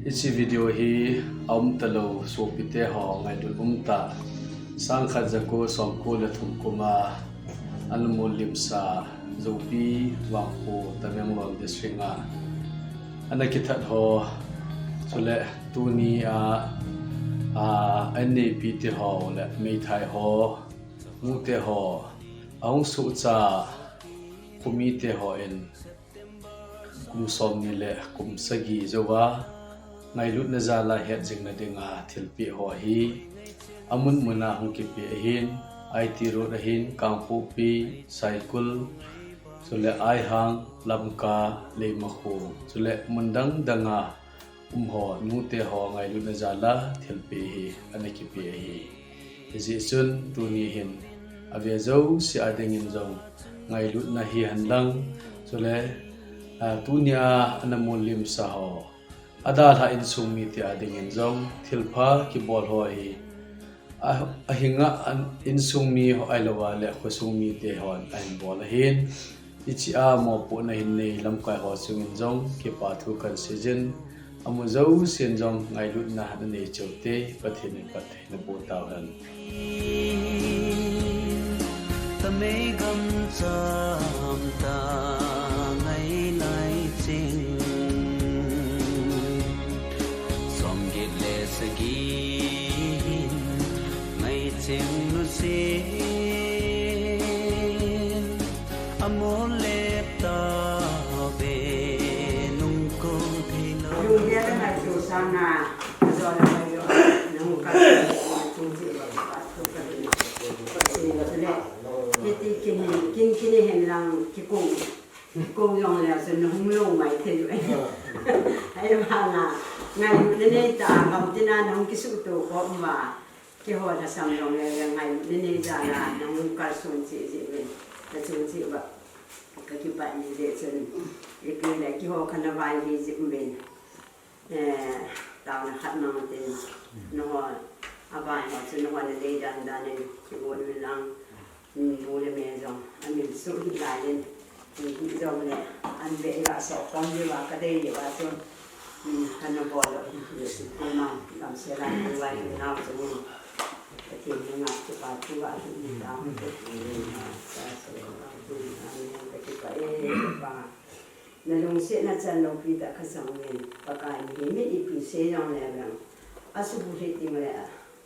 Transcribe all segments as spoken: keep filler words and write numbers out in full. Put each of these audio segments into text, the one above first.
Hiche video hi aum talou sopite ho ngailut umtah, sangkhat jako somko le thum kuma ana mollimsa Joupi Vangphu Tamenglong District a ana kithat ho, chule tunia, a, anneipite ho le meithai ho, nute ho, ahung sohcha khomite hon kum somni le kum sagi jouva ngailutna jal a hetjingna dinga thilpeh ho hi amun muna hung kipeh ahin, I T Road ahin, Kangpokpi, Saikul, chule Aihang, Lamka, Leimakhong, chule mun dang danga um ho, nute ho ngailutna jal a thilpeh hi ana kipeh ahi. Hijeh chun tuni hin ave jouse a dingin jong ngailutna hihen lang, chule, a, tunia ana mollimsa ho, adalhah insung mite a dingin jong thilpha kibol ho hi, a, ahinga insung mi ho ahilouva le khosung mite hon ahin bol ahin, hichea mopohna hin nei lamkai ho chungin jong kipathu kahin seijin, amu jousen jong ngailutna nanei cheh ute, Pathen in phatthei naboh tauhen. Tamei gam cham ta ngai lai ching, somget le sagi hin ngai ching nu sin, amol le tave nung ko thei lou. Lungdei le ngaichu sanga, ajo le ngailu, nahung kal, chung cheh uva, Pathen in, Pathen in chule, hiti kin hin, kin kin hin lang kikong, kikong jong le chun nahung lou mai thei u ahi. Ahivanga, ngailutna neitah a, gamtina nahung kisuhto khom uva, keiho lhasam jong le, le ngailutna nei jal a nahung kalson cheh jeh uvin, nachung cheh uva kakipah jeh chun, ipi le keiho kha navai hi jeh uvin, eh, taona khat mang tin, nangho avai ho chu nangho nadei dan dan in kigon uvin lang, mm, bu le me jong amin suh hih lai in, mm, hijong le, an beh iga soh khom diuva kadei diuva chun, mm, kana bol lou hin, Jesu Christa damsel a nangho vai nau chun, Pathen henga kipathu ahin, mm, tao, mm, sa so, mm, amen, kakipah e, Pa. Nalungsetna chan loupi tah khat jong uvin, Pakai, mihem in ipi sei jong le vang, asubuh hiti le,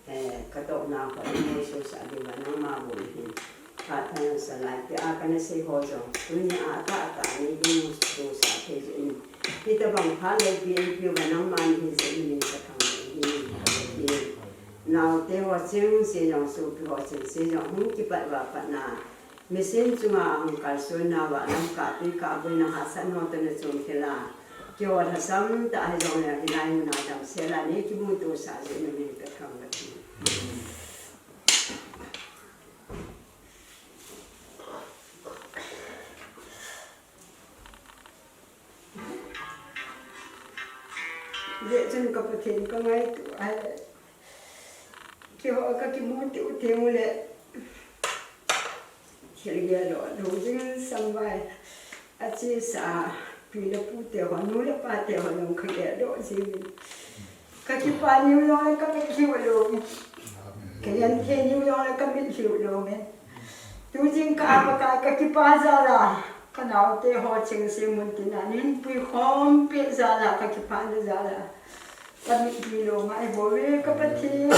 eh, katoh nau khat neisohsah diuva nangma bou nahin phat kahin salai, tia kana sei ho jong, tunia tahtah nei kimuto sah thei jeh in, hitobang phat loupi eipe uva nangma nahi jeh in namin kathangvah e, Pathen. Naote ho chengse jong, sopi ho chengse jong, hung kipat uva patna, Mission chunga ahung kalson nauva, Lamka twi kah boina hahsatna ho toh nachung khel a, keiho lhasam tah hijongle hilai muna damsel a nei kimuto sah jeh in namin kathangvah e. Hijeh chun ka Pathen ka ngaito ahi. Keiho kakimuto thei u le, thil geldoh lou ding samvai achesa pi le pu te ho, nu le pa te ho jong kageldoh jing in. Kakipah niu jongle kamitlhi u alom in. Kagenthei niu jongle kamitlhi u alom in. Tu jingkah a Pakai kakipah jal a, kanaote ho chengse muntin a neihin puikhom peh jal a, kakipahna jal a, kamitlhi lom a eibol uve ka Pathen.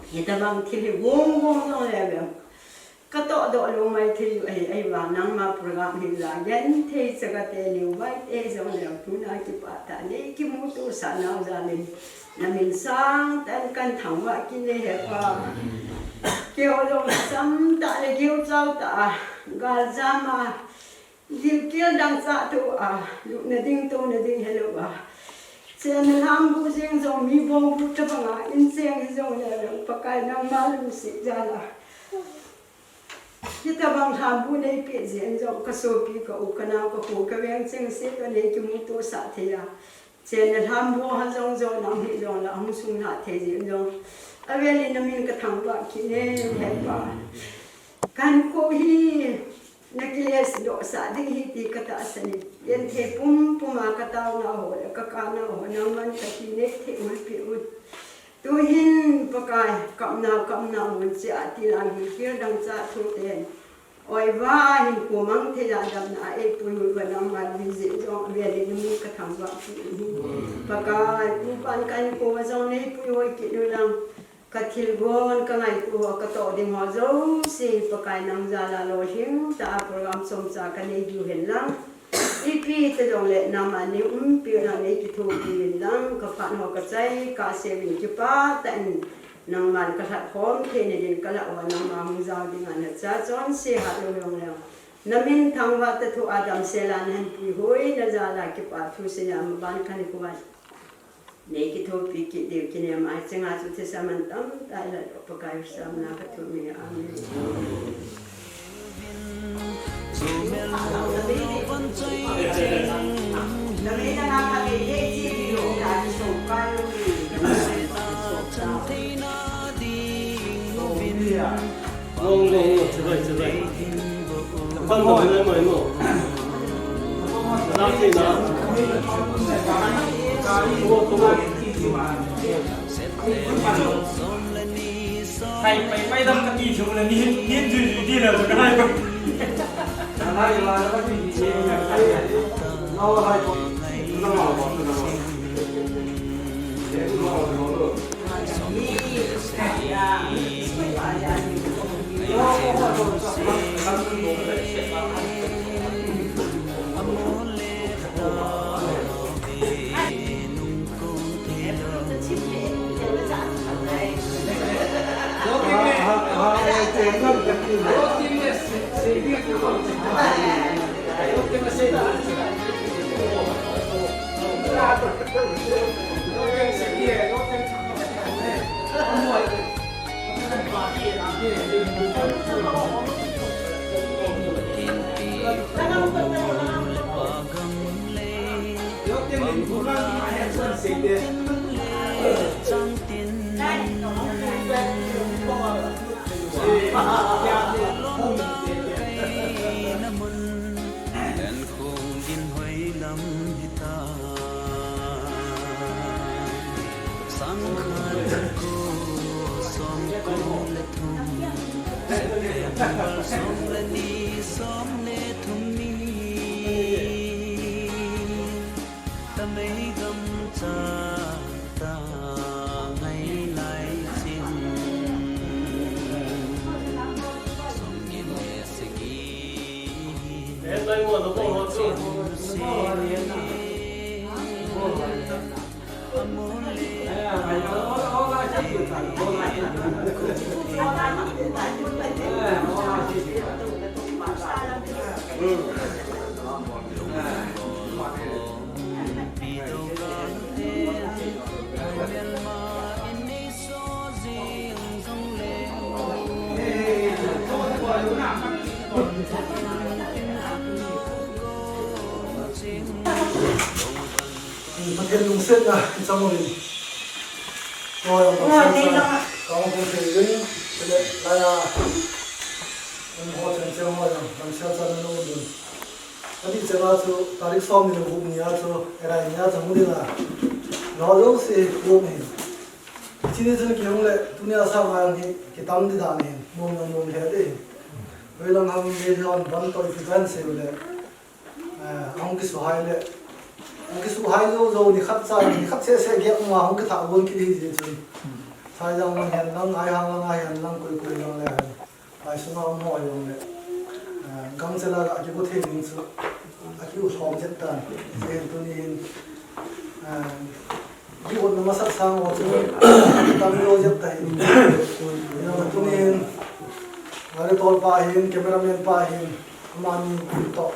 Hitobang thil hi gong gong jongle vang, katohdoh lou maithei u ahi, ahivang nangma program hi la genthei chakate niu vai te jongle tuna kipah tah a nei kimuto sah nau jal in, namin sangtah in kahin thangvah kit e he Pa. Keiho jong lhasam tah le gilchau tah a, galjam a, gilkel dangchah toh a, lupna ding touna ding helouva, chenna lhambu jeng jong mi bongbu tobang a incheng hijongle vang, Pakai nangma lungset jal a, hitobang lhambu neipeh jeh in jong kasopi, ka u, kanao, kakho, kaveng chengse toh nei kimuto sah thei a, chenna lhambu ha jong jong nang hijongle ahung sunglhah thei jeh in jong, avel in namin kathangvah kit e he Pa. Kahinkho hi Nakilesdoh sah ding ahi ti katahsan e. Genthei pumpum a kataona ho le kakana ho nangman kathi neithei ulpeh un. Tuhin Pakai, kapna, kapna mun cheh a tilang hi kir dangchah thu ten. Oiva a hinkho mang thei a damna a eipui uva nangma lim jeh jong avel in namin kathangvah peh uhi. Pakai, tupan kahinkho a jong neipui hoi kit ulang. Kathilgon, kangaito, katoh ding ho jouse, Pakai nang jal a lolhing tah a program chomcha kanei diu hen lang. Ipi hijongle nangman neiumpi ulang, neikithopi uvin lang, kaphat ho kachai, kasei uvin kipah tah in, nangman kalhat khom theina din kalah uva nangma hung jao ding a nacha chonse hat lou jongleng. Namin thangvah ta thu a damsel a nahin puihoi, najal a kipah thu sei a maban kahin koi. Neikithopi kit diu kinem a, hiche nga chu thisa man tamtah ilah doh Pakai u samna kathum e. Amen. Sangkhat ko somko le thum, September somleni somle thum ni, Tamei gamcha ta ngai lai chin, somni le sagi. Pathen lungsetna i chang uvin. Tua jong Pathen sa, ka ong kong thei uvin, chule laiya, um, ho chen chen ho jong, lamsel chan na uvin. Ati chena chu, tarik som ni le gup nia chu, erai nia chang uvin a. Lo jouse, um hin. Chini chun kihung le, tunia sanga hi, kitam di dan hin, nom nom nom he di hin. Hoilang ham, me hon, ban toi ki ban se le. Eh, ahung kisuhai le, ahung kisuhai jou jou, nikhat cha, nikhat seh seh gap ma ahung kitha gon kit hi jeh chun. Saijang lang hihen lang, Aihang lang hihen lang, koi koi lang le hen. Lai sunga um ho jong le. Eh, gangchel a ga kigo thei ding chu. Akiu lhom chet tan. Jeh hin tuni hin, eh, Kihotna masat sang ho chu tam lou jep ta hi. Ina tunin, gari tol pa hin, cameraman pa hin, amani toh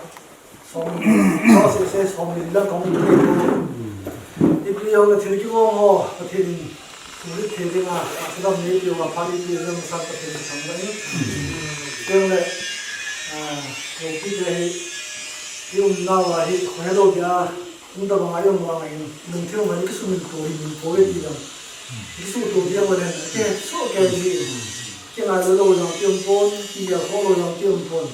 som, toh seh seh som li lang kong tu ni. Ipi jong le thil kigong ho, Pathen in thil thil ding a, a thil dam ni pi wa pha ni pi jong masat Pathen in thang ding. Teng le, ah, lo pi te hi, i umna wa hi, kho he lo dia, Kum tabang a i um vang a hin, lungthim a hin kisumil to hi um poi ti jong. Kisuto ti jong len, kisuh kei ji. Kingai lou lou jong ti um pon, kigel kho lou jong ti um pon.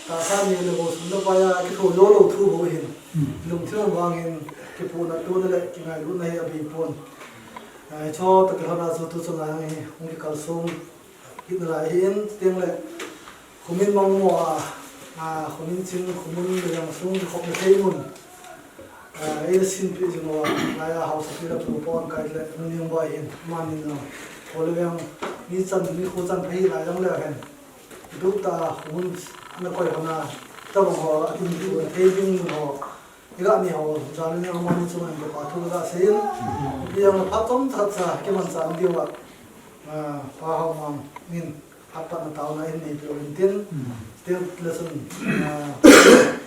Tahsa ni le bol sum na pa ya kitho lou lou thu ho hin. Lungthim vang hin kipuina tuna le kingailutna hi abipon. Ai cho ta kilhona chu tu chunga hi hung kikalsong kit nalai hin, chuteng le khumin mangmo a, a, khumin ching, khumin le yang sung kikhopna thei mun. A, ei sinpeh jing uva, laiya haosapi le pu pa hon kai le, nunung ba hin, manin lang. Kho le veng, mi chan, mi kho chan pha hi lai jong le hen. Duk ta, khumun, ana koi hona, tabang ho, atin tu, thei ding ho. Iga ni ho, jani ni ho mani chunga hin kipa thu kasei in. Ipi jong le phat chomcha cha, kimanchah diu a. A, Pa Haomang in, phat patna taona in neipeh uvin tin. Tin le chun, a,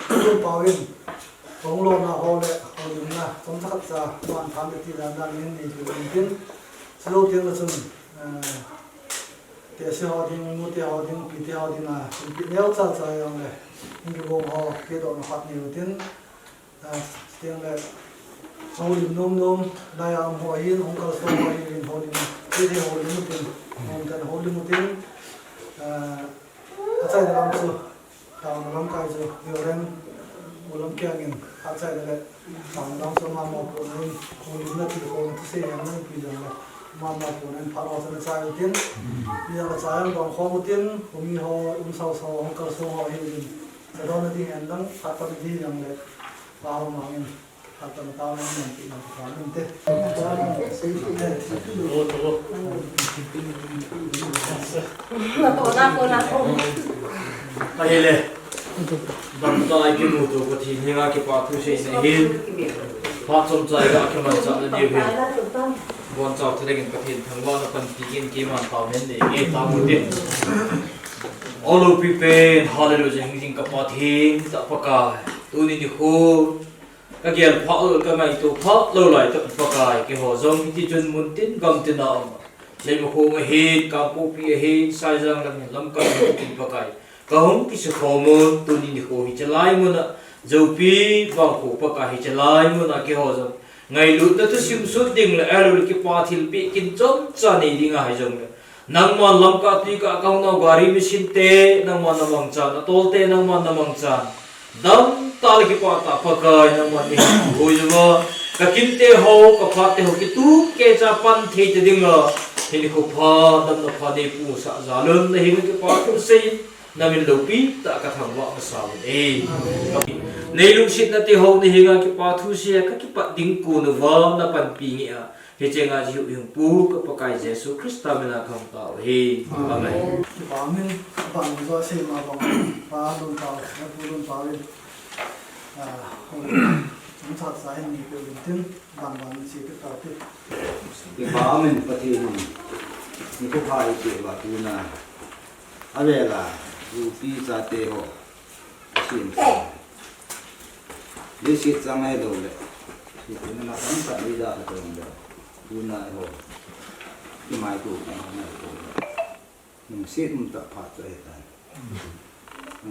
Pu Pauvin, hung lona ho le, houlimna, chomcha khat cha, man phan le ti dan dan in neipeh uvin tin. Chulou tin le chun, a, Tehse ho ding, nute ho ding, pite ho ding a, inpi neocha cha jong le, in kigong ho, kidohna khat nei utin, a, chuteng le, houlim nom nom, laiya um ho hin, hung kalsong ho hin, houlim, pite houlim utin, nom ten houlim utin, a, achaina lam chu, Taona lamkai chu, Reverend Mulam Kiang in, phat chai le, taona lam chu mama pona in, houlimna ti ho, thusei hiam nang pi jong le, mama pona in phat ho chu na chai utin, mi jong le chai ang bang khom utin, humi ho, um sao sao, hung kalsong ho hi in, chadona ding hen lang, phat pat ding jong le, Pa Haomang in, Ahile, damtah a ikimuto Pathen henga kipa thu seina hin, phat chomcha iga kimanchah na diu hin, boncha thilheng in Pathen thangvahna panpi in keiman taonan nei nge, taonan. O loupi pen, hallelujah, hingjing ka Pathen, tah Pakai, tuni nikho, Ka gel phah lou, ka ngaito phah lou lai tah Pakai, keiho jong hiti chun mun tin gam tin a um. Leimakhong ahin, Kangpokpi ahin, Saijang lam hin lamkai mun tin Pakai. Ka hung kisukhom un, tuni nikho hiche lai mun a, Joupi vangkho Pakai hiche lai mun a keiho jong. Ngailutna thusim sut ding le, ahilou le kipa thilpeh kin chomcha nei ding ahi jong le. Nangman lamkah tuikah a kahung nau gari machine te, nangman na mangchan, atol te, nangman na mangchan. Damtah le kipah tah Pakai, nangman neihin puihoi uva. Ka kinte ho, ka phat te ho, kitup keicha pan thei ta dinga. Hinkho pha, damna pha neipuisah jal un, nahenga kipa thu sei, namin loupi tah kathangvah masau ve. Nei lungsetna te ho, nahenga kipa thu sei, kakipat ding kon uva, napanpi nge a. Hiche nga ji hu hung pu ka Pakai Jesu Christa mina kahung tao ahi. Amen. Amen. Kipa min, kipa min jo sei ma bang. Pa lun pa, na pu lun pa lun. Ah, hung chat sa hin ni pe lun tin, bang bang si pe ta pe. Kipa min Pathen in. Nikho pha hi pe ba tu na. Avela, U P chate ho. Asim sa. Leiset chang ahilou le. Hiche na tamtah leija ka tong le. Tuna ho. Kimai tu, kimai tu. Lungset um tah phat chu ahitan.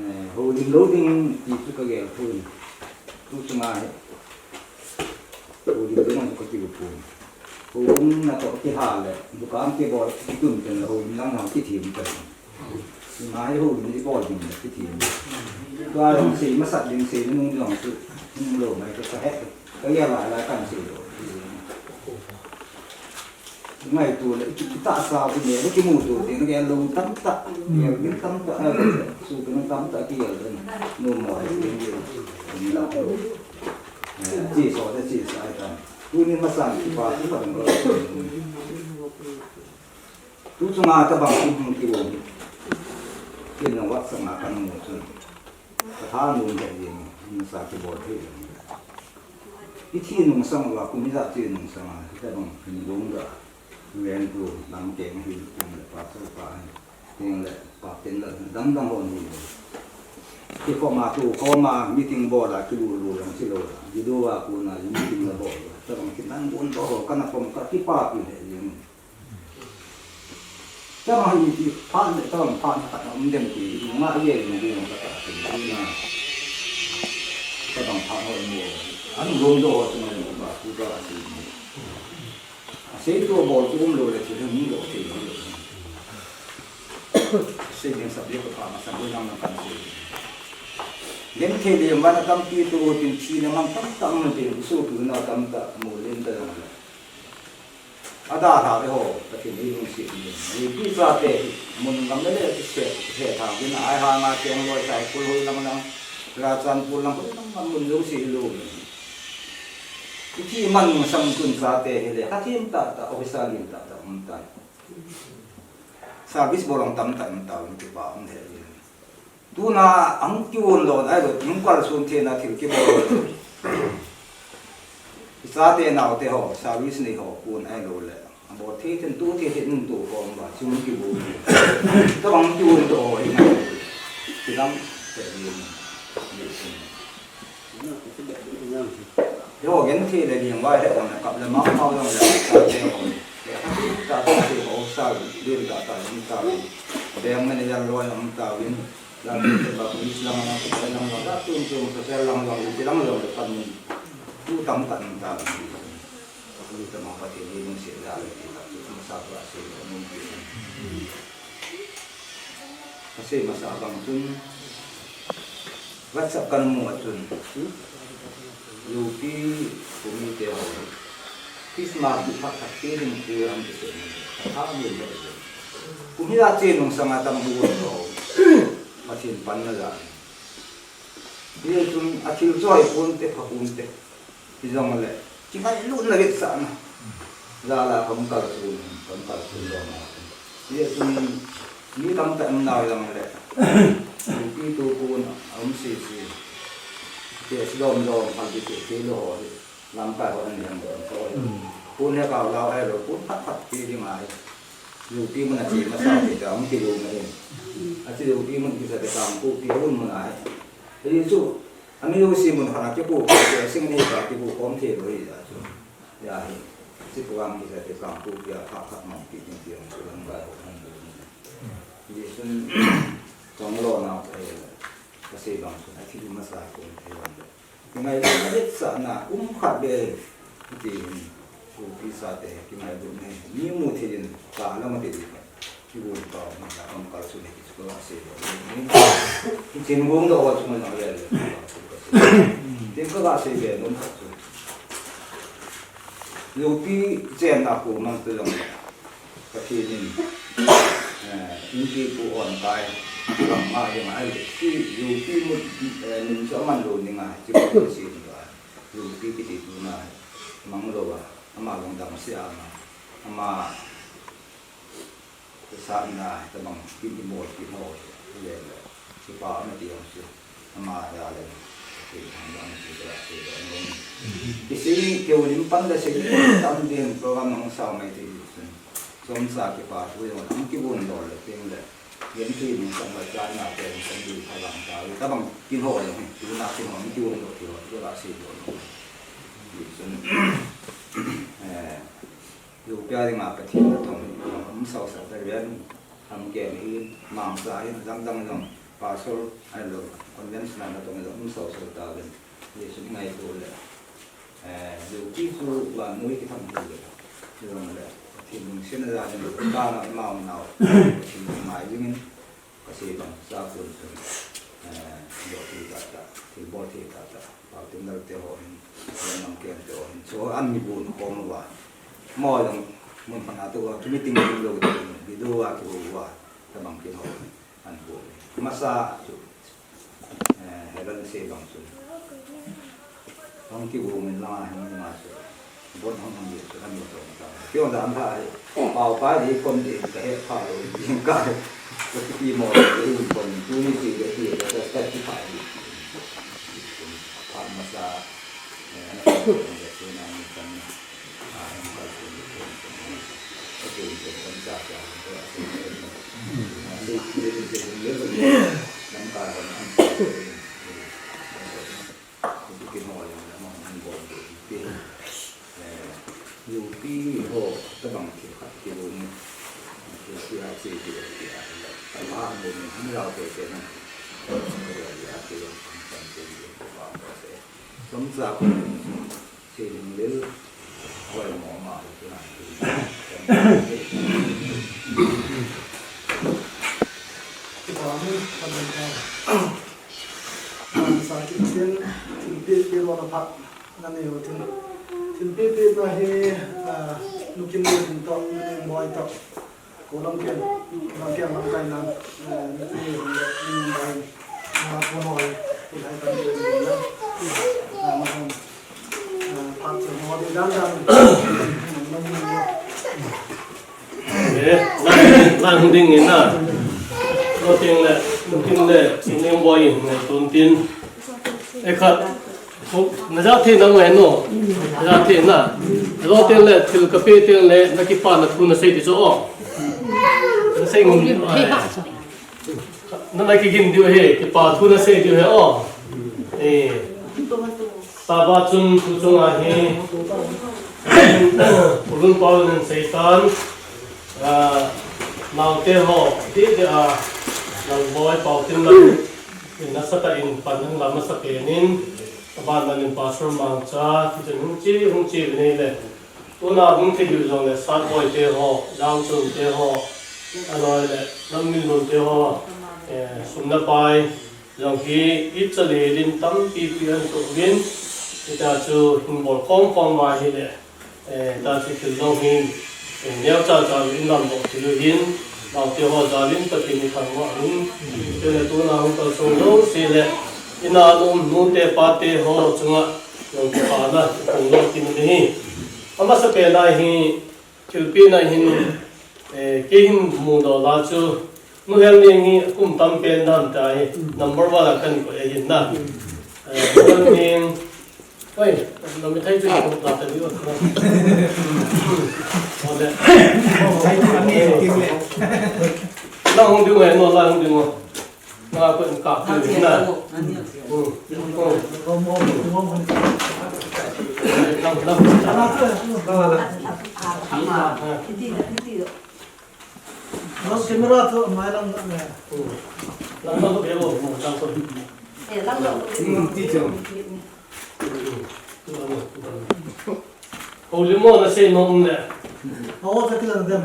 Eh, houlim lou ding ti chu ka gel pon. Tu chunga hi. Houlim ding chu ka ti pon. Houlimna toh kihal le. Dukan kibol kitun ten le houlim lang na kithem ten. Ima hi houlim ibol ding le kithem. Tua jong sei masat ding sei nung jong chu, nung lou mai ka he. Ka ya lai lai kan sei lou. Ngaito le ki, kitahsa u le, kimuto te, na gel lou tamtah, gel ding tamtah, eh, su ding tamtah kigel den. Numo le, eh, chi so le chi sa ai ta. Tuni masang kipa, kipa ding. Tu chunga tabang kum hung kibol. Ken na WhatsApp a kamu chun. Katha nung deh jeng, nasa kibol thei jeng. Ithi nungsang uva, kum ijat chi nungsang a, hitabang hin lungdon. Ven tu, lam keng hin, kum le pa, chal pa hin. Teng le, pa ten le, dang dang hon hi. Kikhom a tu, khom a, meeting bol a, kilu lu jong chi lou la. Video a kona, meeting la bol. Tabang kinang bun to ho, kana khom ka kipa pi le jeng. Tabang hi ti phat le tabang phat khat um dem ti, nga ye ni ding ka ta ti na. Tabang phat ho mo. An lom do ho tung le ba ku ba ti. Sei tu bol tu um lou le ti ni lo ti. Sei ni sa bi ko pa ma sa ko nam na kan sei. Genthei lengvai na tampi tu tin thina mang tamtah um tin, isopi na tamtah mu lentah jong le. Adalhah eiho, Pathen ilungset in. Mipi chate, mun gam le le, kise, kise thang, kin ai hanga, Chongloi, Saikul, hoi lang lang, Churachandpur lang, hoi lang lang, mun jouse ilou in. Iti man sang tun chate hile, hathem tahtah, officer lim tahtah, um tai. Service bol lang tamtah, um tai, um kipa, um he, um. Tuna ahung kiun lou, ahilou, hung kalson theina thil kibol. Ichate naote ho, service nei ho, kun ahilou le. Abol thei thei, tu thei thei, nung tu khom uva, chung kibol. Tobang kiun to ho, hi ngai. Kidang, te yin, yin. Eiho genthei le lengvai he jong le kap le mao mao jong le, chate ho. Chate ho, sa, lim tahtah, um tauvin. Bank manager loi um tauvin. Lam te ba police lang lang, hospital lang lang, la tum tum, social lang lang, ti lang lang, le pan mun. Tu tamtah um tauvin. Tu tamtah Pathen ilungset jal le, tu masa tu ase, um ti. Ase masa bang chun. WhatsApp kana mu a chun, Lupi, Kumi te ho. Christmas ni phat khat te ding program te se. Tha mi le. Kumi la che nung sanga tam bu ho. Pathen panna la. Hichun athil choi pon te, pha pon te. Hijongle, kingailutna vetsahna. Jal a kahung kalson, kahung kalson lona. Hichun, mi tamtah um nau jongle. Mipi tu pon, aum sese. Te sidom dom, phalbi te, te lou ho hi. Lamkai ho an liam dom ho hi. Pon he kau lau ahilou, pon phat phat te ding ahi. Lupi mun a che masa te ta, hung kigong ahi. Ache Lupi mun kisa te Kangpokpi hun mun ahi. Hichu, Ami jouse mun khat a kipu, sing ni ka kipu khom thei lou hi a chu. Ya hi, chi program kisa te Kangpokpi a phat khat mang ti ding ti ang chu lang bai ho hung lou. Hichun, chong lona, eh, kasei bang chun, athil masa kon thei bang le. Kingailutna vetsahna, um khat be, ti hin, Kuki chate, kingailutna hi, mi mu thei in, ka la ma te di ka. Kibol pau, ma la kam kal su ne ki chu ka sei lo. Kin gong do wa chu ma le le. Tin ka ga sei be nom ka chu. Lupi chenna ko mang tu jong. Pathen in, eh, in ki pu on kai. Kam ma ding ai le. Ki Lupi mu, eh, min chu man lo ni ngai. Ki pu si ni ngai. Lupi kiti tu na. Mang lo wa. Ama long dang sia ma. Ama Sa ina, tabang, kin i mol, kin ho, le, le. Kipa, ama ti ang si. Ama, ya, le. Ki, ama, ama ti, la, ki, le, ama. Ki si, ki u lim pan, le, si, tam din, program nong sa, mai ti, si. Som sa, kipa, tu, yung, ang kibun, do, le, ting, le. Yan, ki, nong sa, mai, sa, na, ke, sa, di, tabang, sa, tabang, kin ho, yung, tu, na, kin ho, ang kibun, do, ki ho, tu, la, si, do, no. Ki, sun. Eh. Lupi a dinga Pathen natong hi, um sausau ta ven, Lamka hin, Mangsa hin, dang dang jong, Pastor, ahilou, convention a natong jong, um sausau ta ven. Jesu ngaito le, eh, Lupi chu vannoi kithang thu le, jong le, Pathen lungsetna jal in, ta na mau nau, Pathen mai jingin, Ka sei bang, sa kun sun, eh, bol thei tah tah, thil bol thei tah tah, pau tin dal te ho hin, lam lam kem te ho hin, so an mi bun khom uva. Mo jong, mun pan a tu uva, ki meeting ding lo te, video a ki ho uva, tabang kin ho, an bol. Masa chu, eh, Helen sei bang chun. Hung kigong in langa hin ma chu. Bon hung hung ye chu kan mo tong ta. Kio dan pha hi. Pau pa hi kon ti ka he pha lo. Jing ka. Ko ti mo lo. Kon tu ni ti ke ti ka ka ti pha hi. Pha masa. Eh, ana ko ni kan. Ah, hung ka chu ni ko. Ko ti ko kan sa ka. Ko a ko. Ah, si ni ni ni ni. Nam ka ko. Kin ho jong le, amahon bol ding ti. Eh, Lupi ho, tabang thil khat kilung. Thil sia chi ti ti a. Tama bol ni, hung lau te te na. Ria ria ti lo, kan te ti lo, ba ba se. Som sa ko, si ling lil, hoi mo ma, ti na ti. Ti ba mi, kan ta. Thilpeh pehna hi, ah, Nu Kimneo toh, Nu Nengboi toh, Kolangkeng, Kolangkeng lamkai nan, eh, Nu Kimneo le Nu Nengboi, ah, pon hoi, hilai kan ni le, ah, ma hon, ah, phat chen ho ding dan dan, Eh, lai, lai hung ding in na. Lo teng le, Nu Kim le, Nu Nengboi in, tun tin. Eh, khat. Na ja thei na ngai no. Na ja thei na. Lo teng le, thil ka pe teng le, na kipana thu na sei ti chu o. Na sei ngun. Na, na kigin diu he, kipa thu na sei diu he o. Eh. Taba chun tu chunga hi, Pu Lunpau in asei tan, ah, naote ho, ti ti a, Lalboi Paotinlam, in nasatah in pan hung la masa pen in, aban in Pastor Mangcha, ti chun hung chi, hung chi ve nei le. Tuna hung thei diu jong le, Satboi te ho, Jangchon te ho, aloi le, Lamminlun te ho, eh, sum le pai, jong hi, itcha le lim tampi pi an tu vin, ita chu hin bol khom khom ma hi le, eh, ta chu thil jong hin, eh, neo cha cha in lam bol thil hin, naote ho jal in Pathen in thangvah in, te le tuna hung kalsong jouse le, ina um nu te pa te ho chunga, jong kipana, kong jong kin ni hi. Amasa pen a hi, thilpeh na hin, eh, kei hin mudoh la chu, Nu Helneng hi kum tam pen dan ta hi, number one a kan ko e hin na. Eh, Nu Helneng, oi, na mi thai chu ko ta ta di o. Ole. Thai chu ani kim le. La hung ding e, no la hung ding o. Nga ko in ka ko in na. Hmm. Hmm. Lang, lang. Los camera to mai lang na. Hmm. Lang, lang ko bebo, lang ko. Eh, lang, lang ko. Hmm, teacher. Holy mo na sei nom le. Aw, ka kilang dem.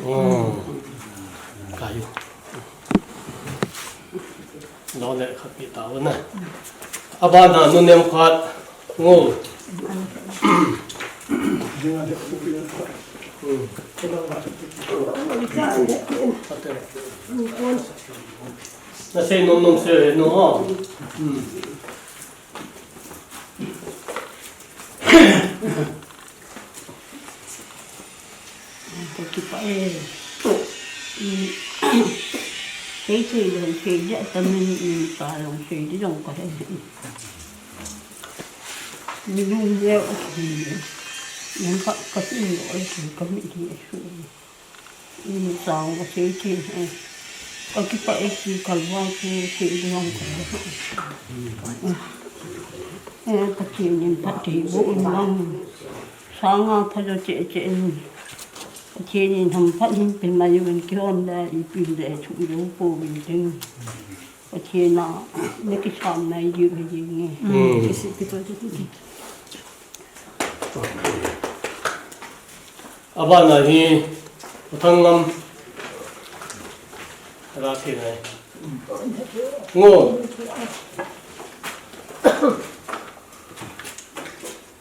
Oh. Kayu. Lo le khat pi ta na. Abana Nu Nemkhat. Ngo. Na sei nom nom sei he nu ho. Hmm. Ka kipah e. Sei sei jong sei dia, tamin in ka jong sei di jong ka he. Ni lung dia o ki. Yang ka ka si o ki ka mi ki su. Ni sang ka sei sei. Ka kipah e ki kalwa ki sei di jong ka he. Eh, Pathen in phatthei boh in lang. Sanga pha jo cheh cheh in. Pathen in hamphat hin pe mai uvin, kihon le ipi le thu jo pouvin tin. Pathen a na kisam nai diu hi ding e. Hmm. Abana hi, Pathangam. Ra thei nai. Ngo.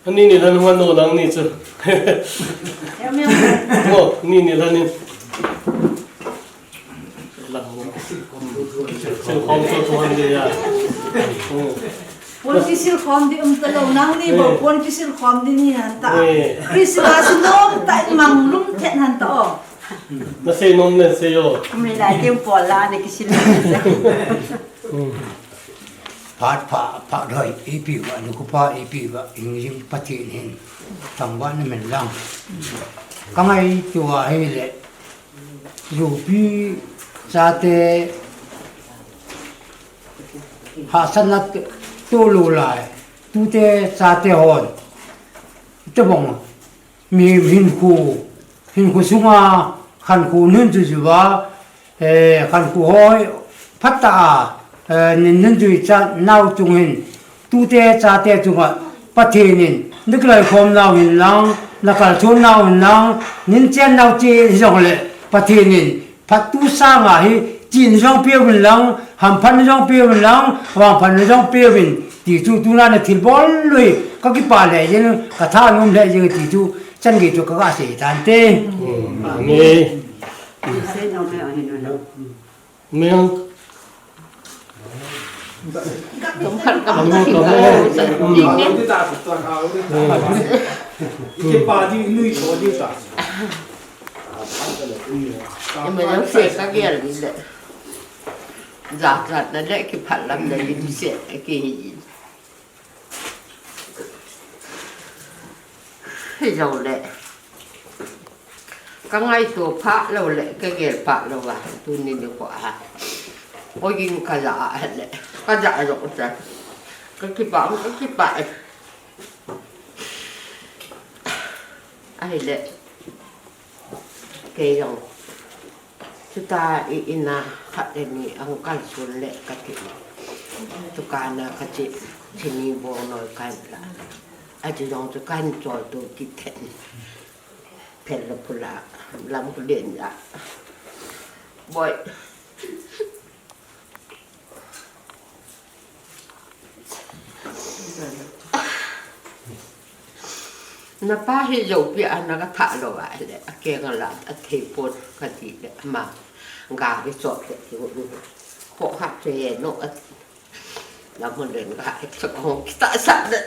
Ani ni lhan hua no lang ni chu. Ngo, ni ni lhan ni. Lang mo. Sil khom chu tu han ni ya. Ngo. Pon kisil khom di um ta lou, nang ni bou, eh, pon kisil khom di ni han ta. Eh. Christmas nom ta in mang lum thet han ta o. Na sei nom le sei o. Kum hilai kum pol la ni kisil. Hmm. Phat pha, phat hoi, ipi uva, nikho pha ipi uva, hingjing Pathen hin thangvah na hen lang. Ka ngaito a hile, U P chate hahsatna tolou lai, tute chate hon, itobang mihem hinkho, hinkho sunga khankho nun chu chu va, eh, khankho hoi, Phatah a, eh, nin, nin jui chat nau chung hin, tute chate chunga Pathen in, na kiloikhom nau hin lang, na kalchon nau hin lang, nin chen nau che jong le, Pathen in, phattu sanga hi, chin jong peuvin lang, hamphat jong peuvin lang, vangphat jong peuvin, ti chu tuna na thilbol lui, ka kipah le jing, ka thanom le jing, ti chu, chan gei chu ka ga sei tante. Amen. Mel. Tum khat kam. Kamu, kamu. Ding ne. Ima jong se ka gel ni le. Jat jat na le kiphalam na ni se ki hi. Hi jong le. Ka ngaito pha lou le, ka gel pha lou va, tuni nikho a. Hoi in ka ja a le, ka ja lou cha. Ka kipah, ka kipah. Ahile. Kei jong. Chuta i ina khat le ni ang kalson le ka ti. Tukana ka ti, chini bong noi kan la. Aji jong chu kan chol tu ki then. Phel la pula, lam ku len la. Boi. Na pa hi jopi a na ka tha lou va le, a ke nga la, a thei pon ka ti le, ama ga ve chot le, ti ko ha che no, a Lam hon den ka hek sa kong kita sa de.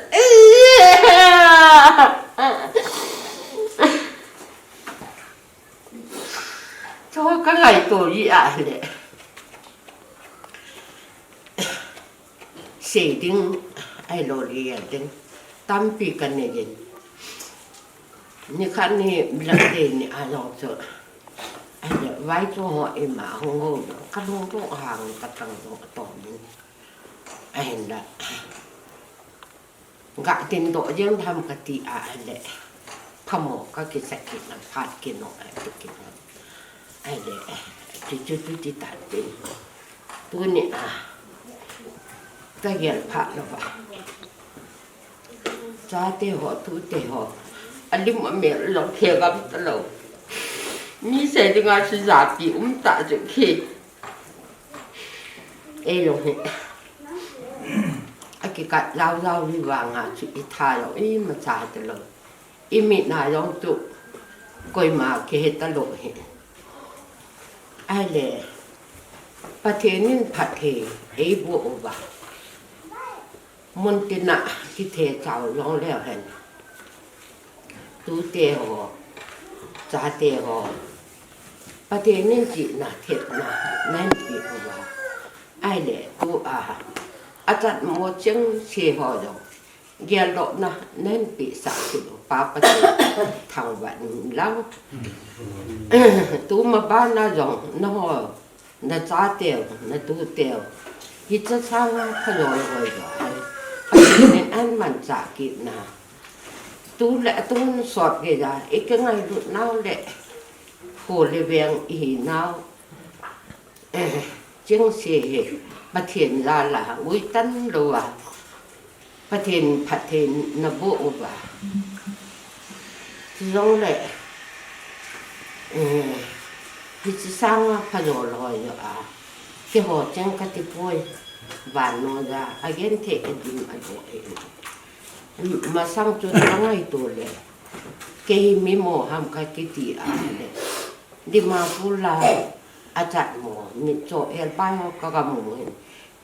Cho ka ngaito ji a le. Se ding, ai lo le ya ding. Tampi ka ne ding. Ni khat ni mi la de ni a lo cho. Ai le, vai cho ho e ma ho ho. Ka lo to hang ka tang to to ni. Ahinla. Ga tin doh jeng tham ka ti a le. Phamo ka kisa kit na phat kino a ti kino. Ai le. Ti chu tu ti ta ti. Tuni a. Ka gel pha lo va. Chate ho, tute ho. Alim amel lo khe gam ta lo. Mi se dinga si japi um ta chu khi. Ei lo hi. A kikat lau lau hi vanga chu i tha lo, i ma cha ta lo. I mit na jong chu koima kihe ta lo hi. Ai le, Pathen in phatthei ei boh uva. Mun tina kithe chau jong leu hen. Tute ho, chate ho, Pathen in chihna, thepna, nahin pe uva. Ai le, tu a, achat mo chengse ho jong, geldohna, nahin pe sah thei u, Pa Pathen, thangvah in lang. Tu ma bana jong, na ho, Na chateu, na tuteu. Hiche sanga phalou hoi jo. Pathen in ahin manchah kit na. Tu le atun sot gei ja. I kingailut nau le. Kho le veng i hi nau. Eh, chengse hi. Pathen jal a. Ui tan lou a. Pathen phatthei na boh uva. Chujongle, eh, hiche sanga phalou loi jo a. Keiho cheng kati poi. Vannoi a, agenthei adim adoh e. Masang chun kangaito le. Kei hi mimo ham kati a le. Dimapur lai achat mo, mitcho elpai ho kagamu hin.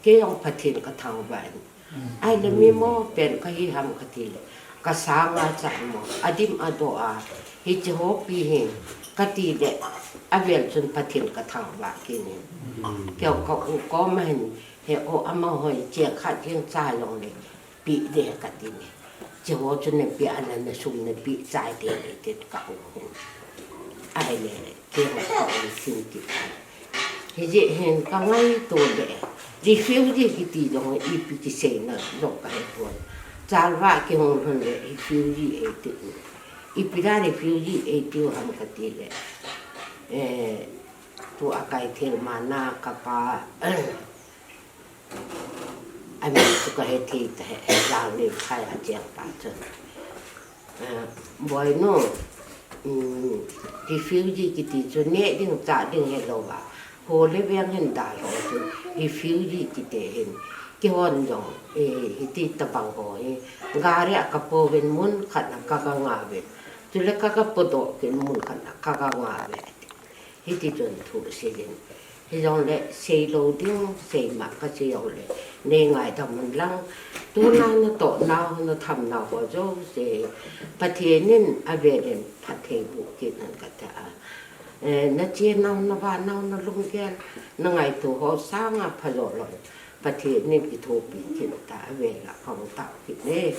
Kei jong Pathen kathangvah in. Ahile mimo pen kahi ham kati le. Kasanga chat mo. Adim adoh a. Hiche ho pi hin. Kati le. Avel chun Pathen kathangvah kit in. Kei ka u koma hin. He o ama hoi cheng khat jeng cha jong le. Pi de kati ne. Hiche ho chu na pi ana na sum na pi chai de le te ka u hin. Ahile. Kei ho ka ong sin ti. Hijeh hin kangaito le. Refugee kiti jong ipi kiseina jong kahe pon. Chalva kihung lhon le refugee eiti. Ipi dia refugee eiti u ham kati le. Eh, Tu akai thei mana kapa, amin chu kahe thei tahe, Langleiphai a cheng pa chun. Boinu, refugee kiti chu neh ding chah ding hilouva, ho le veng hin dalha chu refugee kiti hin kihon jong, hiti tabang ho hi gari a kapouvin mun khat a kaga ngauvin. Chule kaga podoh kin mun khat a kaga ngauve. Hiti chun thu seijin. Hijongle seilou ding, seima kasei jongle, neingaidam un lang. Tuna natoh nau, natham nau ho jouse, Pathen in avel in phatthei boh kit in kati a. Nache nau, nava nau, nalunggel, nangaito ho sanga phajo lou. Pathen in kithopi kit ta, avel a kahung tao kit e.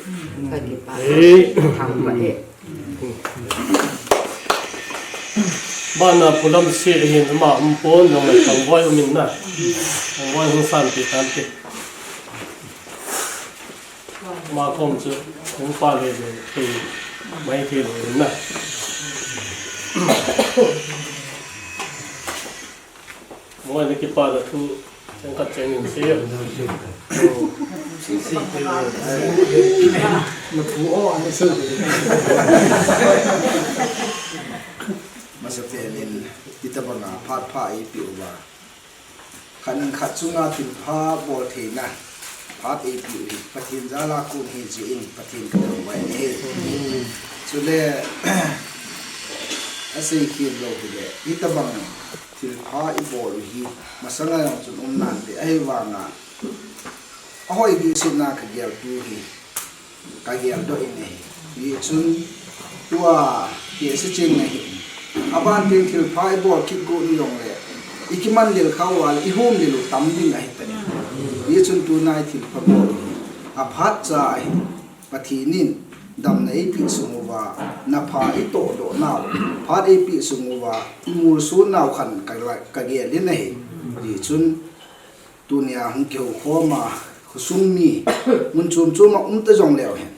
Kakipah e. Bana pulam se hin ama umpon jong mai pangvoi umin na. Pangvoi hung sanpi tante. Ama kom chu hung pa le le thei mai thei lou na. Moi na kipah a thu cheng khat cheng in sei. Masapen in hitabanga phat pha eipeh uva, khat in khat chunga thilpha bol theina phat eipeh u hi Pathen jal a kon ahi jeh in Pathen kathangvah e. Chule asei khel lou hile, hitabang thilpha ibol u hi masanga jong chun um nante, ahivanga ahoi dihsetna kageltu hi kageldoh in ahi. Hijeh chun tua kei seicheng ahi. Aban teng thilpha ibol kit got u jongle, ikiman lel khah uva le ihom lel u tam ding ahitai. Hijeh chun tuna ithilpha bol u hi aphatcha ahi. Pathen in damna eipeh sung uva, napha itohdoh nau phat eipeh sung uva, imulsot nau khat kagel in ahi. Hijeh chun tunia hung kihoukhom a, khosung mi mun chom chom a um ta jongleu hen,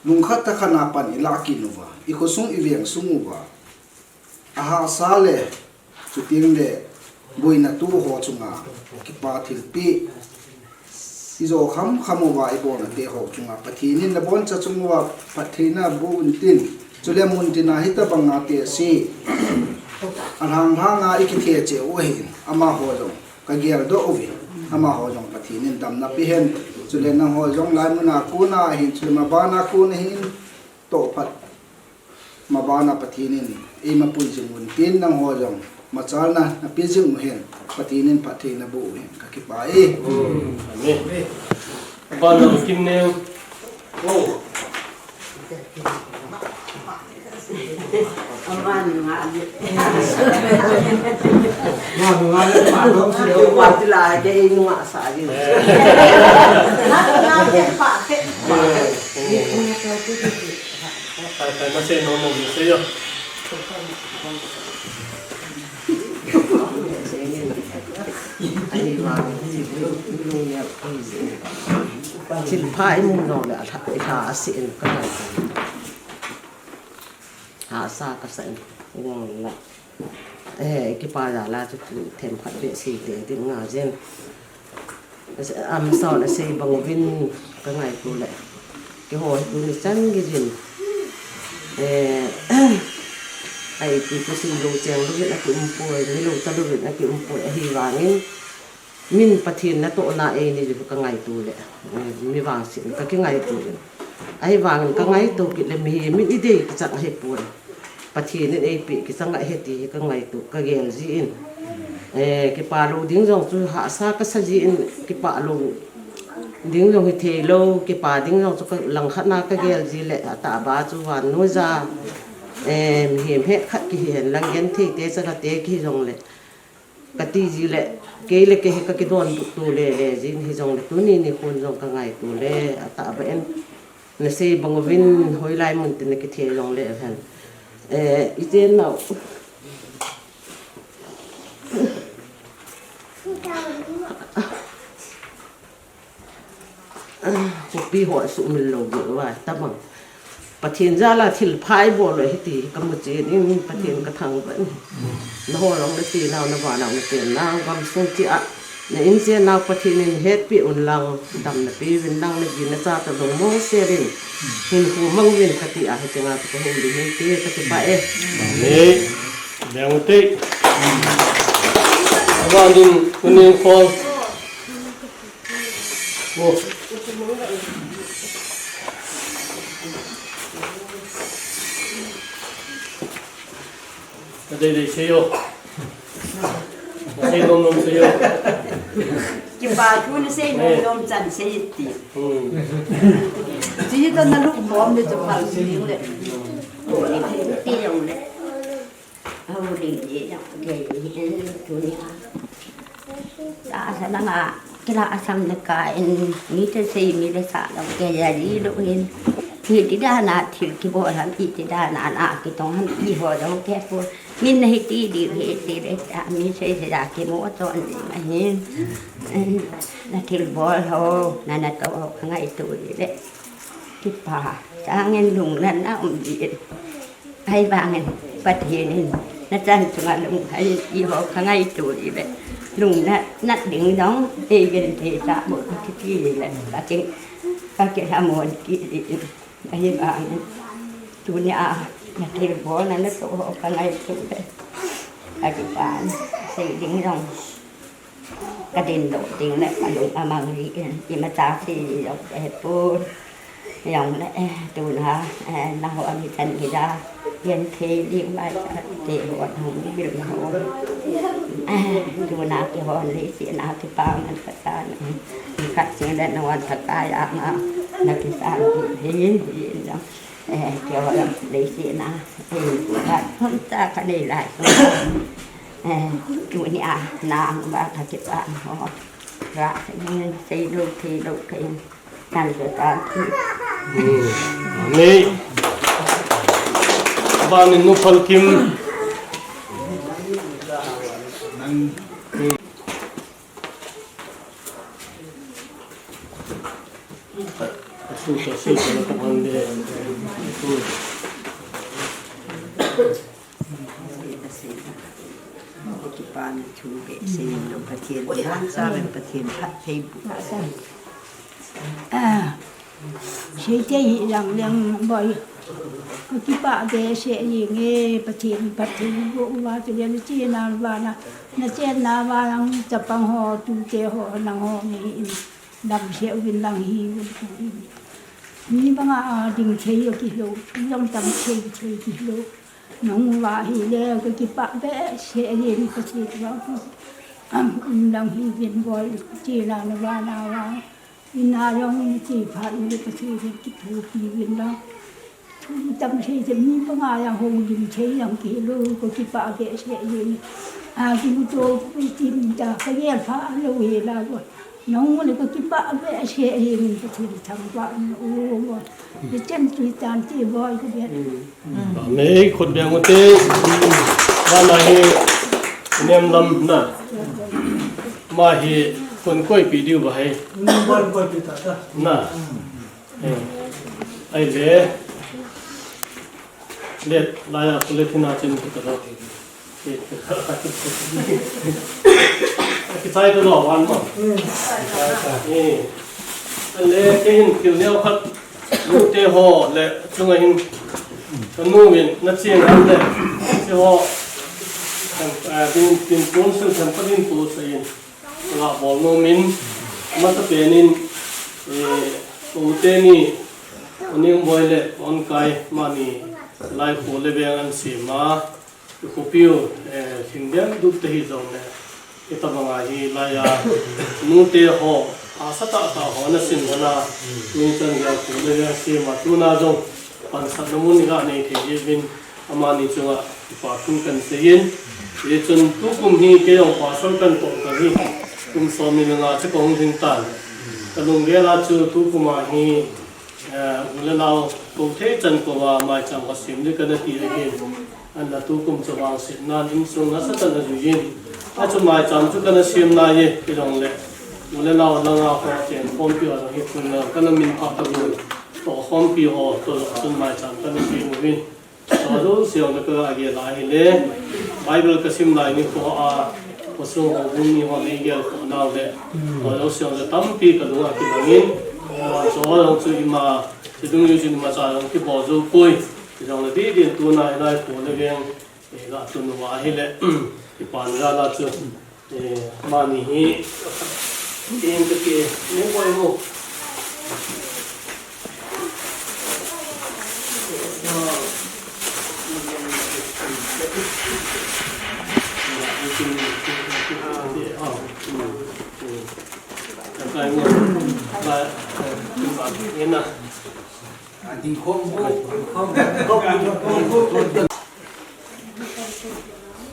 lungkhat thakhat a pan ilah kit uva, ikhosung iveng sung uva, ahahsa le chuteng le boina toh ho chunga kipa thilpeh ijo khamkham uva ibolna teho chunga Pathen in naboncha chung uva phattheina boh untin, chule muntina hitabanga tesi alhanglhang a ikithe cheh u ahin, amaho jong kageldoh uvin, amaho jong Pathen in damna pehen, chule nangho jong laimun a kona ahin, chule mabana kona hin tohphat mabana Pathen in eimapui jing untin, nangho jong machalna napeh jing uhen, Pathen in phattheina boh uhen, kakipah e. Amen. Abana Kimneo. Thilpha imu jongle alha, alha ase in kangai. Hahsa kasa in. Ijongle, eh, kipa jal a chu themkhat behseh te ding nga jin. Amasapen asei bang uvin kangaito le, keiho hi tuni chan geiyin, eh, a ipi kusei lou cheng louvin akiumpoi, neilou talouvin akiumpoi, ahivangin min Pathen natohna eini jeh kangaito le, eh, mi vangset in kakingaito in. Ahivangin kangaito kit le mihem in idei kichang ahipon, Pathen in eipeh kichang ahi ti hi kangaito, kagel jin. Eh, kipah lou ding jong chu hahsa kasa jin, kipah lou ding jong hithei lou, kipah ding jong chu ka, langkhat na kagel ji le, atahbeh chu vannoija, eh, mihem het khat kihi hen lang, genthei te, chate kihi jongle, kati ji le, kei le kei hi kakidonbut to lele jin, hijongle tuni nikhon jong kangaito le, atahbeh in nasei bang uvin hoilai mun tin nakithe jongle hen, eh, ichenau khopi ho sumil lou gel uva tabang. Pathen jal a thilpha ibol u ahi ti kamu chen in Pathen kathangvah in. Nangho jong nati nau, navan nau, naten nau, gamsung cheh a na inchen nau Pathen in hetpi un lang, damna pe uvin lang, nagin nacha toh lungmong sel in hinkho mang uvin kati a, hiche nga toh kahung ding ahi ti, kakipah e. Amen. Beng ute. Aban ding, tunin khol. Ka dei dei sei o. Sei nom nom sei o. Kipa thu na sei nom nom chan sei ti. Hmm. Chi to na luk bom le chu pal si le. Ti jong le. Houlim ji jong kei in tunia. Tahsa langa kilah a samna kah in mi thusei mi le sah jong kei a li lou hin. Hiti dan a thil kibol ham, hiti dan a na kitong ham ti ho jong kei pon. Min na hiti diu hiti le ta mi sei sei a kimu chon ding ahin. Na thilbol ho, na natoh ho ka ngaito le. Kipa, sangin lungnatna um ji. Ahivangin Pathen in nachan chunga lunglhai ti ho ka ngaito ji le, lungnat, nat ding jong eigenthei cha mo kiti ji le, ka ki, ka kilhamon kit ji. Ahivangin tunia na thilbolna natoh ho ka ngaito le, ka kipan sei ding jong. Ka dindoh ding le ka lung amang ji in, imacha sei jong kahepon. Jong le, eh, tuna, eh, nangho a mi chan gei a, genthei ding lai cha te ho, nahung bil na ho. Eh, tuna kihon leiset a kipa man ka chan, eh, khat seh le nahon Pakai a nga, na kisan hi, hi, hi, jong. Eh, kihon leiset a, eh, khat hon cha ka nei lai. Eh, tunia, nang ba ka kipa ho. Ra, sei lou, thei lou, ka in. Tan jo tan. Hmm. Amen. Aban in Nu Phalkim. Hmm. Asu, asu, asu, asu, asu. Kipa na thu behseh in, Pathen, Pathen phatthei boh. Ah, sei thei hi lang lang boi. Ka kipah behseh jenge, Pathen phatthei boh uva, chule nachena vana, nachena vana, chapang ho, tute ho, nangho ni in damsel uvin lang hi uvin. Mi banga ding thei kilou, jong tam thei thei kilou. Nang uva hile ka kipah behseh jeng, Pathen vang. Am, um lang hi vin boi, chena na vana vang. Ina jong chi phat le Pathen kiphopi vin lang. Thu tam thei thei, mi banga jong houlim thei jong kilou, ka kipah behseh jeng. A, kimuto, kitim ta, ka gel pha lou hela boi. Nang le ka kipah behseh jeng, Pathen thangvah in o. Hichan chu hitan ti boi ka bian. Amen. Khut beng ute. Vana hi nem lam na. Ama hi kon koipi diu ba hai. Kon koipi ta ta. Na. Eh. Ahile. Let laiya kule thina chen kita lo. Kichai tu lo wan mo. Eh. Ahile kei hin thil neo khat, nute ho le chunga hin, kanu min nachena le, hiche ho, kan, ah, din, din pon sil kan pa din pon sa in, la bol nom in, masa penin, eh, ute ni, U Ningboi le U Angkai, amani, lai kho le veng an sem a, Khopi u, eh, thing dang dup te hi jong le, hitabang a hi laiya, nute ho, hahsa tah tah ho ana sim lhon a, tuchan geiya kho le veng sem a, tuna jong pansatna mun iga nei thei jeh uvin, amani chunga kipa thu kan seiyin, hichun tukum hi kei jong pastor kan toh kah hi, kum som ni le nga chu kahung lhing tan. Ka lunggel a chu tukum a hi, Eh, u le nao, kou thei chan kou a, maicham ka sem ding kana ti ahin. Ahinla tukum chu vangsetnan insung nasatah in ana jui in. Achu maicham chu kana sem nai e, ti jong le. U le nao langa ho chen khompi ho jong hi tun le kana min phah tapon. Tohkhompi ho toh chun maicham kana pe uvin. Toh jouse jong kaga gel a ahile, Bible kasim lai nikho a, khosung houbung mi ho nei gel khoh nau le, toh jouse jong le tampi kalung a kilangin, ah, toh jong chu ima, chidung jong chu imacha jong kibol jou poi. Hijongle didin tuna hilai kho le veng, eh, ga tun uva ahile, kipan jal a chu, eh, mani hi, eh, ka ti, eh, mo, eh, mo.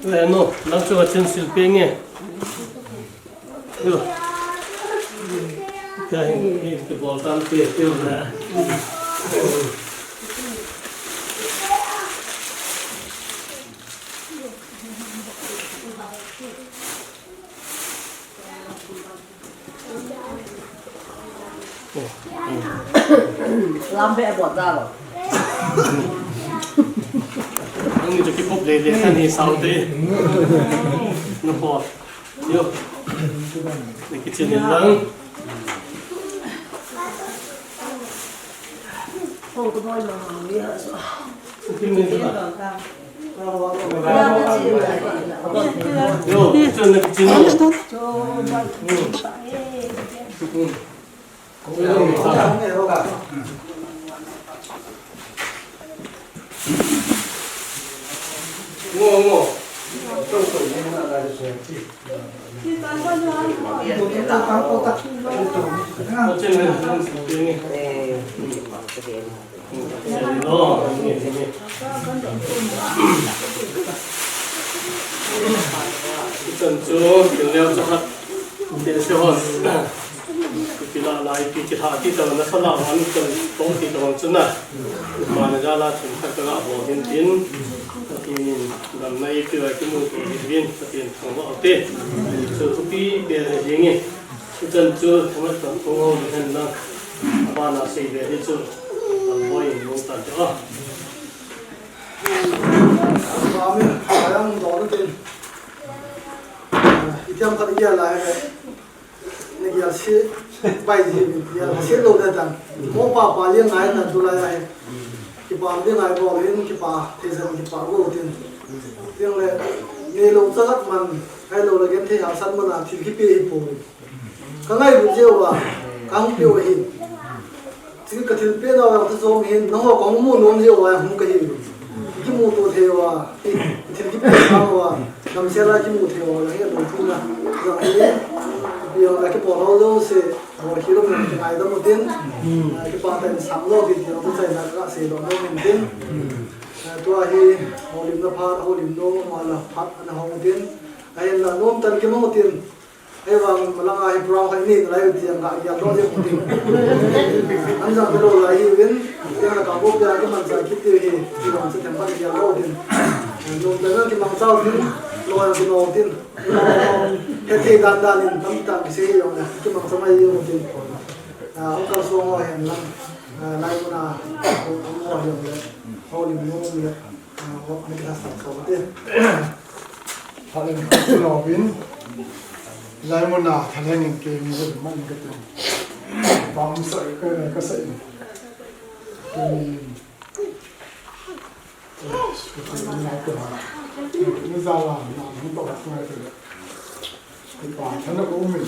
Eh, no, nang chu ka chin sil pe nge. Yo. Ka hin, hin kibol tan pe, pe na. Lam be bot da lo. Ang ni chu kipop le le kan hi sao te. No po. Yo. Ni kitchen in lang. Kitchen in lang. Yo, kitchen in lang. Chan chu, kin leo chu khat, kin se hon. Kila lai, ki, ki ha, ki ta na sa la, an kan tong ki ta hon chun na. Ma na ja la chun khat ka ga bol hin tin. Ka ti nin, dam na i pi wa ki mu ki hin, ka tin thong wa te. Chu, chu pi pe le jing e. Chu chan chu, thong wa thong wa hen na. Aba na sei le ni chu. Al boi mu ta chu. Amen. Ayang do tin. Itiam khat ia lai le. Ni gel si, bai ji, gel si lo da tan. Mo pa pa ye ngai na tu lai ai. Kipa de ngai bol in, kipa, te zen kipa go tin. Tin le, ni lo cha gat man, ai lo le gen the ha san man a thil kipe hi po. Ka ngai bu je wa, ka hung pe wa hi. Chu ka thil pe na vang ta chom hin, nangho ka hung mu nom jeh uva hung ka hi. Kimu to thei uva, thil kipe na uva, damsel a kimu thei uva, la hi a dong thu na. Jang hi, pi jong la kipolhou jouse, ho hi lo na kingaidam u tin. Kipa tah in sang lou kit jong, tu chai na ka sei lou nom in tin. Tua hi, houlimna phat, houlim nom, ma la phat, ana hou tin. Ahin la nom tan kimang u tin. Ahivangin malanga hi program khat nei nalai u ti jong ka gel doh jeng u tin. An jang te lo lai hi uvin, tiang la ka bol pia kimanchah kit ti hi, ti jong chu themkhat gel doh u tin. Nom te jong kimangcha u tin, lo jong kino u tin. Hethei dan dan in tamtah kisei hi jong le, kimangcha mai jeng u tin. Ah, hung kalsong ho hen lang, ah, lai mun a, hung, hung ho jong le, houlim nom le, ah, hung, ana kisa sa sa u tin. Thalheng ka lo vin, lai mun a thalheng in kei mi man ka tin. Bang sa ka, ka sa in. Kei mi, eh, ka tin na ka ha. Ni za la, na, ni to ka na ka. Kipa, thana ko min.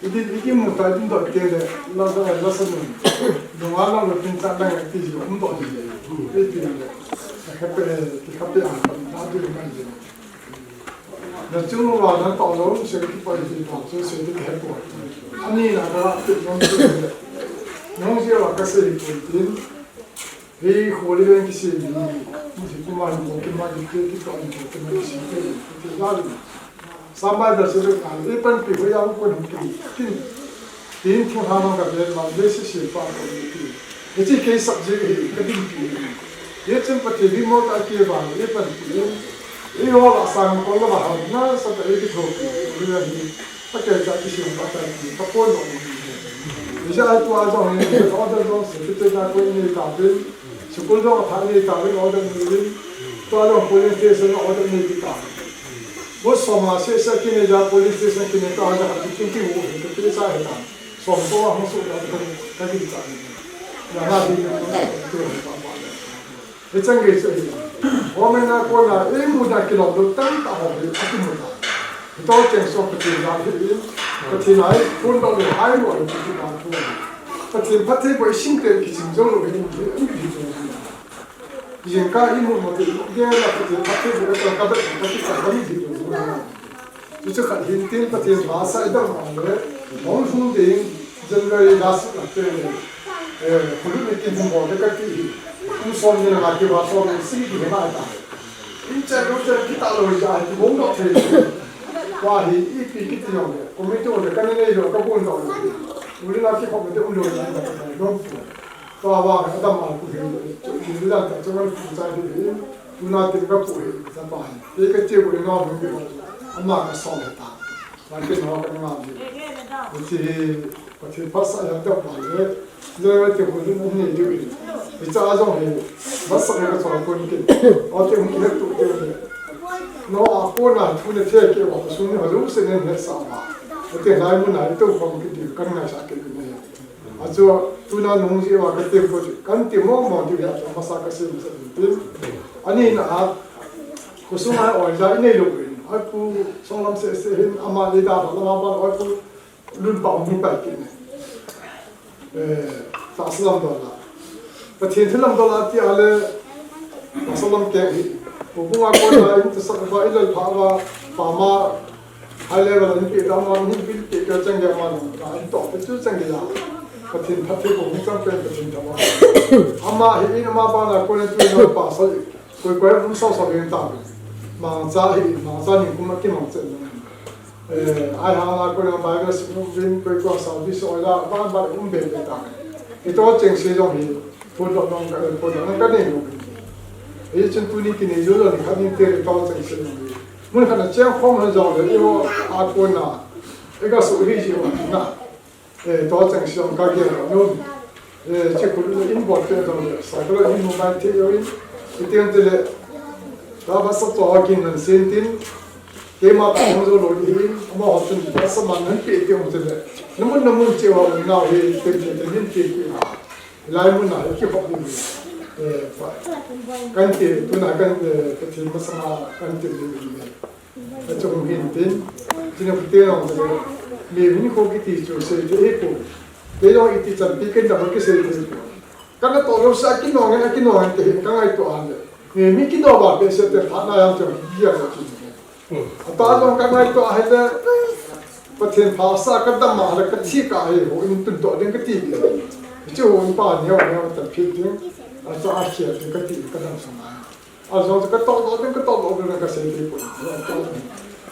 Iti, iti mu ta din doh te le, la sa, la sa nun. Dong a la lo pin ta na ti ji um doh ni le. Iti le. Ka pe, ki ka pe an ta na du ma ji. Na chu mu wa na to lo, se ki pa ji ta, chu se ki he ko. Ani na ka la ti no ji le. No ji wa ka se ko tin. Hei, Holy Land kisem hi, Musi kuman ko kiman ki, ki to ko kiman kisem hi, ki la ni. Sambai da se ka, e pan pi ho ya ko ni ki. Tin, tin thu ha ma ka be ma, be se se pa ko ni ki. E chi ke subject hi, ka din ki. Ye chen pa te bi mo ta ke ba, e pan pi. E ho la sang ko la ba ha, na sa ta e ki tho ki. Holy Land hi, pa ke ja kisem pa ta ki, pa ko no ni. Hiche a tua jong hi, order jong secretary na koi nei tauvin, school jong athah nei tauvin, order nei uvin, tua jong police station order nei kit tauvin. Vo som nga seh seh kinei ja police station kinei ta ja, ki kin ki vo hi, ki sa hi ta. Som to a hung su ja ka ki ta ni. Ya na di ni, tu ni pa pa. Hicheng gei chu hi. Government a kona, eimu na kilom lou tamtah ho hi, akimu ta. Hito cheng so Pathen na hi, Pathen na hi, phone dong lou, hai mo lou, Pathen na phone. Pathen phattheiboh isim te kisim jou lou hi, hi, hi, hi, hi. Jingkah imu mo te, gei la Pathen phattheiboh ka, ka, ka, ka, ka, ka, ka, ka, ka, ka, Chuchu khat hin tin Pathen pha sa i dam vang le, hung lhung ding January last week te le, eh, khulum ni tin hung bol le ka ti hi. Kum som ni le nga ki va som ni si ki he ma ta. In cha lo cha ki ta lo ja hi hung dok thei. Wa hi ipi kiti jong le, committee le ka nei lo ka bun dok le. Uli na ki committee un lo le na ka dong. Tua vang a dam a pu hi, chu hi dan ta chu ngan pu cha hi hi, tuna tin ka pu hi, ka pa hi. Kei ka che pu hi nga hung hi, ama ka som hi ta. Ngan tin ho ka nga hi. Hiche hi, Pathen pha sa ya ta pa le, le te pu hi ni ni hi. Hiche a jong hi, ba sa ka som ko ni ke. O te hung hi tu te ni. No a ko na thu ne the ke wa, sum ni ha lu se ne ne sa ma. Te lai mun na to ko ki ti kan ngai sa ke ni. Achu, tuna nung ji wa ka tem ko chu, kan ti mo mo ti ya, masa ka sim sa tin. Ani na a, khosung a oi ja i nei lou in. A pu song lam se se hin ama le da ba la ba oi pu lun pa hung pai ke ne. Eh, ta sa lam do la. Pathen thu lam do la ti a le, ta sa lam ke hi. Ko bunga ko la in ta sa ba i lal pha ba, pa ma, High level in pe ta ma, hin pe pe ka chang ge ma, na in to pe chu chang ge ya. Pathen phatthei ko hung chang pen Pathen thama. Ama hi in ama pa na ko le tu na pa sa. Koi koi um sa sa ven ta. Mangcha hi, mangcha ni kum a ki mang chen. Eh, ai ha na ko le Bible si kum vin koi ko sa bi so ya ba ba um be be ta. Ito cheng se jong hi. Phone doh nong ka, phone doh nong ka nei nong. Hichun tuni kinei jou lou ni khat ni te le tao cheng se nong. Mun khat na cheng khom han jong le, eiho a kona. Ega su hi ji ho na. Eh, tao cheng se nong ka ge nong. Eh, chi khu in bol te jong le, sa ko in mu mai te yo in. Itiang te le. Ta ba sa to kin nan sen tin. Keima ta hong jou lou di hin, amaho chun, customer nan pe ti hong chun le. Namun, namun che wa un nau hi, te, te, te, hin pe pe ma. Lai mun na hi ki hop ni. Eh, pa. Kan te, tuna kan, eh, Pathen masanga kan te ni ni. Ka chung hin tin. China ku te long te. Mi hin ko kiti chu se te e ko. Te long iti chan pi ken da ki se te ko. Kan to lo sa ki nong, ki nong te hin ka ngaito a le. Mi, mi ki do ba pe se te pha na yang te ki ya ko ti. Ata jong ka ngaito a hile, Pathen pha sa ka dam a le ka thi ka hi ho in tun to ding ka ti. Chu ho in pa neo neo ta phit ding. Acha a khel ding ka ti ka dam sa mai. A jong ka to to ding ka to to ding ka sei ding ko.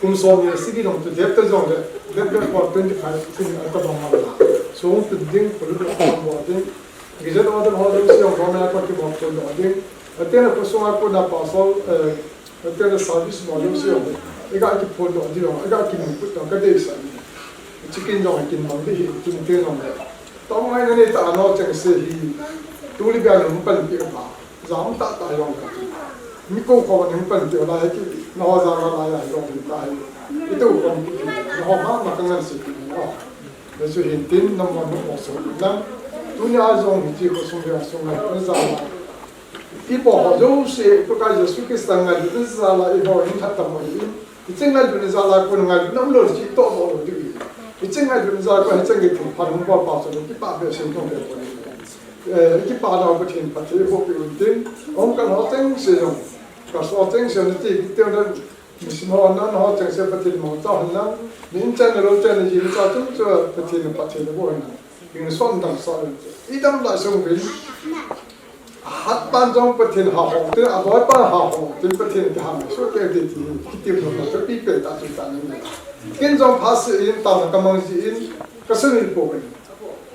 Kum som ni sigi jong tu dep ta jong le. Dep dep ko twenty five sin a ta bang ma la. So tu ding ko lu ko bo ding. Ki je to ta ho ding si jong ko me ko ki bo ko ding. Ate na ko so ko na pa so, eh, Ate le service mo jouse, ega ki phone doh ding, ega ki nung put doh ka deisah ni. Chicken jong kin mang ding hi, kin te jong le. Tong ngai na ni ta no cheng se hi. Tu li bia nung pan pi ka. Jam ta ta jong ka. Mi ko ko nung pan pi la ki. Na ho ja la la ya jong ta hi. Itu ko ki. Na ho ma ma ka ngan se ki no. Le chu hin tin na mo no so lang. Tu ni a jong hi chi ko sung ya sung ngai. Ko ja la. Ipo ho jouse, Pakai Jesu Christa ngailutna jal a eiho hin lhatah mo ahin. Hiche ngailutna jal a kon ngailutna umlou chu itoh doh lou diu ahi. Hiche ngailutna jal a kon hiche ngai thil phat hung bol pa chu kipah behseh in tong ve pon ahi. Eh, kipah nau Pathen phatthei eiboh peh uvin tin. Hung kal ho chengse jong. Ka so chengse jong ti kiti na mission ho nan ho chengse Pathen mangcha hen lang. Min chan lo chan ji cha chun chu Pathen phatthei eiboh hen lang. Kin som dam sa uvin. Idam lai sung uvin. Ahat pan jong Pathen ha hong tin, aboi pan ha hong tin Pathen kiham soh kei ding ti hi, kiti nom na ka pi pen ta chu ta ni. Ken jong pha se in ta na ka mang ji in, ka sung in po ken.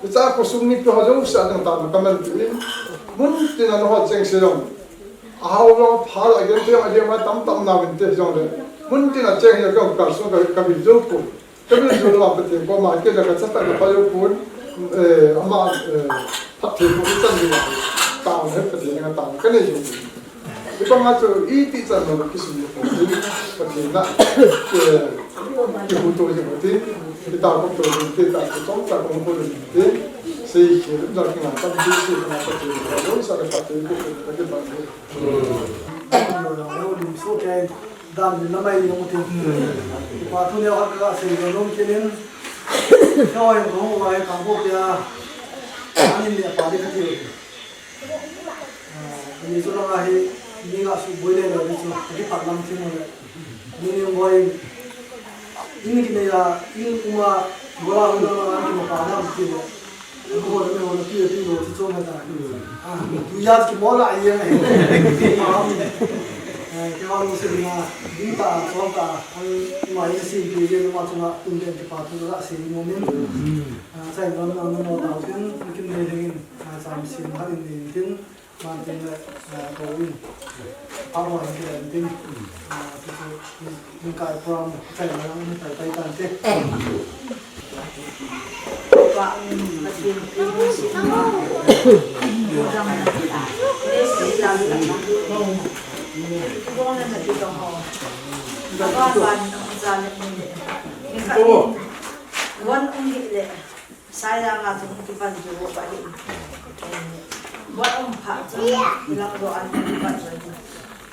Hiche a khosung mipi ho jouse a dang ta na ka man ji in, mun tin a na ho chengse jong. A hao jong pha la gen te jong a ding ma tam tam na vin te jong le. Mun tin a cheng jong ka sung ka, ka bil jou po. Ka bil jou lou a Pathen koma kei le ka chapa ka pa jou pon. Eh, ama, eh, phatthei ko ichan ni ma, tao he Pathen nga tao ka nei jong. Ibang a chu iti chan ma kisun ni ko, Pathen na, eh, kihuto jong ti, kita ko to jong ti, ta ko tong ta ko ko jong ti. Sei ki da ki na tam ti si na Pathen ko sa ka phatthei ko ka ki ba ni. Lim so ke. Dan min lamai ni mong tin. Kipa thu neo khat ka sei don nom kit in. Koi ko hung vai kang ko pia. Anin le pa le ka ti. Ani so la hi ni ga su boi le lo ni so. Ki pa lam ti mo le. Ni ni boi. Ni ki ne ya, ni uma, bola hu la ma ki mo pa lam ti le. Ko le me ho le ti ti lo ti cho ma ta. Ah, tu ya ki mo la ye. Eh, ke wa lo se na, di ta, so ta, an ma ye si ki ye ma chunga tun den ki pa tu la si mo min. Ah, sai lam na no ta tin, kin ne ding in, ah, sam si na in tin, man tin le, ah, ko in. Pa mo in tin, ah, tu tu, in kai program, sai lam na tai tai tan te.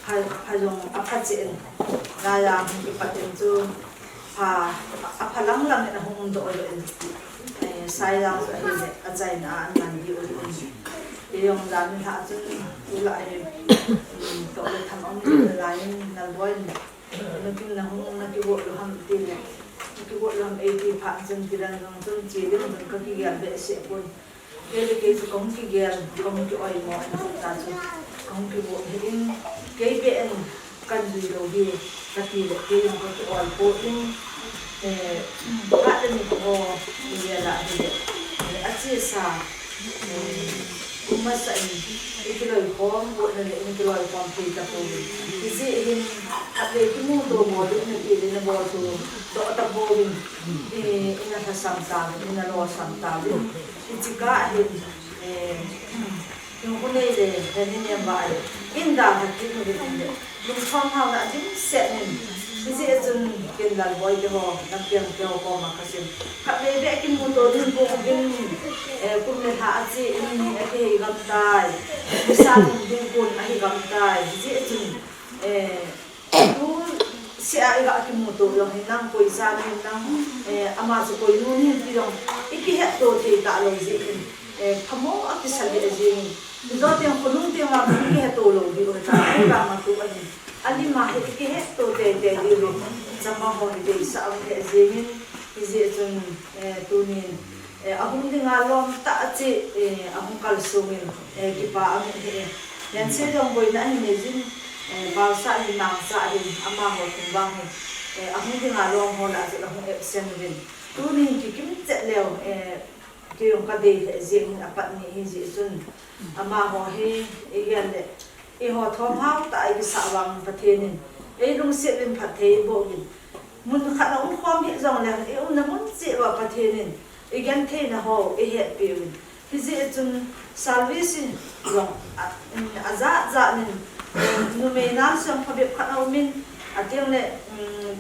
Pha, pha jong a pha chen. Laya hung kipat in chu pha, a pha lang lang in a hung um doh doh in. Eh, sai lang chu ahile, a chaina a an man diu in. Kei jong jan ni lha chun, tu la hi, um, toh le tham um le lai in, Lalboi in, na kin na hung, na kigot lou ham ti le. Na kigot lou ham ei ti pha chun, ti dan jong chun, chi ding jong ka kigel behseh pon. Kei le kei chu kahung kigel, kahung ki-oimo, ta chu kahung kivo hi in, kei beh in kan jui lou hi, kati le kei jong ka ki-oi po in, eh, phat le ni ho, kigel a hi le, eh, achesa, eh, kum masa in, i kiloikhom, vo na le i kiloikhom thei ta pouvin. Hijeh hin, khatvei kimuto bol in, na ti le na bol to, doh ta pouvin, eh, i na lhasam tauvin, i na losam tauvin. Hiche kah hin, eh, lungkhu nei le, he ni nem va le, in dalha kit uvin le, lungthom haona dimset in, hijeh chun ken Lalboi te ho, Lampiang te ho koma kasim. Khatvei beh kimuto ding kon uvin, eh, kum le lha ache in, akihei gam tai. Nisa lhung ding kon ahi gam tai. Hijeh chun, eh, Tu sia i ga kimuto jong hin lang, koi jan hin lang, eh, ama chu koi nu hin ti jong, i kihetto thei talou jeh in, eh, phamo a kisa lheh jeng in. Ijo teng khonung teng a i kihetto lou diu hi ta, i ga ma tu ahin. Alima hi i kihetto teitei diu hi, chapang ho hi deisah um lheh jeng in, hijeh chun, eh, tunin, Eh, ahung dinga lom tah a che, eh, ahung kalsong in, eh, kipa aum e. Hiche jong boina ahi nei jin, eh, Valsa hin, Mangcha hin, amaho thum vang hin, eh, ahung dinga lom ho lah a che ahung absent uvin. Tunin kikim chet leu, eh, kei jong kadei lheh jeng in apat ni hijeh chun. Amaho hi, i gel le, Eiho thomhao tah a i kisah vang Pathen in, ei lungset uvin phatthei eiboh uvin. Mun khat a umkhom hih jongle, i umna mun cheh uva Pathen in, i gentheina ho, eihetpeh uvin. Hijeh chun service jong, a, um, ajat jat in, um, numei naosen phabep khat a um in, ateng le, um,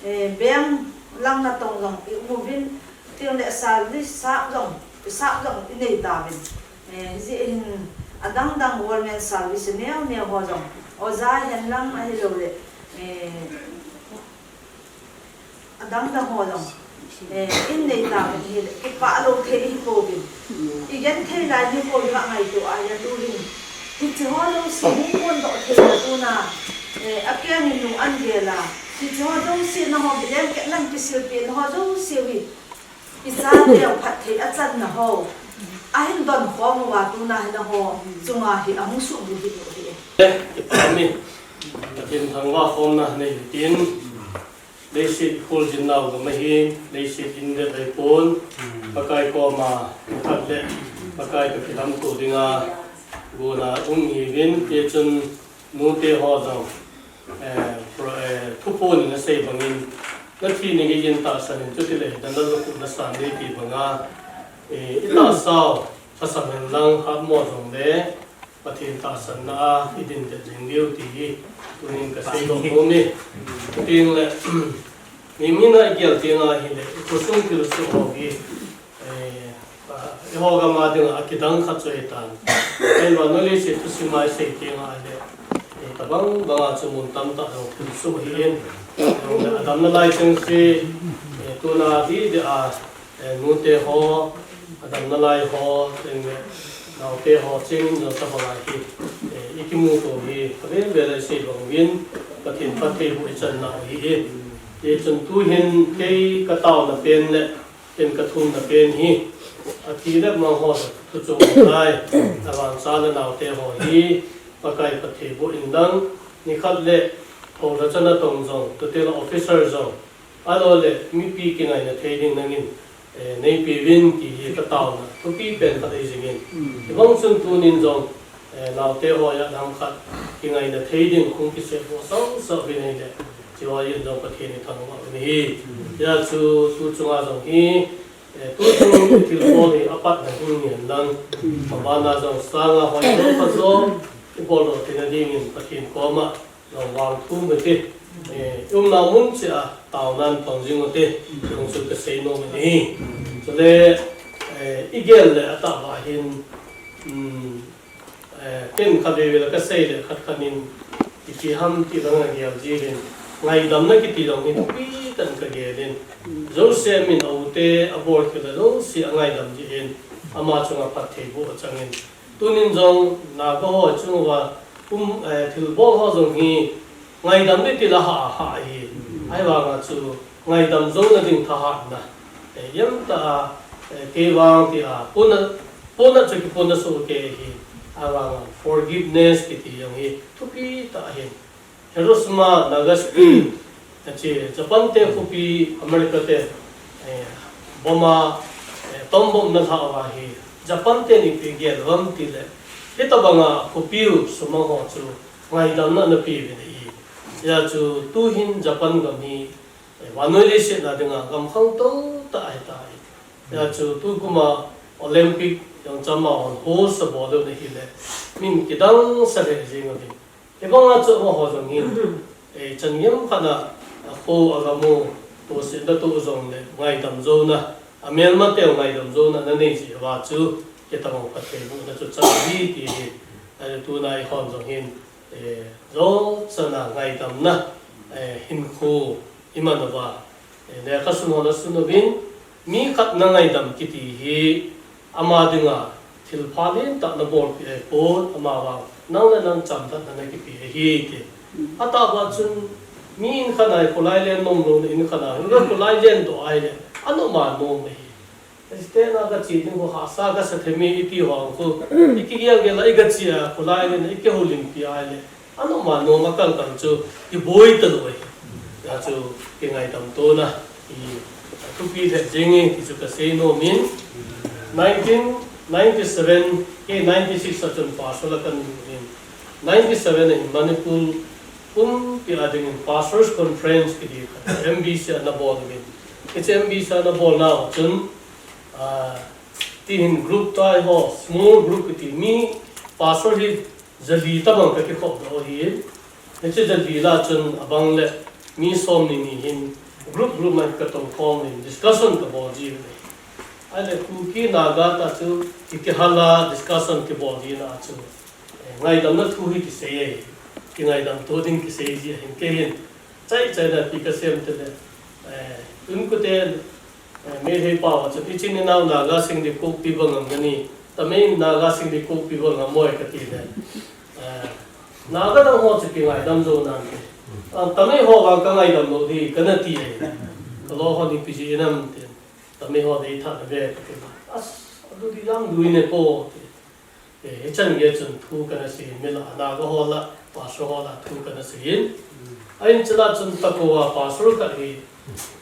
Eh, beng lang natong jong i um uvin, teng le service sap jong, i sap jong i nei tauvin. Eh, hijeh hin adang dang government service neo neo ho jong, oja hen lang ahilou le, eh, adang dang ho jong, eh, in nei tauvin hile, kipah lou thei hi pouvin. I genthei lai ni ko i ngaito a, ya tu hin. Hiche ho jouse hung kondoh thei na tuna, eh, akeng in nu an gel a. Hiche ho jouse nangho blanket nan kisilpeh na ho jouse hi. I chateu phatthei a channa ho. Ahin donkhom uva tuna hi nangho chunga hi ahung suhbulhit u hi. Eh, Pathen thangvah khomna nei tin. Leiset kholjin nau gam ahi, leiset in vet ahipon, Pakai koma, khat le, Pakai kakilamto dinga, gona um hiuvin, tichun nute ho jong, eh, pro-, eh, thuphon in asei bangin, Pathen ni gei in tahsan in chuti le, dan dan lo ku na san ni ti banga, eh, i tahsa u, tahsan hen lang hat mo jong le, Pathen tahsanna a, i din te jing diu ti hi, tunin ka sei dong dong ni. Ting le, mi mi na i gel ting a hi le, i khosung thil suh ho hi, Eh, ah, eiho gam a dinga kidang khat chu ahi tan. Ei vannoi leiset thusim a i sei teng a le, eh, tabang banga chu mun tamtah jong thil sum ahi in. Jong le a damna lai cheng si, eh, tuna di di a, eh, nute ho, a damna lai ho, cheng le naote ho, cheng in jong tabang a hi, eh, i kimuto hi, a vel vel a i sei bang uvin, Pathen phattheiboh i chan nau ahi in. Hichun tuhin kei ka taona pen le, Ken ka thumna pen hi, a thi le mang ho thu chung tai, a vangsa le naote ho hi, Pakai phattheiboh in lang, nikhat le, ho la chana tong jong, tutil officer jong, a lo le, mipi kingaina thei ding nangin, eh, neipe uvin ti hi ka taona, thupi pen khat ahi jingin. Hibang chun tunin jong, eh, naote ho a dang khat, kingaina thei ding hung kisei ho sang sa uvin ahi le, Chiho in jong Pathen i thangvah u ahi. Hia chu tu chunga jong hi, eh, tu chung thil bol hi a patna hung ngen lang. Mabana jong sanga hoi jong pha jong i bol lo tina dingin Pathen koma jong vang thu me ti. Eh, umna mun chia taonan pang jing u ti. Jong chu ka sei nom ahi. Chule, eh, i gel le a tahbeh hin, um, Eh, ken khat veve la ka sei le khat khat in ipi ham ti lang a gel jin, ngaidamna kiti jong hi thupi tah in ka gel in. Jouse min a u te a bol khel a jouse a ngaidam jin, ama chunga phattheiboh a chang in. Tunin jong Naga ho chunga um, eh, thilbol ho jong hi ngaidam le ti la ha, ha hi. Ahivanga chu ngaidam jouna ding thahatna. Eh, ijemtia, eh, kei vang tia, pona, pona chu kipona soh kei hi. Ahivanga forgiveness kiti jong hi thupi tah ahin. Hiroshima, Nagasaki, ache, Japan te khopi, America te, eh, bomb a, eh, tom bomb na lha uva hi. Japan ten ipi gel uvem tile, hitabanga khopi u sumang ho chu ngaidamna ana pe uvin ahi. Hia chu tuhin Japan gam hi, eh, vannoi leiset a dinga gam khangtou tah ahitai. Hia chu tukum a Olympic jong chama hon host abol u ahile, min kidang sa lheh jing uvin. Hibanga chu amaho jong hin, eh, chan gem khat a, a kho a gam u, tohsetna toh jong le, ngaidam jouna, a melmate u ngaidam jouna ana nei jeh uva chu, hitabang phattheibohna chu chang ahi ti hi, eh, tuna eihon jong hin, eh, jochan a ngaidamna, eh, hinkho i man uva, eh, lekha sun hon asun uvin, mi khat na ngaidam kiti hi ama dinga thil pha lentah na bolpeh ahipon, amavang nang le nang chamlhatna na kipeh ahi ti. Atahbeh chun mi in khat a kholai len nom louna in khat a, kholai len doh ahile, anom a nom ahi. Christian a kache ding ho hahsa kasa thei me iti ho khu, i kigel gel a i kache a, kholai len a i kihoulimpi ahile, anom a nom a kal kal chu kiboi talou ahi. Hia chu kingaidam tona hi thupi lheh jing e ti chu ka sei nom in, nineteen ninety-seven, kei ninety-six a chun pastor la kahin in, ninety-seven a hin Manipur pumpi a dingin Pastors Conference kiti khat M B C a ana bol in, hiche M B C a ana bolnau chun, ah, tihin group tai ho, small group kiti mi pastor hi jali tabang ka kikhop doh ahi. Hiche jali la chun abang le mi somni ni hin group group a ka tong khom in discussion ka bol ji uve. Ahile Kuki Naga tah chu kiti hala discussion kibol ji na chu, eh, ngaidamna thu hi kisei e. Kingaidam to ding kisei ji ahin kei hin. Chai chai na ipi kasem tile, eh, tun kuten, eh, Meitei pao a chun, "Ichin inao Naga sing di kokpi bang ngam nani, Tamei Naga sing di kokpi bang ngam moi," kati le. Eh, Naga dang ho chu kingaidam jou nante. Ah, Tamei ho vang kangaidam lou di, kana ti e. Ka lo ho ni ipi ji inam tin. Tamei ho deitha na ve kati le. As, adu di jam lui ne po ti. Eh, hichan gei chun thu kana sei, mi la, Naga ho la, pastor ho la thu kana sei in. A in chila chun Takou a pastor khat hi,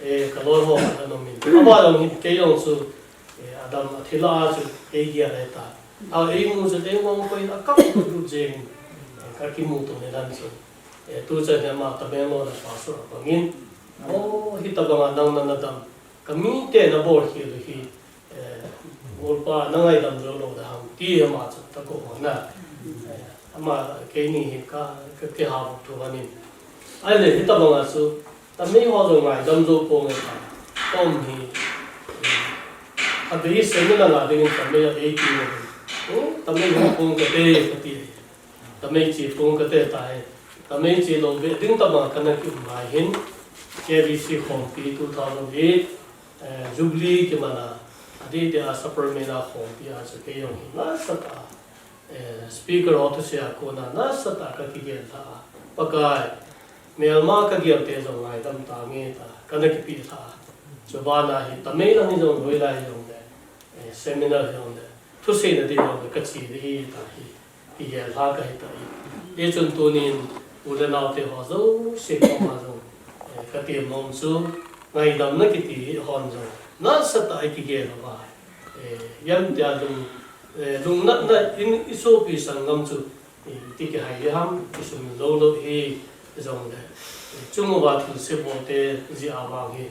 eh, ka loi ho khat ana um in. Ama jong hin kei jong chu, eh, a dam a thil a chu kei gel ahi ta. A eimu chu kei mong ko in a kap ko du jeng. Eh, ka kimuto ni dan chu. Eh, tuchan hi ama Tamenglong a pastor a pang in. O, hitabanga nang na nadam, ka mite na bol hi, hi, eh, Golpa na ngaidam jou lou da ham, ti ama chu ka kou na. Eh, ama keini hi ka, ka kihou thu ahin. Ahile hitabanga chu, tamei ho jong ngaidam jou ponge ta. Tom hi, eh, abei seminar la dingin tamei abei ti mo. Hmm, tamei ho pong kate kati. Tamei che pong kate tai. Tamei che lou be ding tama kana kium lai hin. K B C khompi two thousand eight, eh, Jubilee kimana. Adeh dia Sapermeina khompi a chu kei jong hi nasatah a, eh, speaker ho thusei a kona nasatah a ka kigel lha a. Pakai, melma ka gel te jong ngaidam tange tia kana kipeh lha a. Chubana hi tamei lang hi jong loi lai jong le, eh, seminar hi jong le, thuseina ding jong le ka che ding ahi tia hi, kigel lha ka hi tai. Hichun tunin u le nao te ho jouse koma jong, eh, ka tem nom chu, ngaidamna kiti hi hon jong nasatah a i kigel uva, eh, ipi tia lung, eh, lungnatna in i sopi sanggam chu, eh, iti kihai ding ham, kisumil lou lou hi jong le, eh, chung uva thilse bol te jeh a vang hi,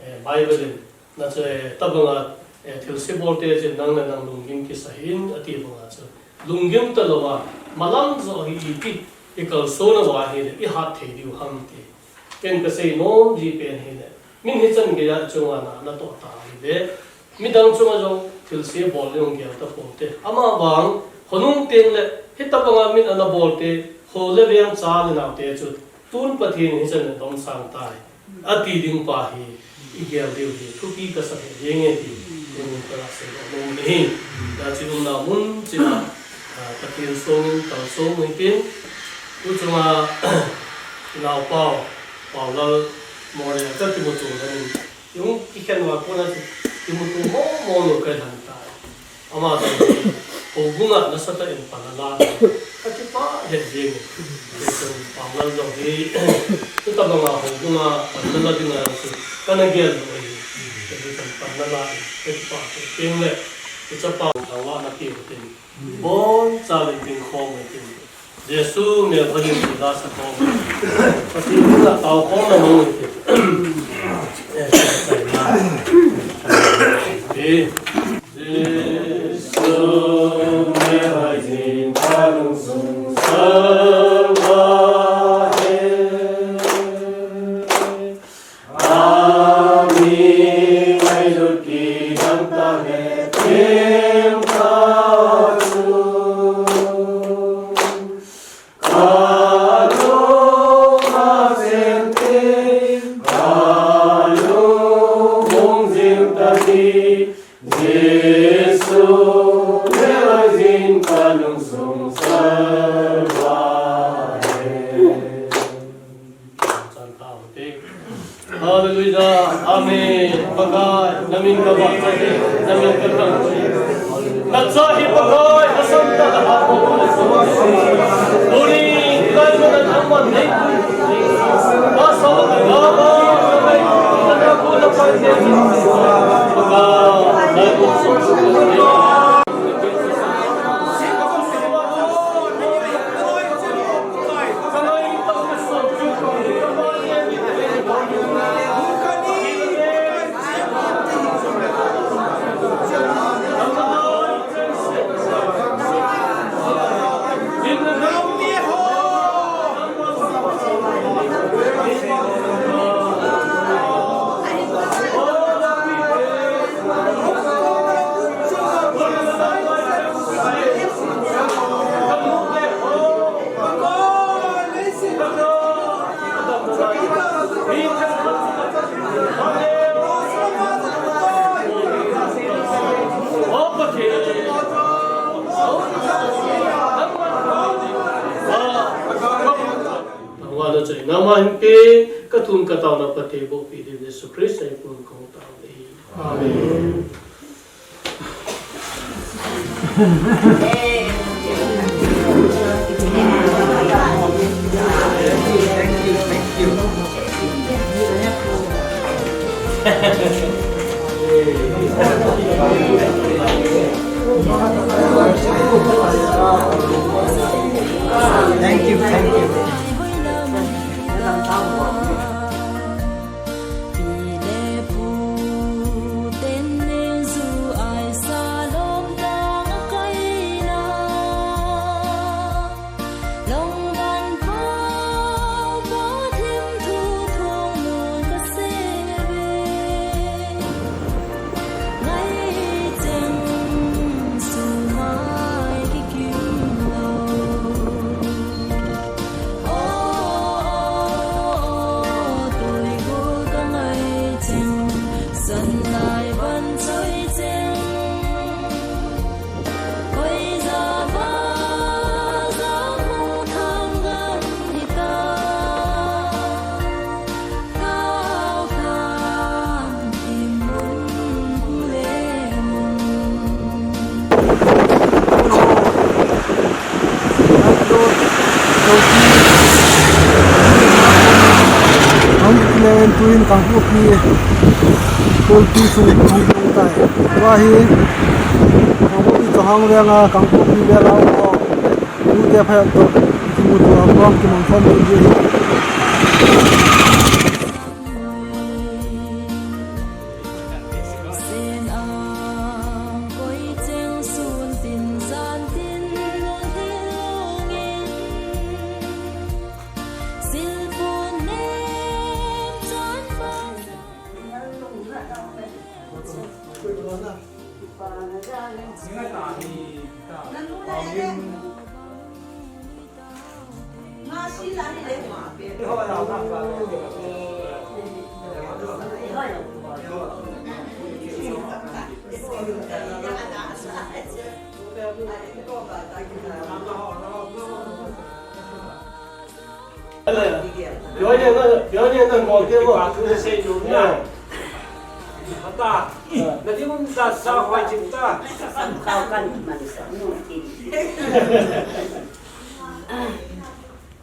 eh, Bible in na chu, eh, tabanga, eh, thilse bol te jeh in nang le nang lunggim kisa hih in ati banga chu, lunggim ta louva, malam joh hi iti i kalson uva ahile i hat thei diu ham ti. Ken ka sei nom ji pen hile, min hichan geiya chunga na, na toh ta hile, midang chunga jong thilse bol jong gel ta poute. Amavang, khonung teng le, hitabanga min ana bol te, kho le veng cha le nao te chu, tun Pathen in hichan in domsang tai, ati ding pa hi, i gel diu hi, thupi ka sa he jeng e ti, tun ka la sei nom ahi. Hijeh chun umna mun china, ah, Pathen songin, kalsong hitin, tu chunga, i naopa u, Paulal Moria ka kimuto lhonin, i hung kikhen uva kona chu, kimuto mo mo lou ka lhan tai. Ama jong hi, houbunga nasatah in pan ala, ka kipah lheh jeng e. Hichun Paulal jong hi, hitabanga houbunga pan ala dinga chu, kana gel lou ahi. Hichun pan ala, ka kipah lheh jeng le, i chapa thangvahna pe u tin. Boncha le ding khom u tin. Jesu melma hin ti la sa khom. Pathen in a tao khom na mo u tin. Eh, sa na. Eh. Jesu melma hin ta lung sung sa va he. Ami ngailut kidang ta le themkhat chu. Ka lung a chen te, ka lung hung jing ta hi, Jesu le lai jin ka lung sung sa va he. Hallelujah. Amen. Pakai, na min ka vahchoi, na min ka thangvah. Na cha hi Pakai, na santah a ha ko. Tuni, kai mana thangvah nei. Ka sa ka ga ba, na kai, na ka ko na pai te. Pakai, na ko so. Nangma na chai, nangma hin pe, ka thum ka tao na pate bo pi din Jesu Christ ai pun kong tao ni. Amen. Thank you, thank you. Tuin Kangpokpi Kulpi sung hung tung tai. Tua hi Kangpokpi Chawhang Veng a Kangpokpi vel a um ho, tute phai toh kimuto a program kimang khom ding hi.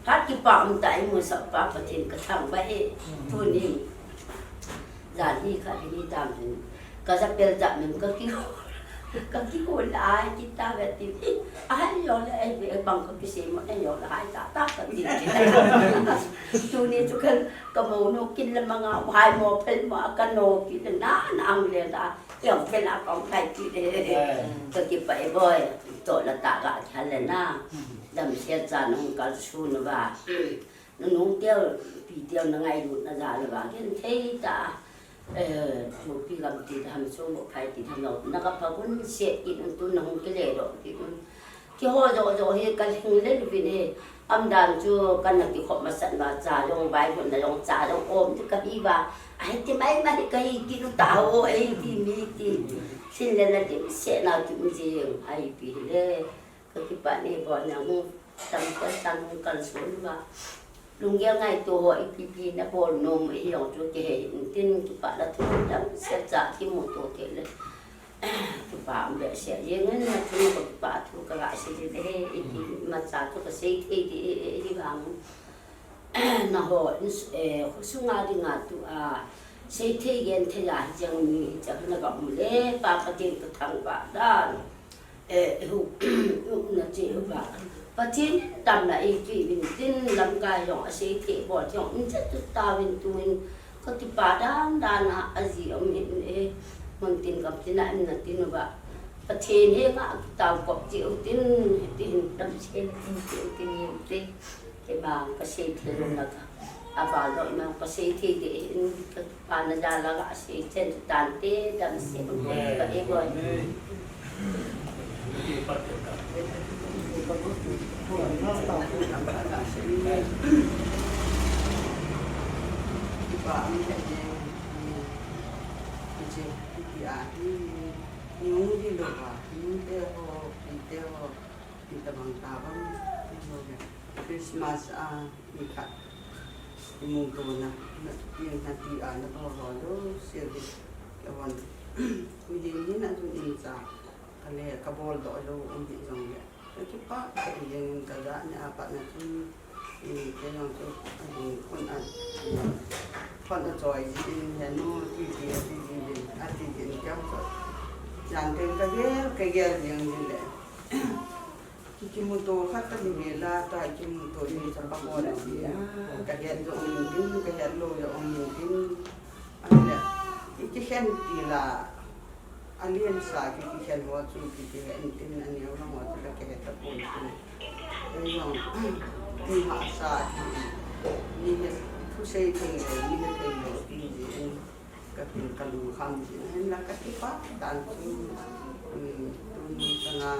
Ka kipah um tah, i musah pa Pathen ka thangvah e. Tuni jan hi khat hi ni tam hin ka japel jap min ka ki, ka kihol a, kita ve ti. Ai, yo le, ai ve bang ka kisei mo, ai yo le, ai ta ta ka ti. Tuni chu ka, ka monu kin le manga, ai mo phel mo, ka no ki le na, na ang le na. Yong phel a kong kai ti le. Ka kipah e boi, to la ta ka ki hal le na. Damsel chan hung kalson uva. Nunung tel, pi tel na ngailutna jal uva. Ken thei ta. Eh, chu pi gam ti ta ham, chu mo phai ti ta no. Na ka pha gun se ti un, tu na hung kile doh ti un. Kiho jo jo hi ka lhing le uvin e. Am dan chu ka na kikhop masat uva, cha jong, Bible na jong, cha jong om ti ka hi uva. Ai ti mai mai ka hi ki lu ta ho, ai ti mi ti. Sin le na ti se na ti mi jing, ai pi le. Ka kipah e boi, nang hung tam ka tam hung kalson uva. Lunggel ngaito ho ipi pi na bol nom u hi jong chu kihe in tin, kipah la thu dam se cha kimuto thei le. Kipah um behseh jeng in, na thu ka kipah thu ka ga sei le he, ipi imacha chu ka sei thei di e, e, hi vang. Na ho, in s-, eh, khosunga dinga tua sei thei gen thei a hi jeng mi hi cha na ga um le, Pa Pathen ka thangvah dan. Eh, hu, na che uva. Pathen tam na e ki vin tin lamkai jong a sei thei bol jong in che tu ta vin tu in ka kipah dan dan a, a ji um hin e. Mun tin kam tin a in na tin uva. Pathen he nga kitao kop che u tin, tin dam se tin che u tin ye u te. Kei bang ka sei thei lou na ka. A bal lou na ka sei thei de in ka pa na ja la ka sei chen tan te dam se ka e boi. Ba ang te de. Ni che ki a ni ni ni te ho, ni te ho. Itabang tabang, itabang. Christmas a, ikhat. Imutona, na, inati a, na bol lou, sir di. Kawan. Miding hin atun insa. Kale, kabol doh lou, um hi jong le. Kipah, ka iyeng ka ga ni apa na tun. Kei jong chu, ading khun a, khun a choi jin, henu, ti ti, ati jin, ati jin, kei jong chu. Jan teng ka gel, ka gel jing jin le. Ki, kimuto khat ka ni ve la, ta kimuto ni chapa ko la si. Ka het jong um in tin, ka het lou jong um in tin. Ahile, i kikhen ti la, alian sa ki, kikhen ho chu ki, kihen tin, aneo lang ho chu la kihe tapon tin. Kei jong, ti hahsa ki, ni he, thusei thei lou, ni he thei lou, ti jin, ka tin ka lungkham jin. Hinla ka kipah dan chu, um, tuni sanga,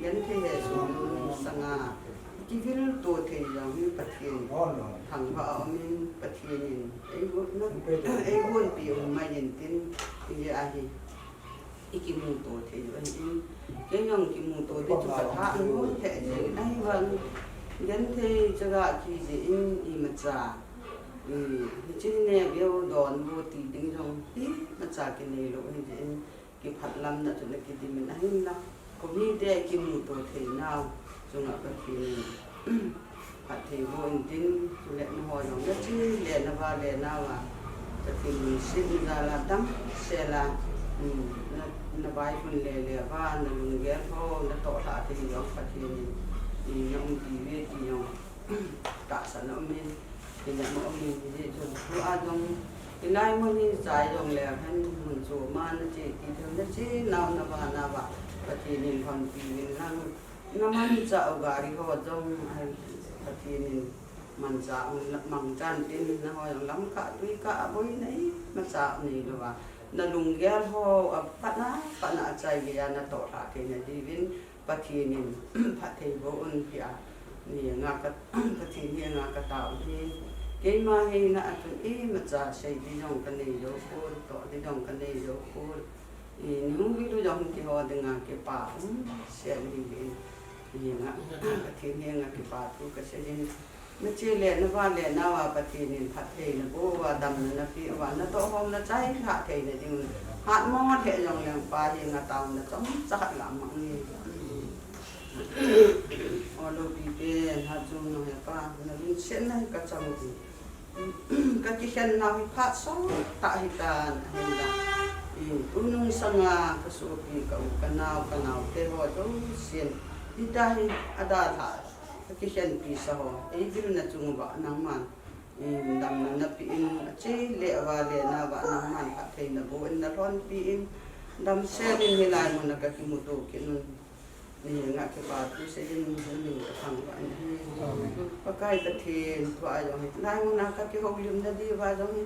genthei he chu, tuni sanga, kivil to thei jong hi Pathen thangvah a um in, Pathen in eigon, eigonpi um mai in tin, ijeh a hi, i kimuto thei u ahi in, kei jong kimuto thei chu ka tha ahi lheh jeng in, ahivang genthei chaga kiji in imacha, i, hiche ne veu don vo ti ding jong imacha kinei lou ahi jeh in, kiphatlamna chu na kidim in ahinla, kou mite kimuto theinau chunga Pathen in phatthei boh in tin, chule nangho jong nache le nava le nauva, Pathen in sihna jal a damsel a, um, na, na vaihom lele uva, na lunggel ho, na toh lhah thei jong Pathen in, i, na umpi uve ti jong tahsan a um in, i, na um in, hijeh chun tua jong, hilai mun hi chai jong le hen mun chom a na che ti thei, na chenau na vanau va Pathen in lhonpi uvin lang, na manchah u gari ho jong, ai, Pathen in manchah un la, mangchan tin na ho jong lam kah tui kah a boina imacha nei louva, na lunggel ho apatna, patna a chai geiya na toh lhah thei na diuvin Pathen in phatthei boh un tia, ni nga ka, Pathen henga ka tao hi. Keima hina a chun imacha sei di jong ka nei lou pon, toh di jong ka nei lou pon. I, ni hung hi lu jong hung kiho dinga kipa um sel hi in. Ni nga, Pathen henga kipa thu ka sei in. Na che le, na va le, na va Pathen in phatthei na boh uva, damna na pe uva, na toh hom na chai lhah thei na ding. Hatmo le jong leng Pa henga taona chomcha khat la mang ni. O loupi pen, hat jong nang he Pa, na lungsetna hi ka chang u. Ka kikhen nau hi phat sot tah hitan, ahinla. I, tunung sanga ka sopi, ka u, ka nao, ka naote ho jousen, hitia hi adalhah, ka kikhenpi sa ho, ei vilna chung uva nangman, i, damna na pe in, a che le, a va le, na va nangman phatthei na boh in, na lhonpi in, damsel in hilai mun a ka kimuto kit un. Ni nga kipa thu sei in, ni ka thangvah in ahi. Pakai Pathen, tua jong hi, lai mun a ka kihoulimna diuva jong hi,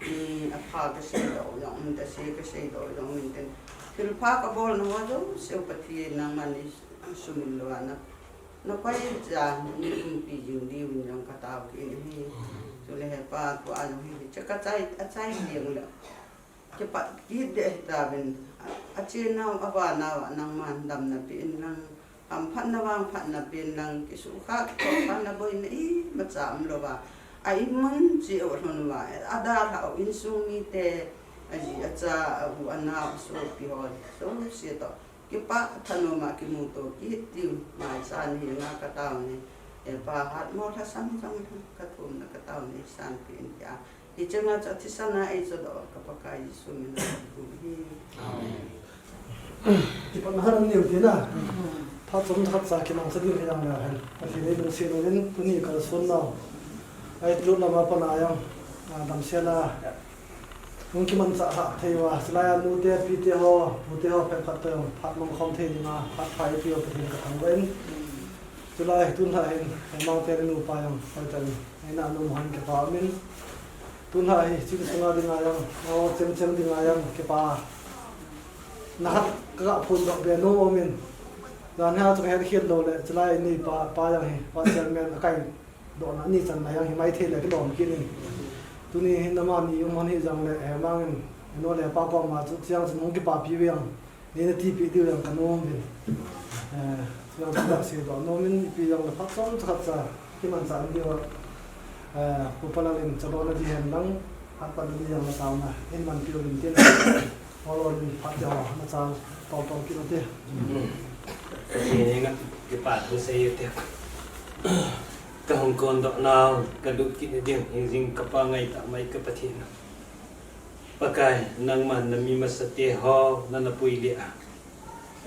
i, apha ka seidoh jong um, ta se ka seidoh jong um tin, thilpha ka bolna ho jouse Pathen nangman nei sumil louva na, na koi cha, nei umpi jing diuvin jong ka tao kit in ahi. Chule he Pa, tua jong hi, hiche ka chai, a chai jeng le kipat kit deh hitauvin, a, a chenau, a vanau a nangman damna pe in lang, hamphatna vangphatna pe in lang, kisuhkhah, kitohkhahna boina imacha um louva, a inmun cheh u lhon uva, a dalhah u insung mite, a ji, a cha, a u, a nao, a sopi ho jouse toh kipah thanom a kimuto kit diu, ngaichat henga ka tao e. E Pa, hatmo lhasam jong lhon, ka thumna ka tao e, sanpeh in tia. Hiche nga chu athisan a eichohdoh ka Pakai Jesu min a ka thum ahi. Amen. Kipana hat um neo tina. Phat chomcha khat cha kimangcha ding hijongle hen, Pathen in lungset uvin tuni kalson nau, ahilouleh lama pat a jong, a, damsel a hung kimanchah lhah thei uva, chulai a nute, pite ho, pute ho, phabep khat toh jong phat mangkhom thei dinga phat pha eipeh u Pathen ka thangvah in. Chulai tun lha hin, Hemang te le nupa jong, hoitah in, eina nom u hin kipa umin. Tun lha hi, ching sunga dinga jong, aw, cheng cheng dinga jong, kipa na khat ka ga phondoh be nom umin. Jan hi a chu ka het khel lou le, chulai neipa, pa jong hi, pa chairman a kai dohna ni channa jong hi maithei le kilom kit in. Tuni hin amani um hon hijongle, Hemang in, inu le pa koma chu, chiang chun hung kipapi uve jong. Nei na tipeh diu jong ka nom uvin. Eh, jong ka seidoh nom in ipi jong le phat chomcha khat cha kimanchah in diu, eh, Pu Palal in chalona di hen lang, hatpatna di jong le taona in manpeh uvin tin. Ol ol in phat te ho na chang tol tol kit ute. Pathen henga kipa thu sei ute. Ka hung kondoh nau, ka lut kit na ding, hingjing ka Pa ngaitah mai ka Pathen. Pakai, nangman na mi masate ho, na na pui lih a,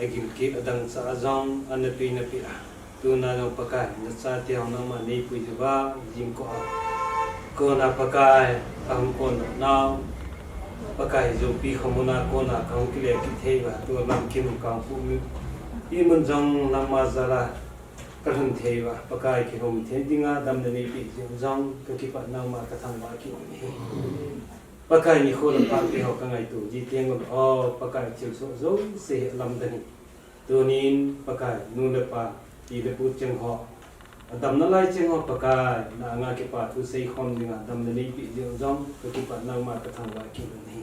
agilkel adangchah a jong, ana tui na peh a. Tuna jong Pakai, na chate ho nangman nei pui uva, jingkah a kona Pakai, ka hung kondoh nau, Pakai, Joupi kho mun a kona ka hung kile kit thei uva, tua lam kihung kang pu mi. Imun jong nangma jal a ka lhun thei uva, Pakai, kihung thei dinga damna nei peh jeh u jong, ka kipah nangma ka thangvah kit u ahi. Pakai, nikho le phat te ho ka ngaito ji teng ule, o Pakai, thilsoh jouse hi alamdang in. Tunin Pakai, nu le pa, pi le pu cheng ho, adamna lai cheng ho Pakai, na anga kipa thu seikhom dinga damna nei peh jeh u jong, ka kipah nangma ka thangvah kit u ahi.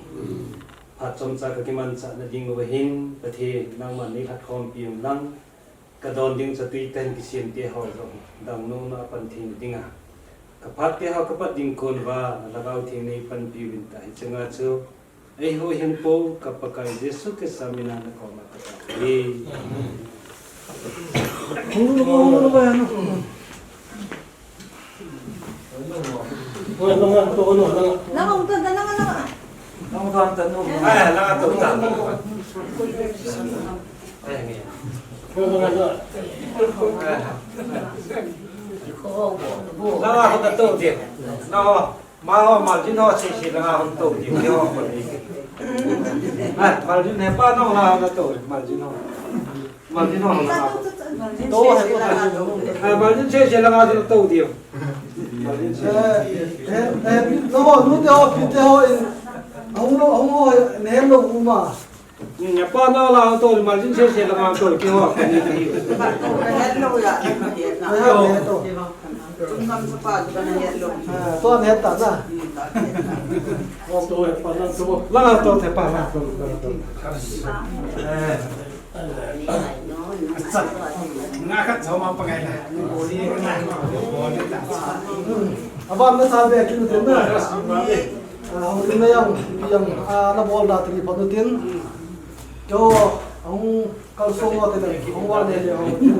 Phat chomcha ka kimanchah na ding uva hin, Pathen, nangman nei lhatkhompi un lang, ka don ding chu tui tah in kisem te ho jong, dang nom a pan thei na dinga, ka phat te ho ka pat ding kon uva, na Lhagao Theng nei panpi uvin tia, hiche nga chu, eiho Hempou, ka Pakai Jesu Christa min a na koma ka tao e. Amen. Nang, nang, nang, nang. Hung don ta nu. Ai, la to ta. Ai, nge. La ho ta to de. No, ma ho, Maljin ho, se se la ho to de. Ai, Maljin he pa no la ho ta to, Maljin ho. Maljin ho la. To he ko ta. Ai, Maljin se se la ho ta to de. Maljin se. Eh, eh, eh, no ho, nu te ho, pi te ho in. Hung lo, hung ho, ne lo u ma. Nya pa na la to, Maljin se se la ma to ki ho. Hello ya, hello ya. Hello, hello. Chungam sa pa, hello. Ah, to ne ta na. To he pa na to. La to te pa na to. Eh. Nga khat sa ma pa ngai la. Abang na sa be kin te na. Ah, hung tin na yang, yang, ah, na bol da tri pa nu tin. Keiho, hung kalsong ho te le, hung va ne le, hung tin.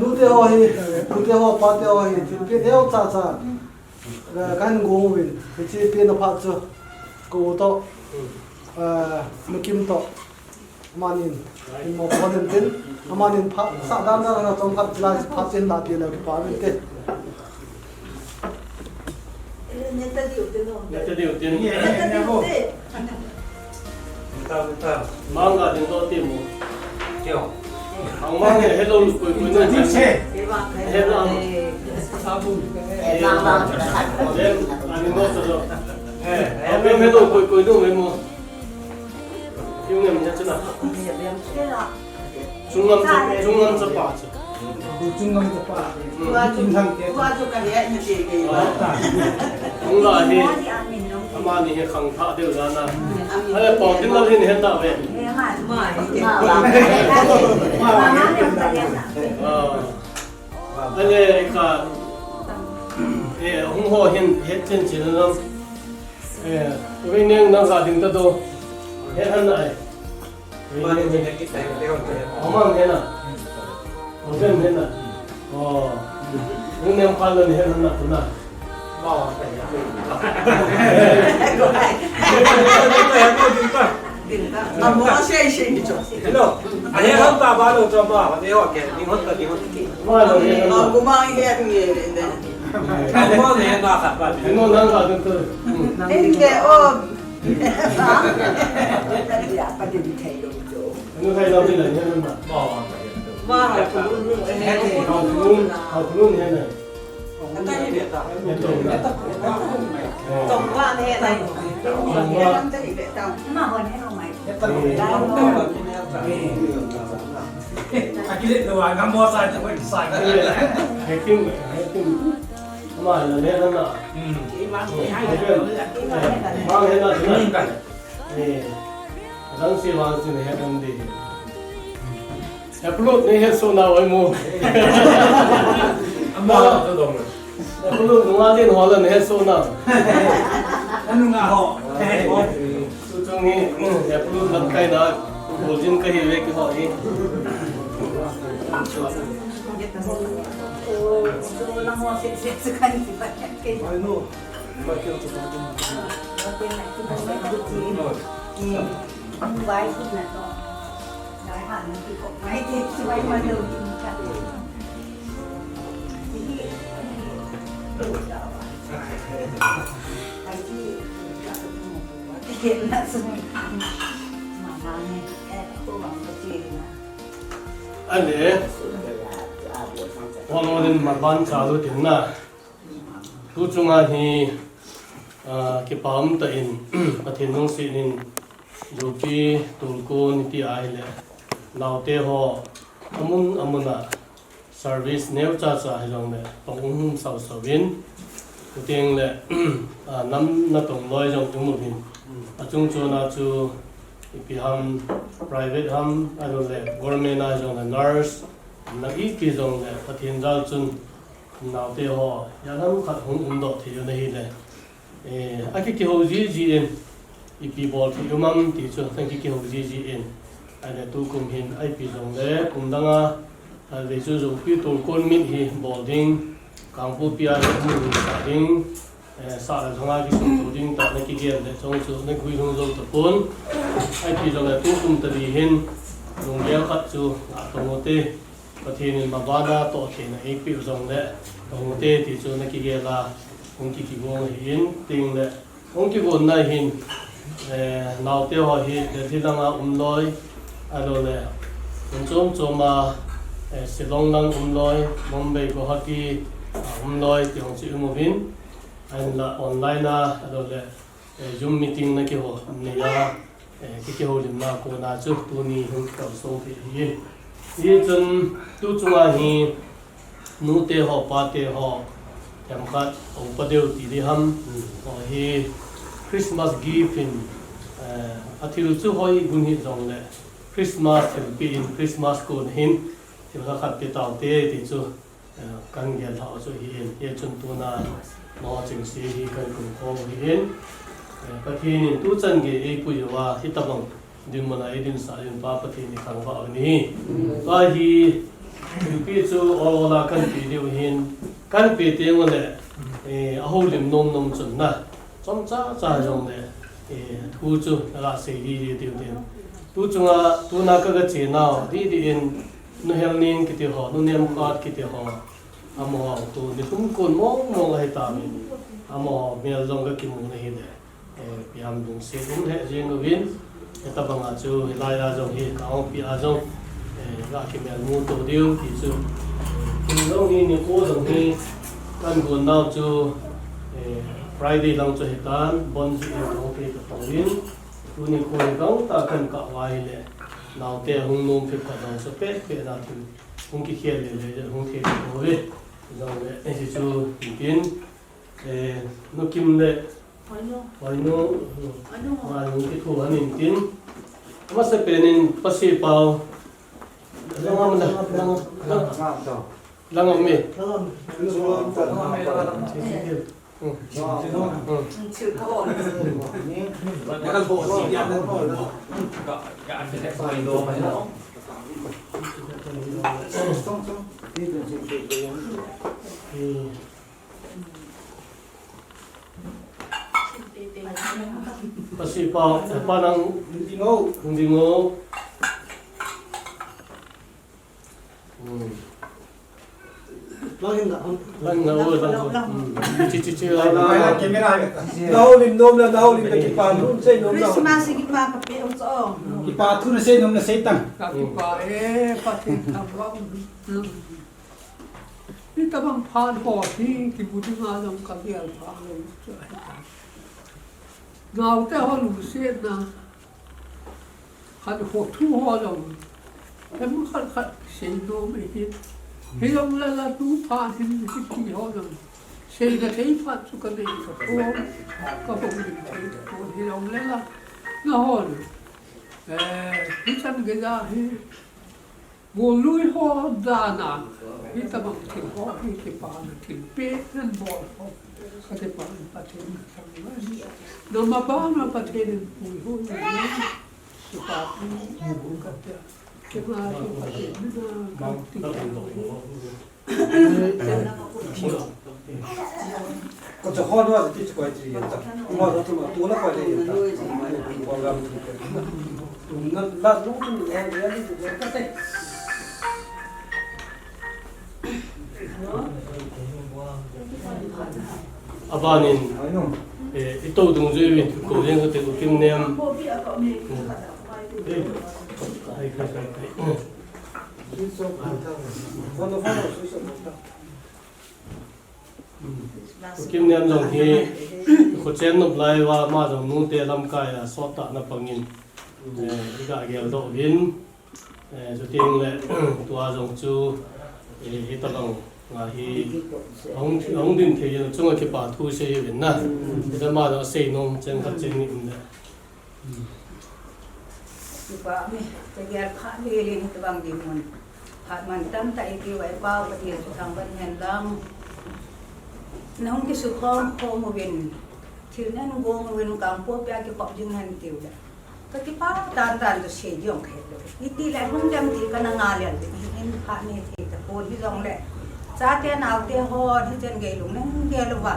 Nu te ho hi, nu te ho, pa te ho hi, thil pe neo cha cha. Eh, kan go win, hiche pe na phat chu. Ko to, eh, nu Kim to. Amanin, in mo pon in tin, amanin pha, sa dan dan na chom khat chila pha chin da ti na ki pa min te. Neta diu te no. Neta diu te. Neta diu te. Neta, neta. Manga ding do ti mo. Kyo. Ang manga hello lu koi koi no. Ti se. Hello. Sabun. Hello. Ani mo sa do. Eh, hello koi koi no mo. Kim nem nya chuna. Chungam cha, chungam chapa cha. Chungam chapa. Kim thang ke. Tua chu ka he ni che ke ba. Hung la hi. Amani hi khang tha deu la na. Ale pau tin la hin he ta ve. Ma ni ke. Ah. Ale ka. Eh, hung ho hin het chen chen lam. Eh, ui neng nang sa ding ta do. Het han ai. Ui neng. Aman het na. Aman het na. Oh. Ui neng pa lo ni het han na tu na. Hello. Ahe hon ta ba lo cho ma, ahe ho ke, ding hon ta, ding hon ta. Ba lo ke. Ang gumang he ang ye ne. Ang mo ne na ka ba. Ang mo nang ka tu. Ding ke o. Ya pa ding thei lo jo. Ang thei lo ni la ni na. Ba ha tu. Ha tu, ha tu ni na. Aplut ni he so na oi mo. Ama to dong. Aplut nunga din ho la ni he so na. Anu nga ho. Tu chung hi aplut lam kai na. Bol jin ka hi ve ki ho hi. Ai no. Ane, holo din maban chalu tin na. Tu chunga hi, ah, kipa um tah in, Pathen lungset in, Zopi, Tulkon, ti ahile, naote ho, amun, amun a, service neo cha cha hijongle, pang um um sau sau in, chuteng le, ah, nam natong loi jong um um in, achung chon a chu, ipi ham, private ham, ahilou le, government a jongle, nurse, na ipi jongle, Pathen jal chun, naote ho, ya lam khat hung um doh thei u na hile. Eh, aki kihou ji ji in, ipi bol thei u mam ti chu, aki kihou ji ji in. Ahile tukum hin, ipi jongle, kum dang a, ahile chu Zopi Tulkon mit hi bol ding, Kangpokpi a hi um hin sa ding, Eh, sah le jong a kisumto ding tah na kigel le jong chu na guilhung jou tapon. Ahi jongle tukum tadi hin lunggel khat chu na tong ute. Pathen in mabanna toh theina eipeh u jongle tong ute ti chu na kigel a hung kikigong ahin, tin le hung kigonna hin, eh, naote ho hi Delhi langa um loi, ahilou le mun chom chom a, eh, Shillong lang um loi, Mumbai, Guwahati a um loi ti hung chu um uvin. Ahinla online a, ahilou le, eh, Zoom meeting na kihou nei a, eh, ki, kihoulimna kona chu tuni hung kikalsong thei ahi. Hichun tu chunga hi nute ho, pate ho, themkhat, upa deu ti ding ham, ho hi Christmas gift in, eh, athil chu hoi gun hi jongle, Christmas thilpeh in, Christmas kon hin, thil khat khat pe taute ti chu, eh, kan gel lhah chu ahin, hichun tuna, mo chingse hi kan kum khom ahin, eh, Pathen in tuchan gei eipui uva, hitabang dinmun a eidinsah ding Pa Pathen i thangvah u ahi. Tua hi, thilpeh chu ol ol a kan pe diu ahin, kan pe teng uleh, eh, ahoulim nom nom chun na, chomcha cha jongle, eh, thu chu naga sei didi diu ahin. Tu chunga, tuna kaga chenau, didi in, Nu Helnin kiti ho, Nu Nemkhat kiti ho, amaho tu ni thum kon mong mong ahi tauvin, amaho mel jong kakimu na hile, eh, ipi ham lungset um lheh jeng uvin, hitabanga chu hilai a jong hi ka hung pi a jong, eh, ga kimel mu to diu ti chu. Tun jong hi nikho jong hi kan gon nau chu, eh, Friday lang chu hitan, bon ju in ka hung pi ta to in, tuni kho hi gangtah kan kah uva ahile, naote hung nom peh phat jong chu peh peh na thil hung kikhel le le hung thei to ve. Jongle, eh, hichu tin, eh, Nu Kim le Hoinu. Hoinu, Hoinu. Hoinu kithu ahin tin. Amasapen in Pasipao. Lang am la, lang, lang. Lang am me. Lang am. Hmm. Hmm. Hmm. Pasipao, eh, pa nang ding o. Ding o. Hmm. Lang in da, lang. Lang na o, lang o. Hmm. Chi, chi, chi, lang. Lang, lang, camera. Nahoulim nom la, nahoulim la, kipa nom, sei nom la. Christmas kipa kape o cho. Kipa thu nasei nom nasei tan. Kakipa e, Pathen thangvah. Hitabang phat ho hi kimu dinga jong kagel pha lou chu ahi. Naote ho lungsetna, khat ho thu ho jong, themkhat khat sei nom ahi. Hijongle la tu phat hin hiti ho jong, seina thei phat chu kanei tapon, kahoulim thei tapon, hijongle la, nahon, eh, hichan geija hi, Golui ho dan a, hitabang thil ho hi kipana thilpeh nan bol ho, kakipa Pathen kathangvah e. Nangma bana Pathen in pui hoi in, kipa pi, katia. Kima hi Pathen mina kati ho hi. Ko cha hon wa ti koi ti ya ta. Ko ma to ma to la koi le ya ta. Ko ga mi te. Na la lu tu ya ya ni tu ka te. Abanin, eh, ito dungjui mi ko yen ka te ko kim nem. Kim nem jong hi, ko chen nop lai uva, ama jong nute lamkai a, sot tah na pangin, eh, i ga geldoh uvin, eh, chuteng le, tua jong chu, eh, hitabang, nga hi, ahung, ahung din thei in, chunga kipa thu sei uvin na. Hita ama jong sei nom, chen khat chen ni um le. Kipa mi, kagel pha lele hitabang dinmun. Phat mantam tah i pi uva i Pa Pathen chu thangvah in hen lang. Nahung kisukhom khom uvin. Thil nahung gong uvin kangpokpi a kikhop ding hen tiu le. Kakipa tan tan chu sei ding kahe lou. Iti le hung dem ti kana ngai le. Hin phat ni thei tapon hijongle. Chate naote ho hichan gei lung nang gel uva.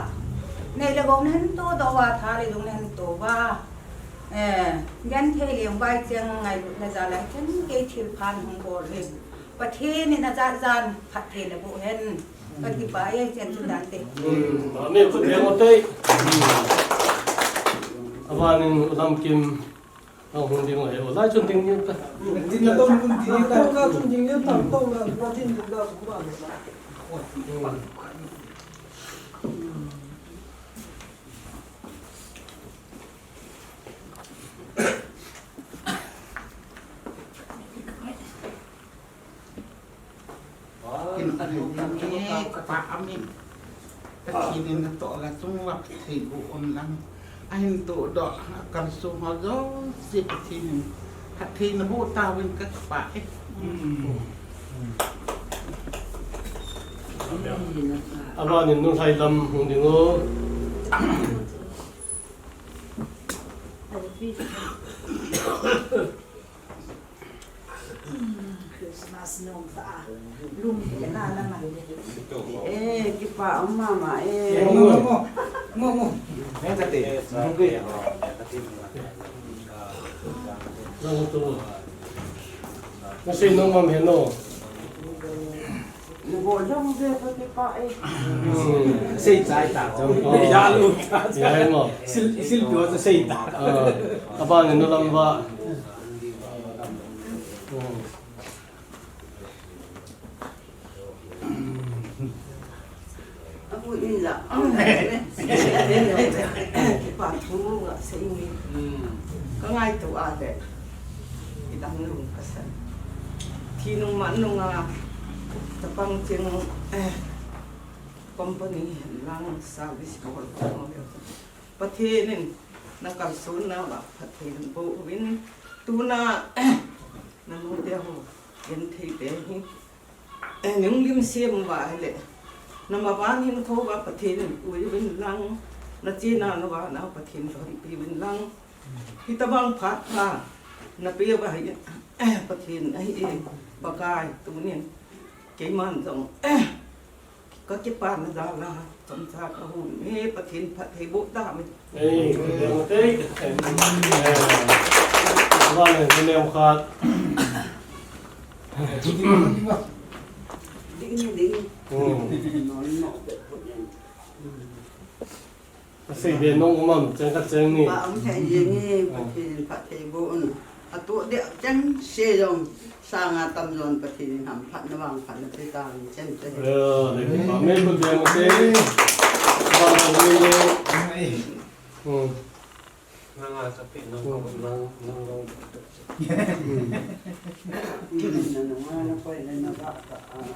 Nei le gou nahin todoh uva, tha le lung nahin to uva. Eh, genthei leng vai cheng ngailutna jal'a ken kei thilpha nahung bol le. Pathen in ajat jan phatthei naboh hen. Kakipah e, chen chu tante. Hmm, amen, khut beng u te. Abanin u Lamkim Ahung ding ahi, o lai chun ding ding ta. Ding na tong kun ding ta, tong na chun ding ding ta, tong na, na ding ding ta, tong na. Kin a lu ka pa amin. Pathen in natoh la chung uva phatthei boh un lang. Ahin todoh, akalsong ho jouse Pathen in phatthei naboh tauvin kakipah e. Abanin nu Lhailam hung ding o. Christmas nom ta. Lum ke na la ma. Eh, kipah um mama, eh. Mo, mo, mo, mo. Mo, mo. Nang tu. Nasi nom mam heno. Nago jong je pa kipah, eh. Sei chai ta jong. Ya lu. Ya mo. Sil, sil tu sei ta. Abanin nu Lamva. Abu in la, kipa thu ga sei ni. Ka ngaito a le, idang lung ka san. Thi nung man nung a, tapang ching, eh, company lang service ko. Pathen in nakalsonna uva phatthei boh uvin, tuna nanu te ho genthei te hi, eh, nung lim sem uva hile, namavan hinkho uva Pathen in pui uvin lang, nachena navana Pathen in lhonpi uvin lang, hitobang phat pha napeh uva hi, eh, Pathen ahi e, Pakai tunin keiman jong, eh, Ka kipana jal a, chomcha ka hon e, Pathen phatthei boh ta me. Ei, ka dei te. Eh, vale, ka neo khat. Ding, ding. Hmm. Asei be nong um am, cheng khat cheng ni. Ba um thei jeng e, Pathen in phatthei boh un. Atu deh cheng se jong, sanga tamjon Pathen in hamphatna vangphatna pe tang chen te. Eh, le ba me ko be mo te. Ba me le. Hmm. Nanga sa pe nong, nong, nong, nong. Kin na nong, na koi le na ba ka, ah.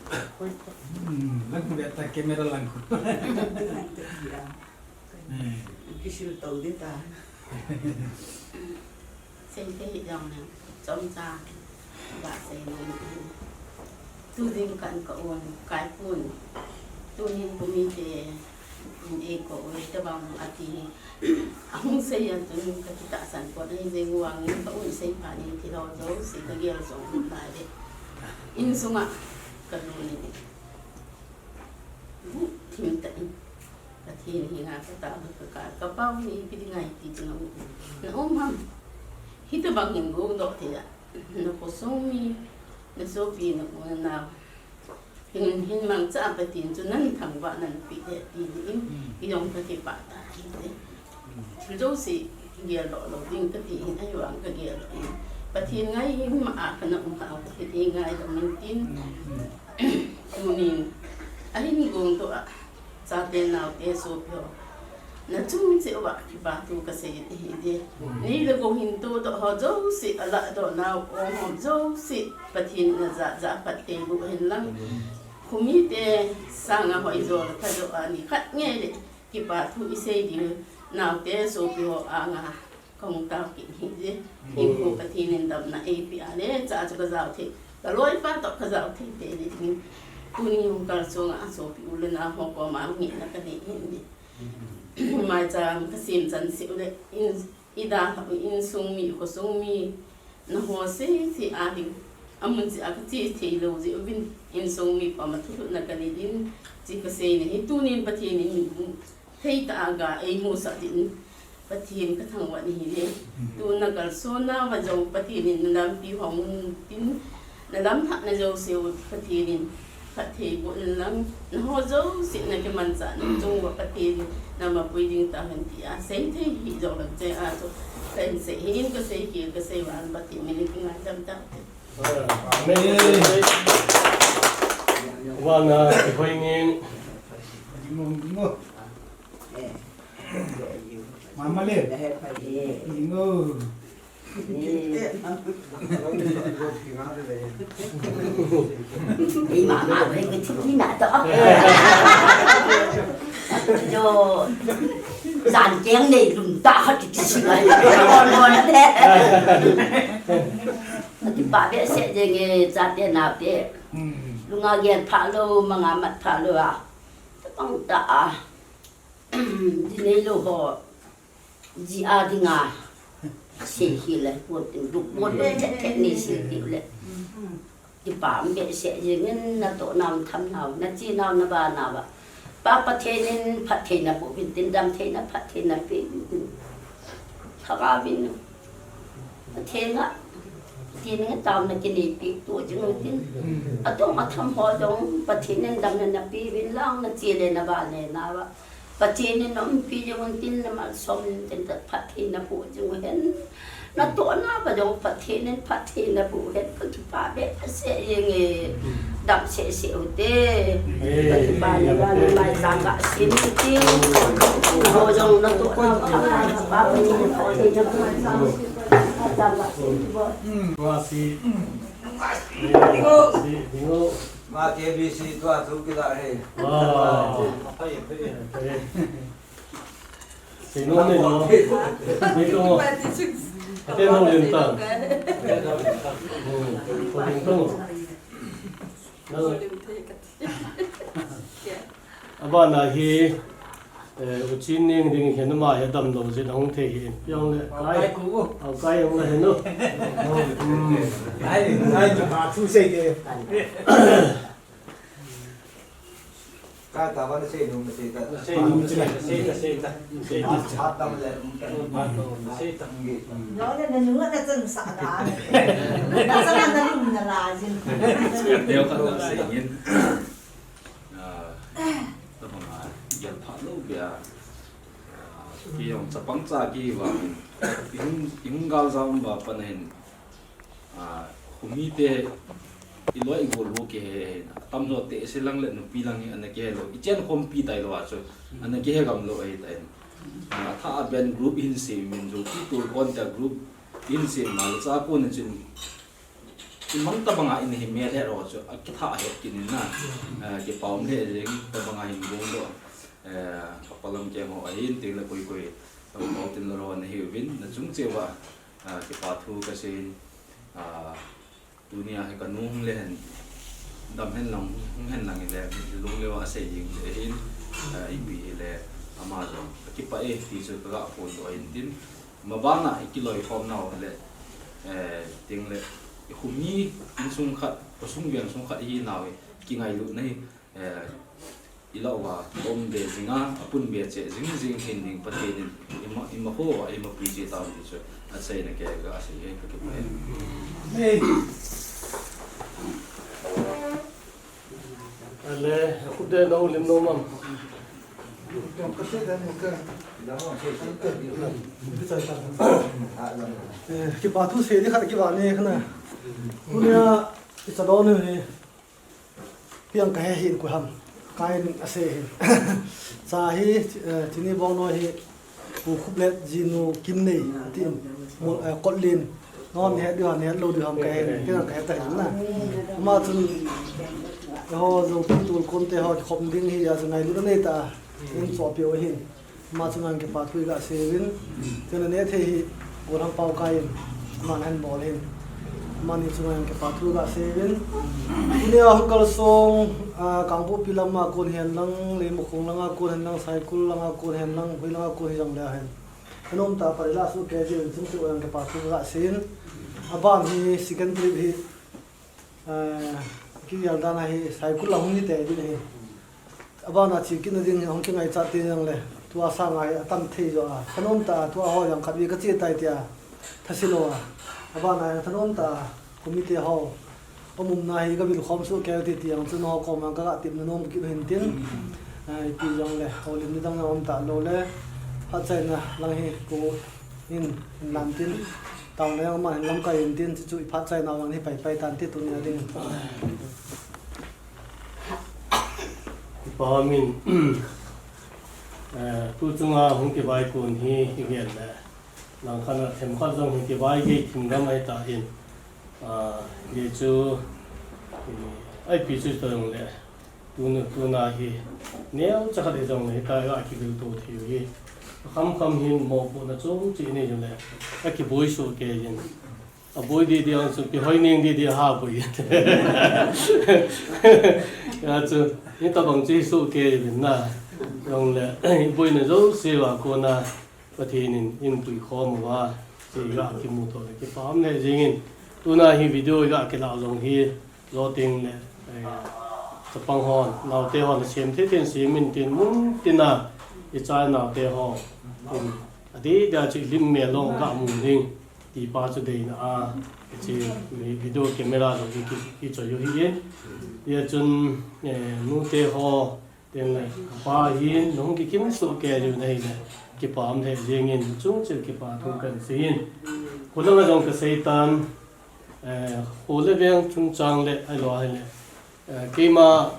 Hmm, lang ko be ta camera lang ko. Kisil to ding ta. Sei te hi jong nang, chomcha, ba sei nang. Tu ding kan ka un, kai pun. Tunin kumi te, in ei ko un, te bang ati. Ahung sei a tun ka kitahsan ko, nei jeng vangin ka un sei pa ni ti lo jo, sei ka gel jo, lai de. Insunga, ka lu ni. Bu, thim ta in. Pathen henga ka tao ka, ka, ka pao hi ipi dinga iti chunga u. Na um ham. Hitobang hin gou doh thei a. Na khosung mi, na sopi, na u na nao. Hin, hin mangcha a Pathen chu nan thangvah nan pe e ti in. Ijong ka kipah tai. Thil jouse gel doh lou ding ka ti in, ahivang ka gel doh in. Pathen ngai hin ma a ka na um kha, Pathen ei ngai doh in tin. Tunin, ahin gong toh a, chate naote sopi ho. Na chung cheh uva kipa thu ka sei in ahi de. Nei le gou hin todoh ho jouse, a lahdoh nau, ong ho jouse, Pathen in ajat jat a phatthei boh hen lang. Khomite sanga hoi jo le pha jo a ni khat ngei le, kipa thu i sei diu, naote sopi ho anga. Ka hung tao kit hi je. Hinkho Pathen in damna eipe a le, cha chu ka jao thei. Ka loipa toh ka jao thei te le ding. Tuni hung kal sunga sopi u le nao ho koma ngehna ka nei hin le. Maicham ka sem chan seh u le, in, i dalhah u, insung mi, khosung mi, na ho sese a ding. Amun cheh a ka che thei lou jeh uvin, insung mi koma thulhuhna ka nei din. Che ka sei na hi, tunin Pathen in min hung Thei tah a ga eimusah ding in Pathen kathangvah nahi e. Tuna kalsonna uva jong Pathen in nalampi hong un tin, nalamlhahna jouse u Pathen in phatthei boh in lang, nangho jouse nakimanchah na chung uva Pathen in namapui ding tahen tia seithei hih jongleng chea chu kahin sei hin, kasei hi, kasei vang Pathen min in kingaidam taute. Amen. Vana, ihoi ngin. Mama le. Ingo. Ei mama le, kati na to. Jo. Jan keng nei lum ta ha ti ti si lai. Mon mon le. Ati pa be se je nge cha te na te. Lunga gen pha lo, manga mat pha lo a. Tapang ta a. Di nei lo ho. Ji a dinga. Se hi le, pon tin du, pon tin chet chet ni se ti le. Ti pa be se je ngen na to nam tham nau, na chi nau na ba na ba. Pa Pathen in phatthei naboh uvin tin, damtheina phatthei nape uvin tin. Thaka vin. Pathen a, Pathen in taona kineipi to jing u tin. Atong atham ho jong Pathen in damna nape uvin lang na chi le na ba le na ba. Pathen in umpi jing u tin na malsom in tin ta phatthei naboh jing u hen. Na to na ba jong Pathen in phatthei naboh u hen ka kipa be se jeng e. Dam sese ute. Amen. Kati pa na ba na mai sang ka sin ti. Ho jong na to na ba pa pa ni pa ni na ba. Sang ka sin ti ba. Wa si. Si, bingo. Ma K B C tua thu kita he. Wow. Sino ne no. Ni to. Ate no lim ta. Hmm, ko lim to. Na. Abana hi, eh, u Chin Neng ding hin ama hi damlou jin ahung thei hi. Jong le, kai. Kai ku. Au kai jong le hin no. Hmm. Ai, ai, ka thu sei ke. Ka ta ba na sei nu, na sei ta. Na sei nu, na sei ta, na sei ta. Na sei ta. Hat tam le, um, ta. Na sei ta. Nge. Yo le na nu na chan sa da. Na sa na na lu na la jin. Deu ka ta sei ngin. Ah, tabang a, gel pha lou bia. Ah, ki jong chapang cha ki vang. I hung, i hung gal jam ba pan hin. Ah, khomi te i loi i gol ho kihe, atam jo te se lang le nupi lang hi ana kihe lou. I chen khompi tai lou a chu. Ana kihe gam lou ahi tai. Ah, tha a ben group hin sem in jo ki tul kon ta group hin sem ma le cha kon chin. I mang tabang a in hi mel he ro chu. A kitha he kin in na. Ah, kipah um le jeng tabang a hin gong lou. Eh, ka palam ke ho ahin ting le koi koi. Tabang tin lou ro na hi uvin na chung che va. Ah, kipa thu ka sei, ah, tunia hi ka nu hung le hen, dam hen lang, hung hen lang le, lung le wa sei jing le hin, ah, ipi hi le, ama jong, ka kipah e, ti chu ka ga phone doh in tin, mabana i kiloi khom nau le, eh, ting le, i khomi insung khat, khosung veng sung khat i hi nau hi, kingailut na hi, Eh, i lau va, um be jing a, a pun be che jing jing hin ding Pathen in, ima, ima ho, ima pui che tau ti chu, a sei na ke ga sei he ka kipah e. Amen. Ale, a khut de no lim no mam. Eh, kipa thu sei di khat kiva ni khana. Tunia, i cha don ni. Piang ka he hin ku ham. Ka in a se hin. Cha hi, eh, chini bong no hi. Pu Khuplet jinu Kimnei, ti in. Mo, eh, Kotlin. No, ni he diu, ni he lo diu ham ka he. Piang ka he ta hin na. Ama chun, eh, ho, zo pi tul kon te ho, khom ding hi, a, ngailut nei ta. In so pi o hin. Ama chunga kipa thu i ga sei uvin. Tuna nethei hi, Gollhang Paokai in, aman ahin bol hin. Amani chunga kipa thu i ga sei uvin. Tunia hung kalsong, ah, Kangpokpi lama kon hen lang, Leimakhong langa kon hen lang, Saikul langa kon hen lang, hoi langa kon hi jong le hen. Anom tah a pari la su ke jin chungchang kipa thu i ga sei in. Aban hi second trip hi, ah, kigel dan a hi Saikul la hung hi te ding hi. Abana chi kit na ding hi hung kingaichat te jong le. Tua sanga hi atam thei jo a, thanom tah a, tua ho jong khat vei kache tai tia, thase lou a. Abana hi thanom tah a, committee ho, aumna hi kavil khom soh kei ti ti jong chu nangho koma kaga tepna nom kit u hintin. Ah, ipi jongle, houlim ni dang jong um talou le, phat chaina lang hi kou hin, hin lam tin, taona jong aman hin lamkai hintin, chuchu i phat chaina vang hi pai pai tante tunia ding. Kipa umin, eh, tu chunga hung kivai kon hi, hi gel le. Langkhat a themkhat jong hi kivai gei thim gam ahi tan. Ah, hichu, eh, ipi chu tong le. Tuna, tuna hi, neocha khat hijongle, hitia ga kivil to thei u hi. Kham kham hin mopohna chom cheh nei jongle, akiboi soh kei in. Aboi didi ang chu, kihoi ning didi ha boi. Hichu, hitabang chu hi soh kei in na. Jongle, boina jouse a kona, Pathen in, eipui khom uva, higa kimuto le, kipa um le jingin. Tuna hi video ga kilah jong hi, Jou teng le, eh, chapang hon, naote hon, sem thei thei in sem in tin mun tina, icha naote ho, tin, adeh dia chu lim mel long ga mu ding, ti pa chu deina a, hiche video camera jong hi ki, kichoi u ahin. Hijeh chun, eh, nute ho, Tin le, kapa hin, nahung kikim soh kei u ahile, kipa um le jingin, chung cheh kipa thu kahin seiyin. Kholanga jong kasei tan, eh, kho le veng chungchang le, ahilou ahile, eh, keima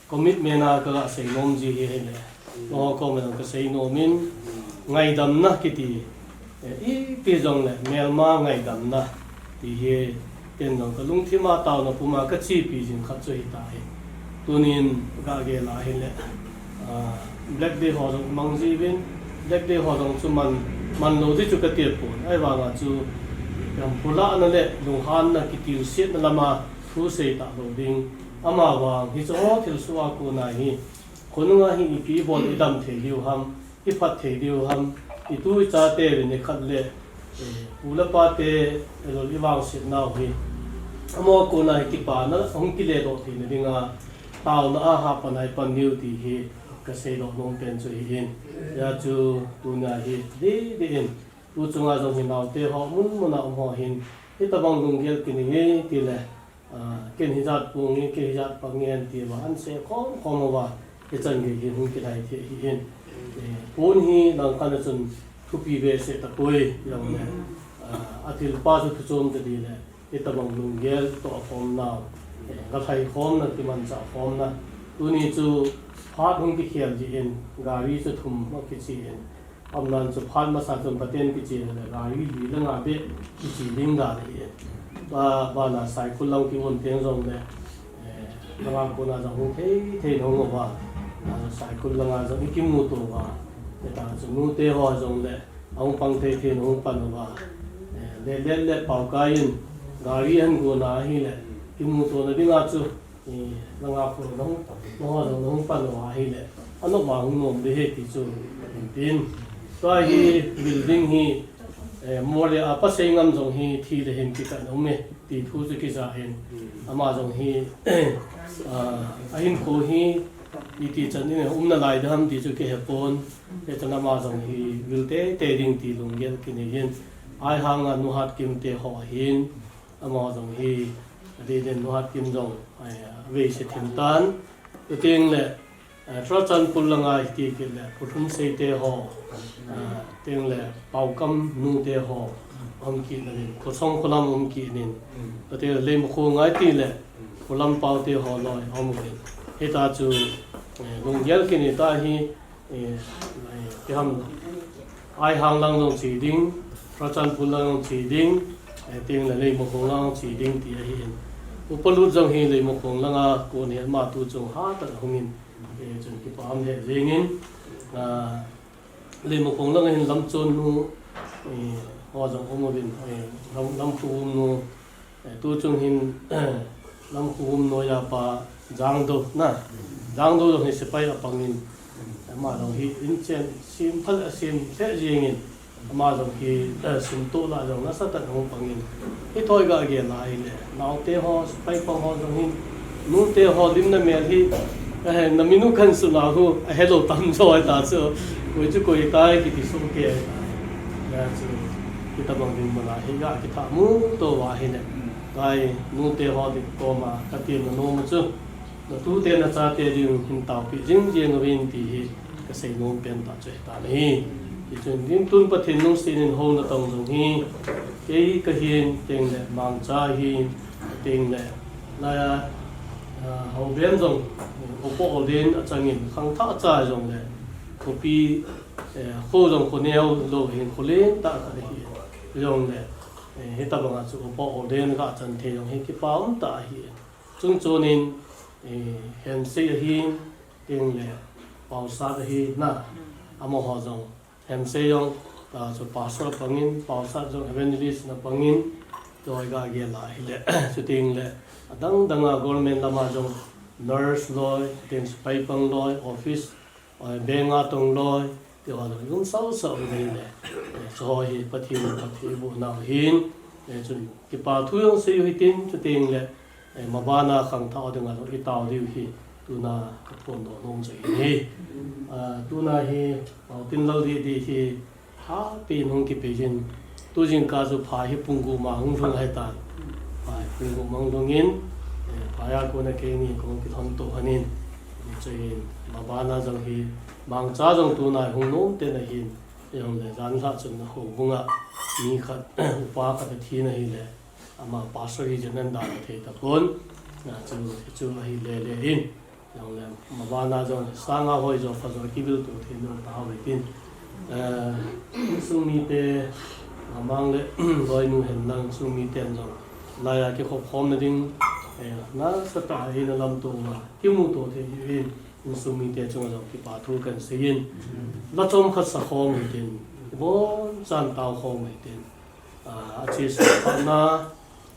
commitment a kaga sei nom ji hi ahile, nangho koma jong kasei nom in, ngaidamna kiti, Eh, ipi jongle, melma ngaidamna, ti hi, ken jong kalungthim a taona puma kachepi jing khat chu hita hi. Tunin, ga gel a ahile, ah, Black Day ho jong mang jiuvin, Black Day ho jong chu man, man lou ding chu kati pon. Ahivanga chu, gam pulahna le, lunghanna kitilsetna lama, thu sei talou ding. Amavang, hiche ho thilsoh a kona hi, khonunga hi ipi bol idam thei diu ham, iphat thei diu ham, itu ichate le nikhat le, eh, pu le pate, eh, lol ivangset nau hi. Amaho kona hi kipana, hung kiledoh theina dinga, taona a hapan a ipan diu ti hi, kaseidoh nom pen chu ahin. Hijeh chun, tunia hi, didi in, tu chunga jong hi naote ho, mun muna um ho hin, hitabang lunggel kinei nge tile, Ah, ken hijat pang nge, ken hijat pang nge, tia ahin sei khom khom uva, hichan gei hi hung kilhai thei ahin. Eh, pon hi langkhat a chun thupi behseh tapoi, jongle. Ah, athilpa chu thu chom tadih le, hitabang lunggel toh khomna, eh, galhai khomna, kimanchah khomna. Tuni chu phat hung kikhel jeh in, gari chu thum akiche in, Aumdan chu phat masa chun paten kiche le gari li le nga beh kiche ding dan ahi. Ba, bana Saikul lang kium teng jongle, eh, langa kona jong hung thei thei nahung uva. Ah, Saikul langa jong ikimuto uva. Hita chu nute ho jongle, ahung pang thei thei nahung pan uva. Eh, le, le, le, Paokai in gari ahin gonna ahile, kimutona dinga chu, Eh, langa kona hung, langa jong hung pan uva ahile, anop uva hung nom ding ahi ti chu, tin. Tua hi building hi, eh, mole a pasei ngam jong hi thi le hin kikan um e, ti thu chu kija in. Ama jong hi, ah, ahinkho hi, iti chan in umna lai ding ham ti chu kihe pon. Hichan ama jong hi vil teitei ding ti lunggel kinei in. Aihanga Nu Hatkim te ho ahin. Amaho jong hi, adeh in Nu Hatkim jong, eh, avei se thim tan. Chuteng le, eh, Churachandpur langa hiti kit le, Pu Lhumseite ho, eh, teng le, Paokam nute ho, um kit nin, Khosung Kholam um kit nin. Chuteng le, Leimakhong a hiti le, Kholam Pao te ho loi, um kit. Hita chu, eh, lunggel kinei ta hi, Eh, eh, kiham, Aihang lang jong che ding, Churachandpur lang jong che ding, eh, teng le Leimakhong lang jong che ding ti ahi in. Upa Lut jong hi Leimakhong langa kon hi ama tu chung hatah a hung in, eh, chun kipa um le jing in, ah, Leimakhong langa hin Lamchon nu, eh, ho jong um uvin, eh, Lam, Lamkhogum nu, Eh, tu chung hin, Lamkhogum noiya pa Jangdo na. Jangdo jong hi sepai a pang in, ama jong hi inchen sem phal a sem lheh jing in, ama jong hi, eh, sum toh lah jong nasatah in ahung pang in. Hithoi ga gel a ahile, naote ho, sepai pang ho jong hin, nute ho limna mel hi, Eh, na minu kan suna hu, a hello tam jo ai ta chu. Koi chu koi tai kiti sung ke. Ya chu. Kita bang ding mala hi ga kita mu to wa hi ne. Tai nu te ho ding ko ma ka ti na no mu chu. Na tu te na cha te ding hin tau pi jing jing rin ti hi. Ka sei nom pen ta chu ta ni. Ti chun ding tun Pathen nung sinin ho na tong jong hi. Kei ka hin teng le mang cha hin teng le. La ya, ah, ho ben jong, eh, upa ol den a changin, khangthah cha jong le, khopi, eh, kho jong kho neo lo hin kho len ta ka hi jong le, eh, hita banga chu upa ol den ka chan the jong hi kipa um ta hi. Chung chunin, eh, hen se hi, teng le, pau sa hi na, amaho jong, Hemsei jong, ta chu pastor pangin, pastor jong evangelist na pangin, toi ga ge la hi le, chuting le, adang dang a government lama jong nurse loi, tin sipai pang loi, office, eh, bank a tong loi, ti wa jong um sau sau le le. Eh, chu ho hi Pathen, Pathen bu nau hin, eh, chun kipa thu jong sei u hitin, chuting le, Eh, mabana khangthah dinga jong i tao diu hi, tuna ka phondoh nom chu hi. Ah, tuna hi, Mautin Laldidi hi, happy nung kipe jin, tu jingkah chu pha hi pung gup ma hung lhung hai ta. Pha hi pung gup ma hung lhung in, eh, pha a kona keini kong kithon to hanin, ni chu hin, mabana jong hi, mangcha jong tuna hung nom te na hin, jong le, jan lha chun na ho bunga, mi khat, upa khat a thi na hi le, Ama pastor hi jen nan dan thei ta pon. Na chu, chu ahi le le in. Jong le, mabana jong, sanga hoi jo, pha jo, kivil tu thei nom ta hoi tin. Eh, sung mite, amang le, loi nu hen lang, sung mite jong. Laiya kikhop khom na ding, eh, na sa ta hi na lam tu ma, kimu tu thei in. Sung mite chung jong, kipa thu kan sei in. La chom khat sa khom hi tin. Bon chan tao khom hi tin. Ah, a chesa phatna,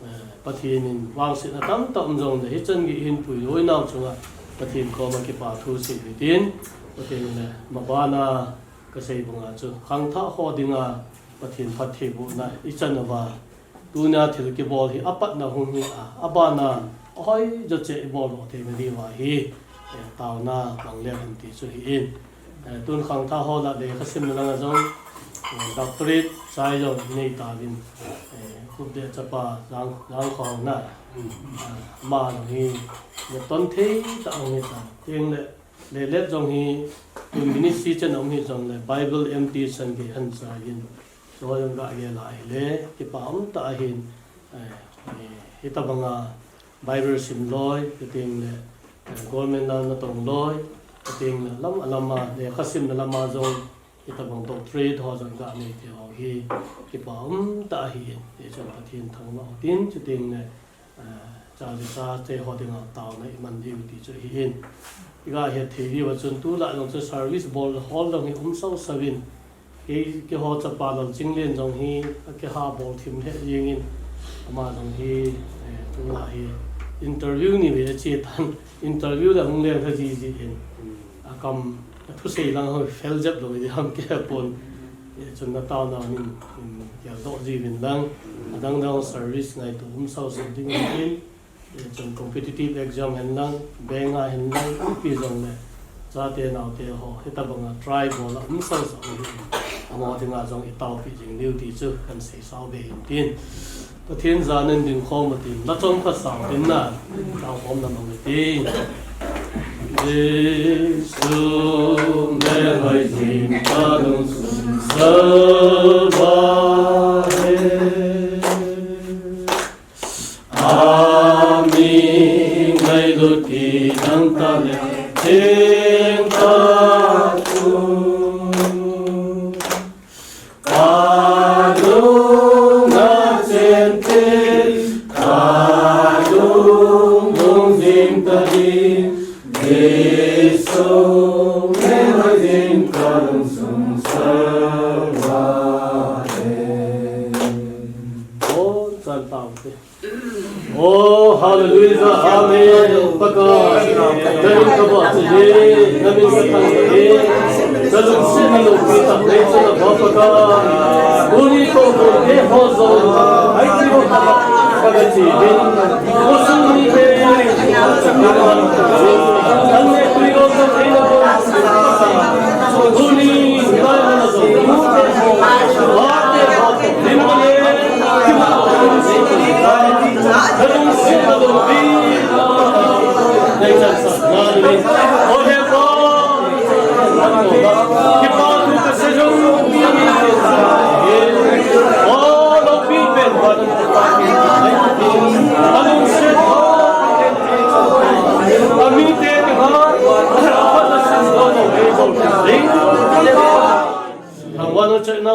eh, Pathen in vangsetna tamtah um jongle, hichan gei hin puidoinau chunga Pathen koma kipa thu sei hitin, Pathen in, eh, mabana kasei banga chu, khangthah ho dinga Pathen phattheibohna ichan uva, tunia thil kibol hi apatna hung hi a, abana ahoi jo cheh ibol lou thei nadiuva hi, eh, taona bang le hen ti chu hi in. Eh, tun khangthah ho lah lekha simna langa jong, eh, doctorate chai jong nei tauvin, eh, Khupdeh chapa Jang, Jangkhong na, ah, ama jong hi, na ton thei ta ang hi ta. Teng le, le let jong hi, tun ministry chan um hi jongle, Bible M T chan gei han chai in. Chu jong ga gel a hile, kipa um ta ahin, eh, eh, hitabanga, Bible sim loi, kiti le, eh, government lam natong loi, kiti le, lam alama, lekha simna lama jong, hitabang doctorate ho jong ga nei thei ho hi, kipa um ta ahi, hichun Pathen thangvah utin, chuting le, eh, cha le chate ho dinga taona iman diu ti chu ahin. Iga het thei diu a chun tulai jong chu service bol hol jong hi um sau sauvin, Kei, keiho chapa Lalchinglen jong hi, akiha bol thim lheh jengin, ama jong hi, eh, tulai hi, interview ni ve ache tan, interview le hung leng lha jiji in, akam, athusei lang ho, fel jep lou di ham kei pon, eh, chun nataona nin, in, geldoh jiuvin lang, adang dang service ngaitu um sau sau ding in, Chun competitive exam hen lang, bank a hen lang, ipi jong le, chate naote ho, hitabanga try bol a um sau sau hi. Amaho dinga jong itaopi jing diu ti chu, kan sei sau be hin tin. Pathen janan ding khom utin, la chom khat sau tin na, tao khom na mang tin. Jesu, me hoi jin ka lung sung salva he. Ami ngailut kidang ta le, theng ta chu. Ka lung a chen te, ka lung lung jing ta di, Jesu, me mai jing ka lung sung salva e. Bon chan tao te. Oh, hallelujah, amen. Pakai, namin kaba chili, namin katang chili, nalungset nalungpi tak nei chana ba Pakai. Tuni ko ko te ho zo, ai ti ho ka ka chili. Ko sung ni pe, namin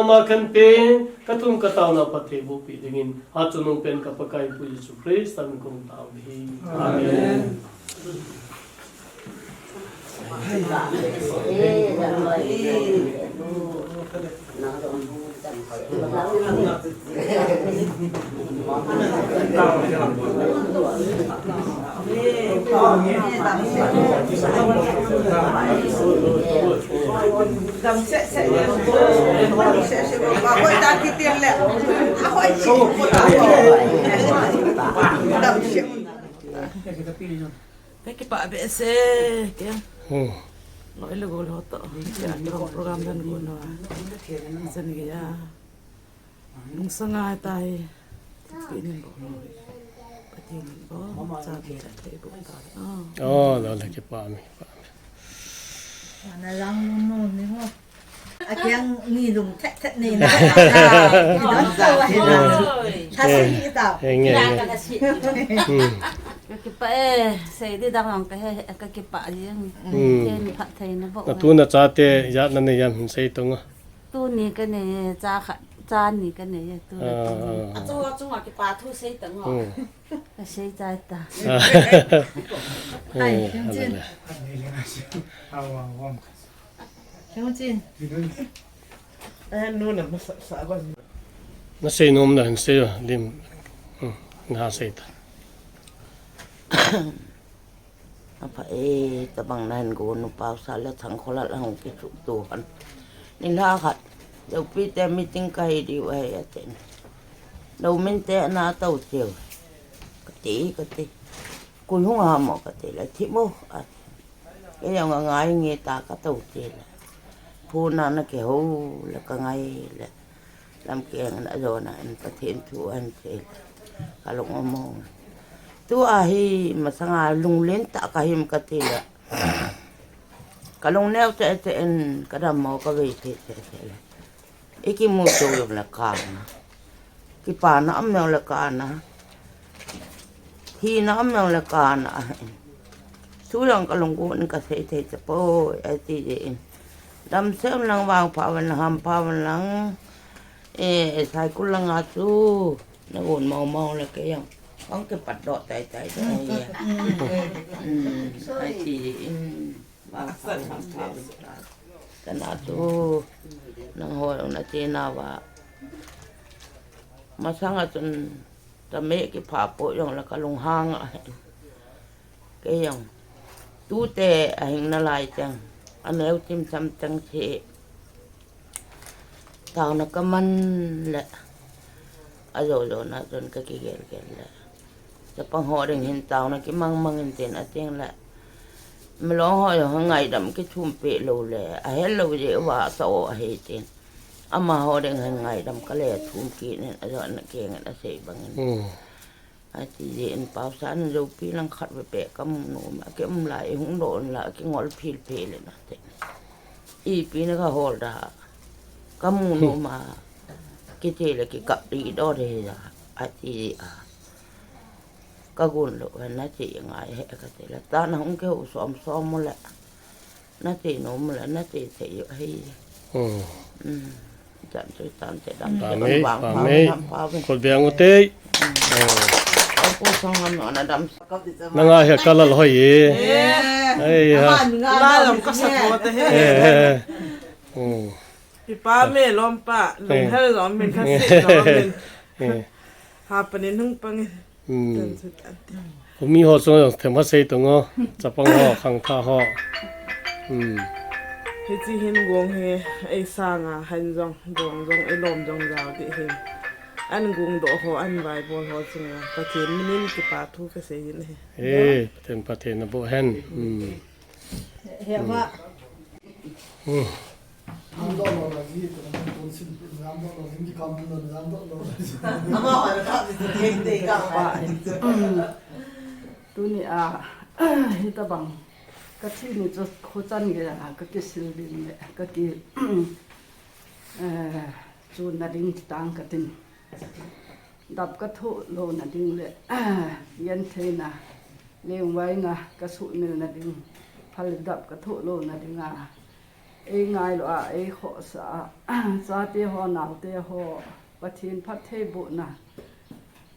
Ama kan pe, ka thum ka tauna phatthei boh peh dingin, hatchungnung pen ka Pakaipu Jesu Christa min kong tao hi. Amen. Ka kipah behseh kei. Hmm. Loi le gol ho toh. Kei a program dan gol ho. Chan gei a. Lungsang a tai. Pathen in bol. Pathen in bol. Cha mi cha thei bol ta. Oh, loi le kipah mi, kipah mi. Ana lang lung nu ni ho. A kiang ni lung thet thet ni na. Oi. Thasi hi ta. Nge, nge. Hmm. Ka kipah e, sei di dang ang ka he, ka kipah jeng. Hmm. Pathen in phatthei na boh. Na tu na chate, ijat na nei em, sei tong o. Tuni ka nei e, cha khat, cha ni ka nei e, tu le tu. Ah, ah, ah. Achu, achu nga kipah thu sei tong o. Hmm. Ka sei chai ta. Ah. Ai, hmm, Siamchin. Ala, ala. Siamchin. Eh, nu na masa sa ba. Na sei nom na hin sei o, lim. Hmm, na sei ta. Apha e, tabang na hin gon u Paosa le Thangkholal ahung kichuk tu han. Nilhah khat, Lopi te meeting kahi diu ahi atin. Lomin te na tao cheu. Kati, kati. Koi hung a mo kati le, thi mo. Kei jong angai nge ta ka tao cheu le. Phone a na kihou le ka ngai le. Lamkeng in ajon a in Pathen thu ahin sei le. Ka lung among. Tua hi masanga lunglen tah ka him kati le. Ka lung neo cheh cheh in ka dammo ka vei cheh cheh cheh le. I kimuto jong le kana. Kipana um jong le kana. Hina um jong le kana. Chu jong ka lungkut in ka sei thei tapoi, ati jeh in. Damsel un lang, vangpha un lang, hampha un lang. Eh, Saikul langa chu. Na gon mau mau le kei jong. Kong kipat doh tai tai tai. Mm, ati jeh in. Vangpha un lang, hampha un lang. Kana tu, nangho jong nati nauva. Masanga chun, tame kipha po jong le ka lunghang a. Kei jong, tute ahing nalai chang, aneo chimcham chang che. Taona ka man le, ajo jo na chun ka kigel gel le. Chapang ho ding hin taona kimang mang in tin ating le. Milong ho jong ngaidam kithum peh lou le, ahel lou jeh uva asa o ahi tin. Amaho ding hin ngaidam ka le thum kit in ajo na keng in asei bang in. Hmm. Ati jeh in Paosa in Lopi lang khat ve pe ka mu nom a, ki um lai, i hung doh in la, ki ngol phil phil in ati. Ipi na ka hol da, ka mu nom a, kiti le kikap di doh de ja, ati jeh a. Ka gon lou, na ti ngai he ka ti le, ta na hung kihou som som mo le. Na ti nom le, na ti thei u ahi. Hmm. Hmm. Chan chu tan te dam te. Pamei, dam vang pamei. Pha, dam pha ve. Khut beng u te. Hmm. Oh. Au ko song ham na dam. Na nga he ka lal hoi e. Eh. Ei ha. Ama nga la lam ka sa ko te he. Eh, eh, eh. Hmm. Ipa me lom pa, lom hel lom min, kha si lom min. Eh. Ha panin hung pang. Hmm. Tan chu tan te. Khomi ho chunga jong themkhat sei tong o, chapang ho, khangthah ho. Hmm. Hiche hin gong hi, ei sanga, han jong, gong jong, ei lom jong jao ding hin. An gong doh ho, an vaibol ho chunga, Pathen minin kipa thu kasei in ahi. Eh, Pathen, Pathen na boh hen. Hmm. He, he, va. Hmm. Tuni a, hitabang, ka thi ni chu khochan geiya ka kisil ding le, ka ki, eh, chun na ding tang ka tin. Dap ka thoh louna ding le, gentheina, lengvaina ka suhmilna ding, phal dap ka thoh louna dinga, Ei ngailou a, ei khohsah a, chate ho, naote ho, Pathen phattheibohna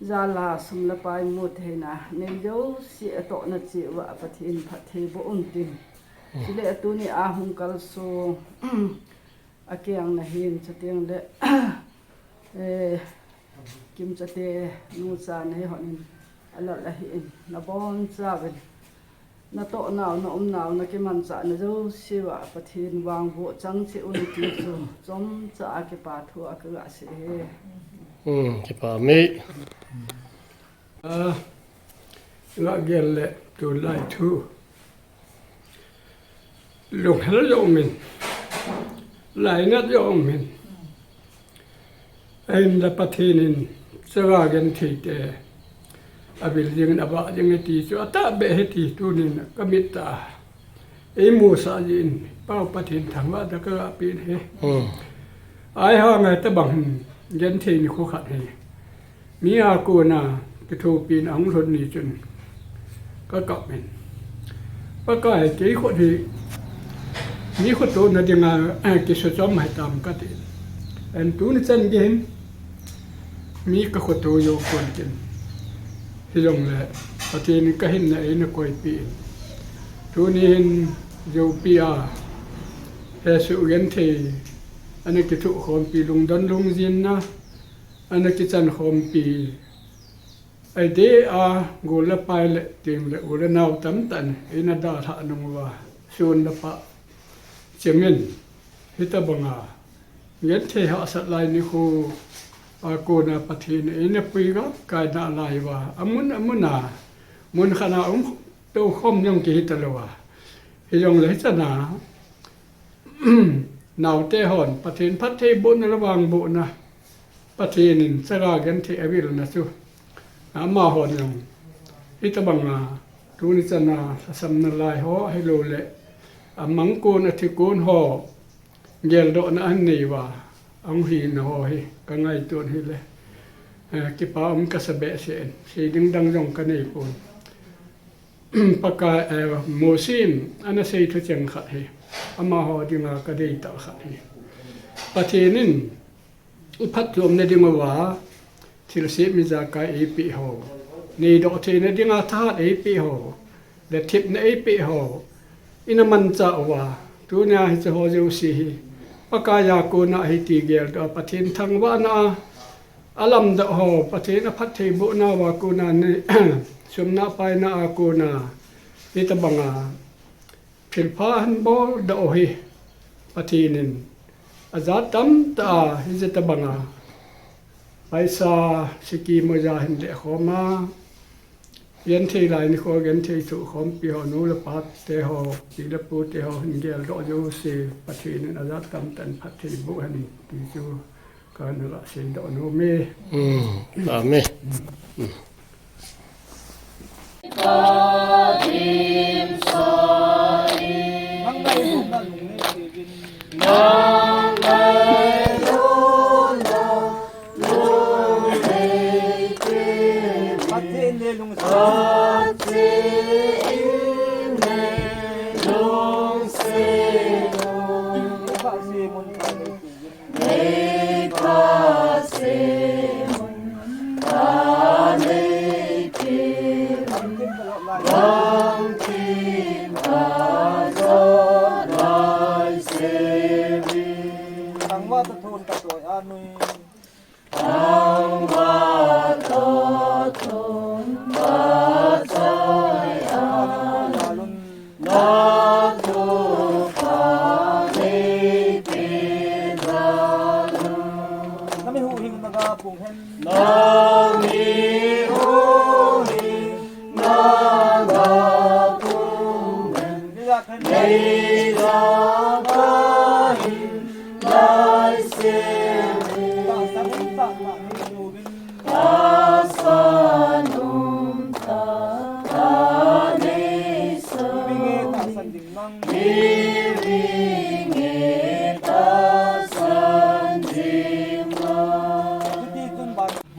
jal a sum le pai mu theina nei jouse atohna cheh uva Pathen phattheiboh untin. Chule tuni a hung kalsong a kengna hin, chuteng le, eh, Kimchate nucha nahi hon in, alal ahin, nabonchauvin natohnau, naumnau, nakimanchahna jouse uva Pathen vangboh chang cheh un ti chu chomcha a kipa thu a kaga sei e. Hmm, kipa mai. A, ngah gel le tulai thu lunghel jong umin, lainat jong umin, ahinla Pathen in chaga gentheite avil jingin avah jing e ti chu atahbeh ahi ti tunin kamit a eimusah jeh in, Pa Pathen thangvahna kaga pen ahi. Hmm. Ahivanga hitobang hin genthei nikho khat hi mi a kona kithopina ahung lhun ni chun kakap in, Pakai, kei khut hi mi khotona dinga, eh, kisuchom ahitam kati. Ahin tuni chan gei hin mi kakhoto jou pon tin, hijongle Pathen in kahinna eina koipeh in, tuni hin joupi a hesoh genthei ana kithoh khompi, lungdon lungjinna ana kichan khompi, adeh a gol le pai le teng le u le nao tamtah in eina dalhah nung uva, sun le pah chimin, hitobanga genthei hahsat lai nikho a kona Pathen in eina pui gamkai nalai uva, amun amun a, mun khat a um toukhom jong kihi talou a, hijongle hichan a naote hon Pathen phattheibohna le vangbohna, Pathen in chaga genthei avilna chu amahon jong hitobanga tuni chan a lhasam nalai ho, ahilouleh amang kon athi kon ho geldohna ahin nei uva ahung hina ho hi kangaito ahile, eh, kipa um kasa behseh in, sei ding dang jong kanei pon. Pakai, eh, Mosi in ana sei thucheng khat hi amaho dinga kadeitah khat hi, Pathen in iphatchomna ding uva thilse mijakai eipeh ho, neidoh theina dinga thahat eipeh ho, le thepna eipeh ho ina manchah uva, tunia hiche ho jouse hi Pakai a kona ahi ti geldoh a, Pathen thangvahna a alamdoh ho, Pathen aphattheibohna uva kona nei, sum nah pai nah a kona hitobanga thilpha ahin boldoh u hi Pathen in ajat tamtah a hiche tobanga paisa, siki, moja hin lehkhom a, genthei lai nikho genthei thoh khompi ho, nu le pate ho, pi le pute ho hin geldoh jouse Pathen in ajat tamtah in phattheiboh hen ti chu kana la seidoh nom e. Hmm. Amen. Hmm.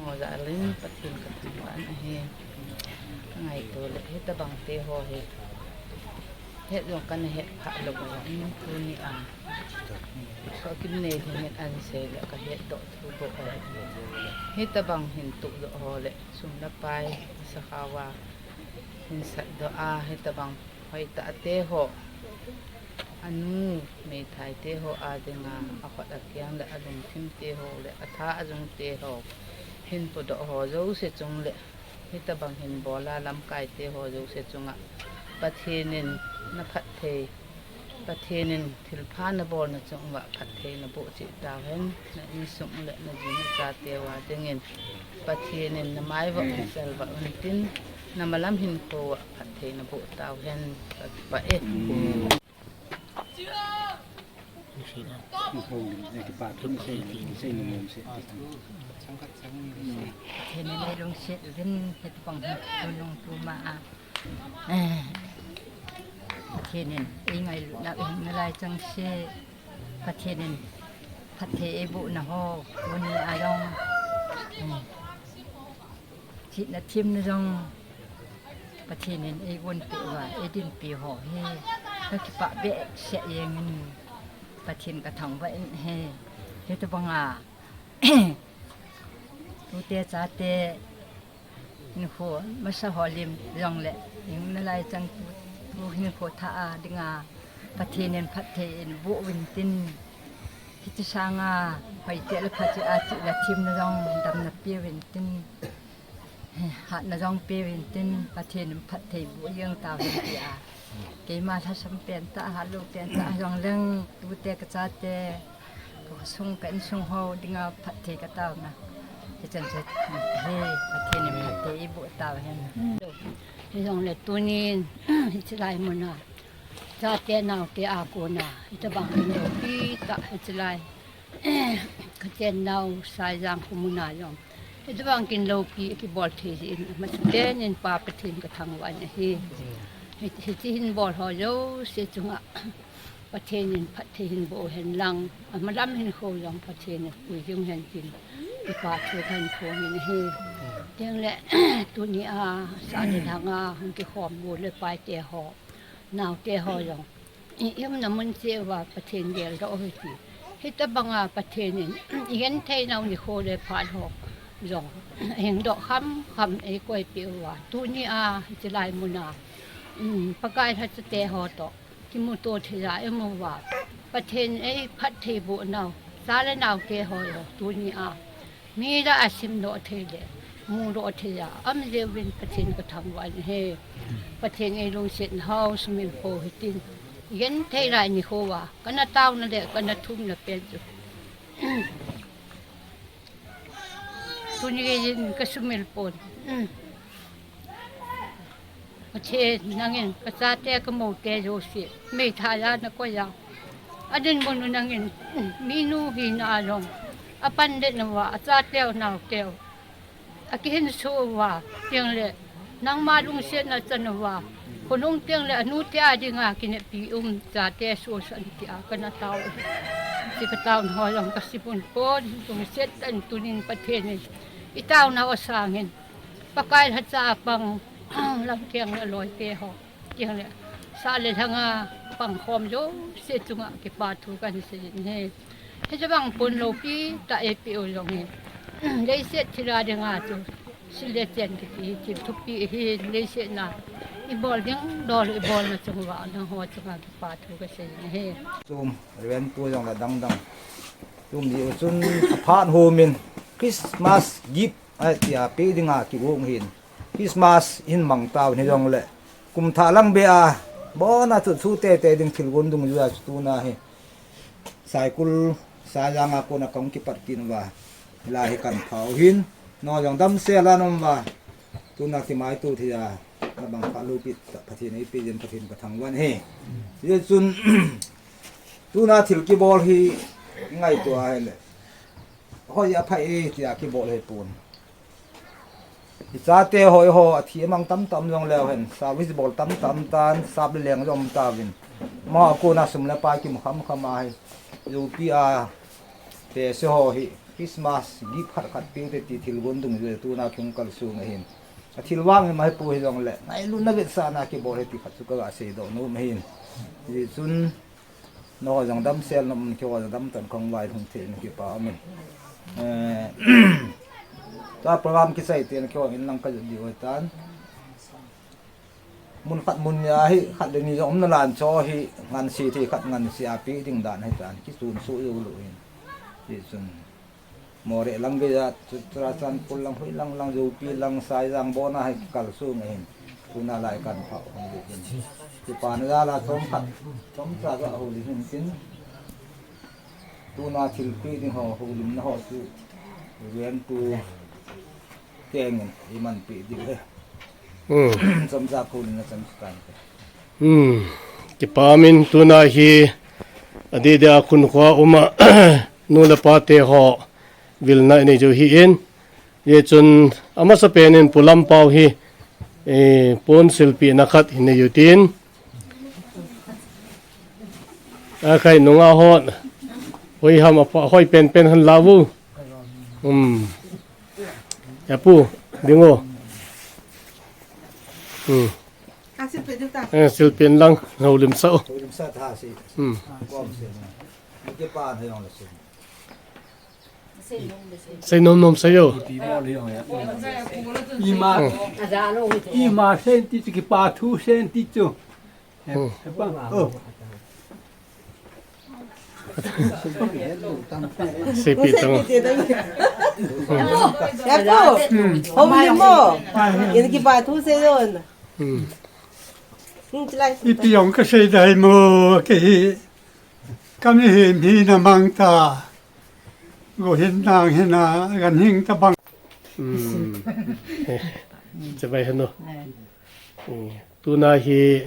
Ho jal in Pathen kathangvahna ahi. Kangaito le hitabang te ho hi Het jong kana het pha lou bou in tuni a. Ka kim nei hin het an sei le ka het doh thu bou a. Hitabang hin tuh doh ho le sum le pai sakhawa hin sat doh a hitabang hoitah te ho. Anu meithai te ho a dinga a khut a kiang le a lungthim te ho le a tha a jung te ho hin pu doh ho jouse chung le Hitabang hin bol a lamkai te ho jouse chunga Pathen in na phatthei, Pathen in thilpha na bolna chung uva phatthei na boh cheh tauhen, na insung le na ji na chate uva dingin Pathen in na maivah na chalvah untin, na malam hinkho uva phatthei na boh tauhen, ka kipah e. Pathen in eilungset uvin, hitobang hi tunung tuma a. Eh, Pathen in eingailutna u hing nalai chengse. Pathen in phatthei eibohna ho, tuni a jong. Eh. Thina themna jong Pathen in eigonpeh uva, eidinpi ho hi ka kipah behseh jengin Pathen ka thangvah in ahi. Hitobanga tute chate hinkho masa ho lim jongle, hing nalai chang tu, tu hinkho thah a dinga Pathen in phatthei in boh uvin tin, hiche sanga hoitah le phatthei a thina themna jong damna pe uvin tin. Hatna jong pe uvin tin, Pathen in phatthei boh jeng tauhen tia. Keima lhasam pen tah, hatlou pen tah jong leng, tute ka chate, ka khosung ka insung ho dinga phatthei ka taona. Hichan chu hi Pathen in phatthei eiboh tauhen. Hijongle tunin, hiche lai muna chate naote a kona, hitobang kin loupi tah hiche lai. Ka chennau Saijang kho muna jong hitobang kin loupi kibol thei jeh in, amasapen in Pa Pathen ka thangvah in ahi. Hi, hiche hin bol ho jouse chunga Pathen in phatthei hin boh hen lang, amalam hinkho jong Pathen in pui jing hen tin, kipa thu kahin phong in ahi. Tengle tuni a, sa le lhanga hung kikhom bu le paite ho, naote ho jong i umna mun cheh uva Pathen geldoh u hiti. Hitabanga Pathen in i genthei nau nikho le phat ho jong hingdoh khamkham eikoipeh uva, tuni a hiche lai muna, um, Pakai lhacha te ho toh kimuto thei a i um uva, Pathen in eiphatthei boh nau, cha le naote ho jong tuni a Mi lah a simdoh thei le, mudoh thei a, um jeh uvin Pathen ka thangvah in ahi. Pathen eilungsetna ho sumil pou hitin. Genthei lai nikho a, kana taona le, kana thumna pen chu. Tuni geiyin ka sumil pon. Pathen nangin, ka chate ka moute jouse, meithai a na koi a. Adinmun u nangin, minu hina a jong, apan det nauva, achateu, anaoteu, akihinso uva, tengle, nangma lungsetna chan uva, khonung tengle, anute a dinga kinepi um, chate sosan tia, kana tao. Hiche ka taona ho jong ka simil pon, lungset tah in tunin Pathen in, i taona u sangin, Pakai lhacha a pang, lamkeng le loite ho. Tengle, sa le lhanga pang khom jouse chunga kipa thu kahin sei in ahi. Hiche bang pon loupi tah eipeh u jong hi. Leiset thil a dinga chu, sil le chen kiti hi thil thupi ahi, leiset na. I bol ding dol, i bolna chung uva, nangho chunga kipa thu kasei in ahi. Chom, Reverend pu jong la dang dang. Chom ji u chun aphat hom in Christmas gift Ahi tia pe dinga kigong hin. Christmas hin mang tau hijongle. Kum thah lang be a. Bona chu chu tete ding thil gon dungjuia chu tuna hi. Saikul, Saijang a kona kahung kipat kit uva. Hilai hi kahin phau hin. Nangho jong damsel a na um uva. Tuna kimaito thei a. Nabang pha loupi tah Pathen in eipe jeh in Pathen ka thangvah in ahi. Hijeh chun tuna thil kibol hi ngaito ahile. Hoi a phai e tia kibol hi pon. I chate hoi ho, athi amang tamtah um jongleu hen, service bol tamtah um tan, sap le leng jong um tauvin. Amaho a kona sum le pai kimu khamkham ahi. Joupi a pese ho hi, Christmas gift khat khat peh u hite ti thil gon dungjuia tuna kihung kalsong ahin. Ka thil vang hi mai pu hi jong le, ngailutna vetsahna kibol hi ti khat chu ka ga seidoh nom ahin. Hichun, nangho jong damsel nom, keiho jong damtan khong lai hung thei na kipa umin. Eh, tua program kisai te na keiho in lang ka jot diu ahitan. Mun khat mun ni a hi, khat le ni jong um nalan chu hi, ngansi thei khat ngansi a pe ding dan ahitan, kisun suh jou lou hin. Hichun, Moreh lang gei a, chu, Churachandpur lang, hoi lang lang, Joupi lang, Saijang bon a hi kikal sung ahin. Tuna lai kan phah hung lut in. Kipana jal a chomkhat, chomcha ga houlim hin tin. Tuna thilpeh ding ho, houlimna ho chu, Reverend Pu Keng in eimanpeh diu ahi. Hmm. Chomcha houlimna chan chu tan te. Hmm. Kipa umin tuna hi, adeh deh a khun khoa um a, nu le pa te ho, vilna inei jou hi in. Hichun amasapen in Pu Lampau hi, eh, pon silpehna khat hin nei u tin. Akhai nunga hon. Hoi ham apa, hoi penpen han la u. Um. Ya pu, ding o. Hmm. Ka silpeh diu ta. Eh, silpeh lang, houlim sa o. Houlim sa ta si. Hmm. Kom si. Ni ke pa na yong la si. Sei nom nom sei o. Ima, ima sen ti chu kipa thu sen ti chu. He, hmm, he pa. Oh. Seipeh tang o. He pu. Houlim mo. In kipa thu sei o. Hmm. Hmm, chulai. Ipi jong ka sei dai mo, kei hi. Ka mihem hi na mang ta. Go hin nang hin a, gan hing ta bang. Hmm. Chibai hanu. Hmm. Tuna hi,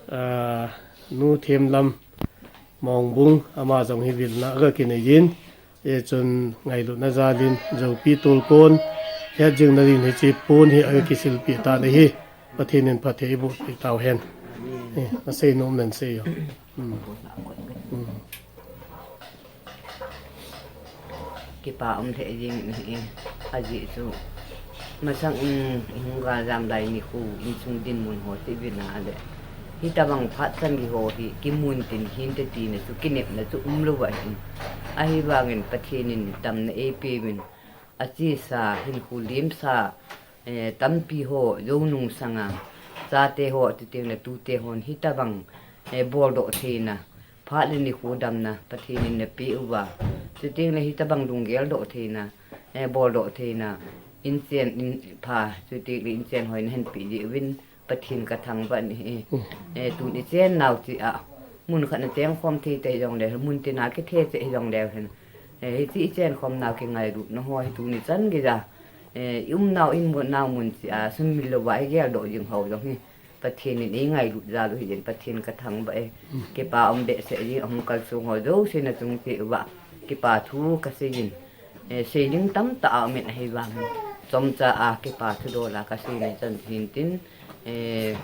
ah, Nu Themlam Mongbung ama jong hi vilna aga kinei in. Hichun ngailutna jal in Joupi tolkon, het jing na din hiche pon hi aga kisilpeh tan ahi. Pathen in phatthei eiboh peh tau hen. Eh, na sei nom nan sei o. Hmm. Hmm. Kipa um thei jing in ahi, ajeh chu. Masang in, i hung galjam lai nikho, insung dinmun ho ti vin a le. Hitabang phat chan gei ho hi, kimun tin hin te tina chu, kinepna chu um lou ahin. Ahivangin Pathen in damna eipeh uvin. Achesa, hinkho lemsa, eh, tampi ho, jou nung sanga. Chate ho, chuteng le tute hon, hitabang, eh, boldoh theina. Phat le nikho damna, Pathen in napeh uva. Chuteng le hitabang lunggel doh theina, eh, boldoh theina, inchen, in, pha, chuteng le inchen hoi nahin peh jeh uvin, Pathen kathangvah in ahi. Hmm. Eh, tun ichen nau cheh a, mun khat na cheng khom thei ta hijongle, mun tina kithe cheh hijongle hin. Eh, hiche ichen khom nau kingailutna ho hi tuni chan gei a. Eh, i um nau, i mu nau mun cheh a, sumil louva igel doh jing ho jong hi. Pathen in eingailut jal u ahin, Pathen kathangvah e. Kipa um behseh jing, ahung kalsong ho jouse nachung cheh uva. Kipa thu kasei in. Eh, sei ding tamtah aumin ahivangin. Chomcha a kipa thu dol a kasei na chan hin tin. Eh,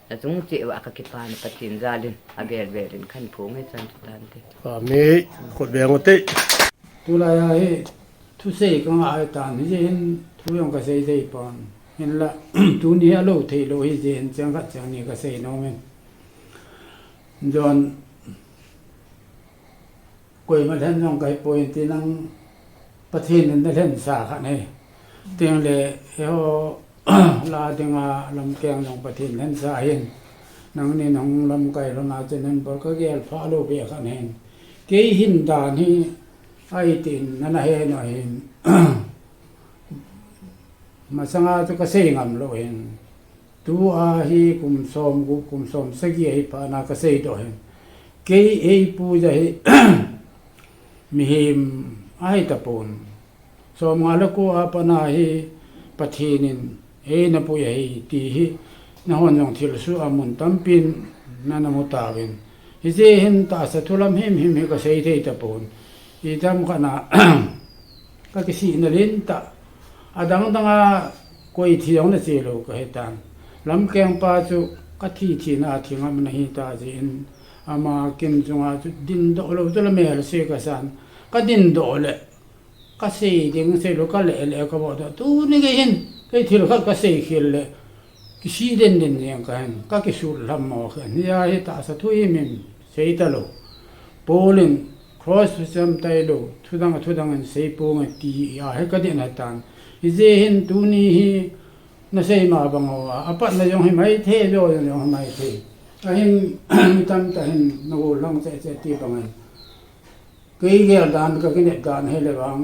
nachung cheh uva kakipana Pathen jal in. Avel vel in kahin phong e chan chu tante. Amen. Khut beng u te. Tulai a hi thusei kangah ahitan, hijeh hin thu jong kasei thei pon. Hinla, tuni hi alou thei lou hijeh hin cheng khat cheng ni kasei nom in. Jon, koima lhen jong kahipoi ti nang Pathen in nalhensa khat ahi. Tengle, eiho, la dinga lamkeng jong Pathen lhensa ahin. Nangnin hung lamkai lhon a chun hin bol kagel pha lou beh khat ahin. Kei hin dan hi, ahi tin, nana he nom ahin. Masanga chu kasei ngam lou ahin. Tua hi kum som gup, kum som sagi ahi phat na kasei doh ahin. Kei eipu ja hi mihem ahi tapon. Som nga le ko a pat na hi Pathen in eina pui ahi ti hi nahon jong thilsoh a mun tampin nana mu tauvin. Hijeh hin tahsa thu lam himhim hi kasei thei tapon. Itam khat na kakisihna lentah. Adang dang a koi thi jong nache lou kahitan. Lamkeng pa chu kathi thina a thi ngam nahi ta jeh in ama kin chunga chu dindoh lou chu la melse kasan. Kadindoh le kasei ding sei lou, kaleh leh kavoh doh. Tuni gei hin Kei thil khat kasei khel le, kisih den den jeng kahin, kakisutlham mo khen. Hia hi tahsa thu himhim sei talou. Paul in cross cham tailou, thudang thudang in sei ponge ti a hi kadin ahitan. Hijeh hin tuni hi nasei ma bang uva, apatna jong hi maithei, jo jong hi maithei. Ahin, mi tamtah hin nagol lang cheh cheh ti bangin. Kei gel dan, kakinep dan hile vang,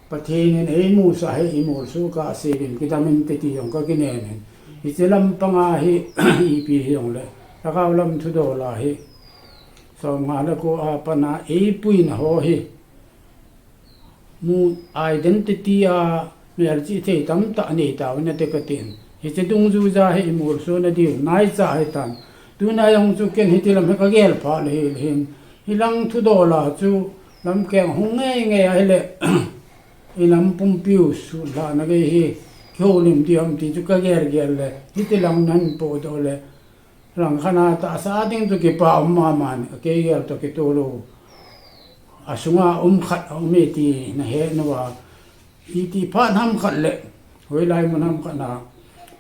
Pathen in eimusah hi imolso kasei uvin, kidam inte ti jong kakinem in. Hiche lampanga hi, ipi hijongle, lhagao lam thudol a hi, somnga le ko a pat a eipuina ho hi, mu identity a melchih thei tamtah nei tauvin ati katin. Hiche dungjuija hi imolso nadiu naicha ahitan. Tuna jong chu ken hiti lam hi kagel phat le hile hin, hilang thudol a chu lamkeng hung ngei ngei ahile, inam pumpiu sutlhahna gei hi kihoulim diham ti chu kagel gel le, hiti lang nahin podoh le, langkhat a tahsa ding chu kipa um mama in, kei gel toh kitolou, asunga um khat aume ti nahet nauva, iti phat ham khat le, hoilai mun ham khat na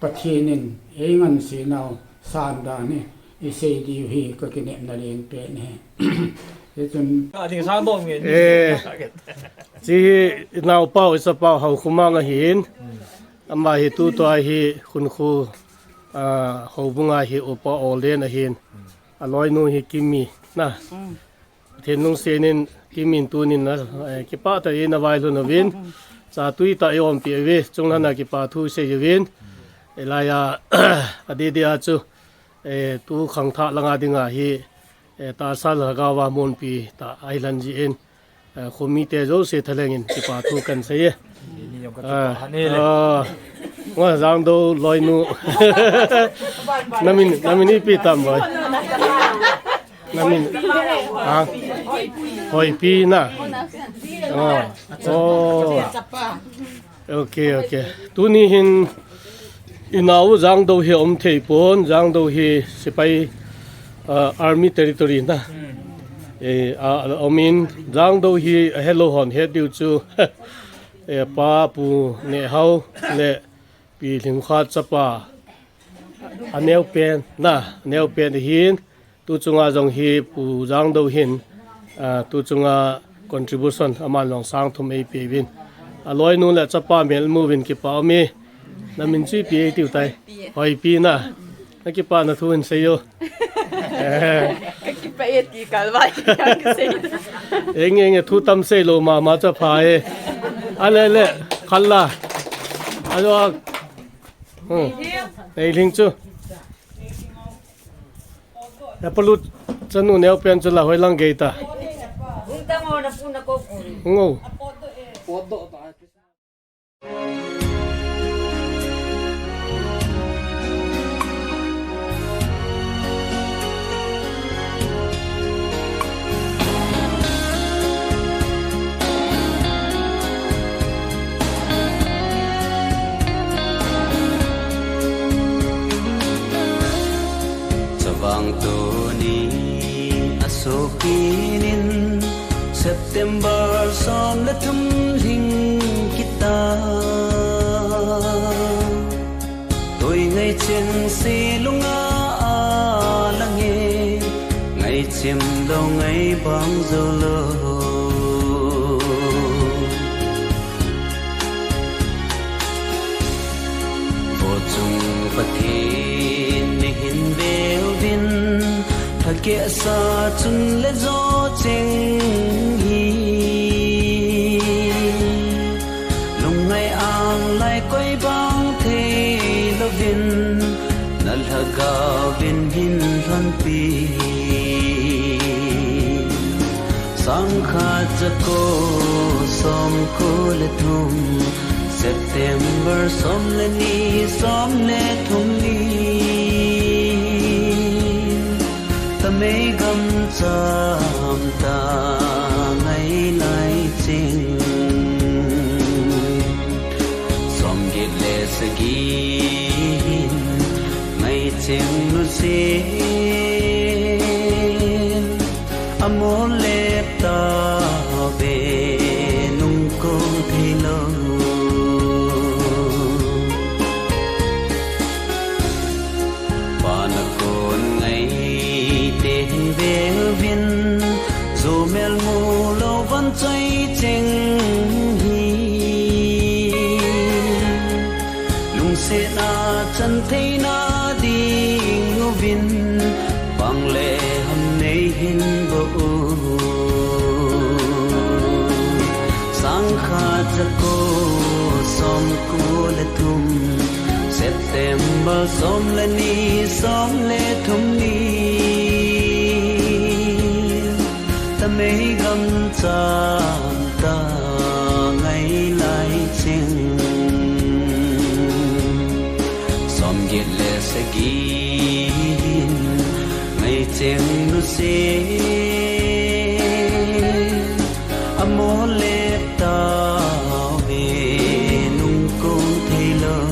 Pathen in eingansei nau san dan hi isei diu hi kakinepna len pen ahi. Hichun, ading sang dong nge. Eh, chi hi inaopau, ichapau Haokhomang ahin. Ama hi tutua hi Hunkho, ah, houbunga hi upa ol den ahin. Aloinu hi Kimi na. Pathen lungset in Kimin tunin na, eh, kipah tah in availhun uvin. Chatui tah eiumpi uve, chunglhana kipa thu sei uvin. Hilai a, adeh deh a chu, eh, tu khangthah langa dinga hi, eh, tahsa lhagao a munpi tah ahi lhon jeh in, eh, khomite jouse thalheng in kipa thu kahin sei e. Ah, ah, Ngo Jangdou loinu. Namin, namin ipi tam boi? Namin, ha? Hoipi na. Oh. Oh. Ok, ok. Tuni hin inau Jangdou hi aum thei pon, Jangdou hi sepai, ah, army territory na. Eh, a, a, aum in, Jangdou hi ahelou hon het diu chu. Eh, pa Pu Nehao le Pi Lhingkhat chapa. Aneo pen, na, aneo pen hin, tu chunga jong hi Pu Jangdou hin, ah, tu chunga contribution aman jong sang thum eipe uvin. Aloinu le chapa mel mu uvin kipa um e. Namin chu ipi eitiu tai? Hoipi na. Nakipana thu hin sei o. Kakipah e ti kalvai. Eng, eng, thu tam seilou mama chu apha e. Ale, le, khat la. Alo, Hmm. Nei lhing chu. Apalut chanu neo pen chu la hoilang gei ta. Ngo. Chavang tuni asopi nin September som le thum lhing kita. Toi ngaichen se lunga alang e, ngaichem lou ngaibang jou lou. Vo chung Pathen neihin veuvin, thakehsa chun le jo cheng hi. Lungngai ang lai koi bang thei louvin, na lhagao vin hin lhonpi. Sangkhat jako somko le thum, September som le ni, som le thum ni. Tamei gam cham ta ngai lai ching. Som get le sagi hin ngai ching nu sin. Amol le ta ve nung ko thei lou. Mel mu lou van choi cheng hi. Lungset a chan theina ding uvin, pang le ham nei hin bou. Sangkhat jako somko le thum, September som le ni, som le thum ni. Tamei gam chang ta ngai lai cheng. Som get le sagi hin ngai cheng nu se. Amo le ta ve nung kong thei lou.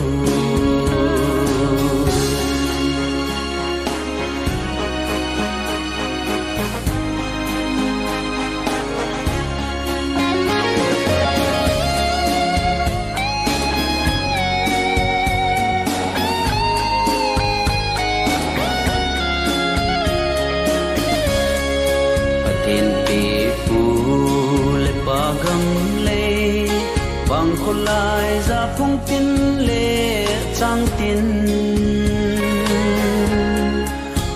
Pathen te pu le pa gam le, bang kholai ja phung tin le chang tin.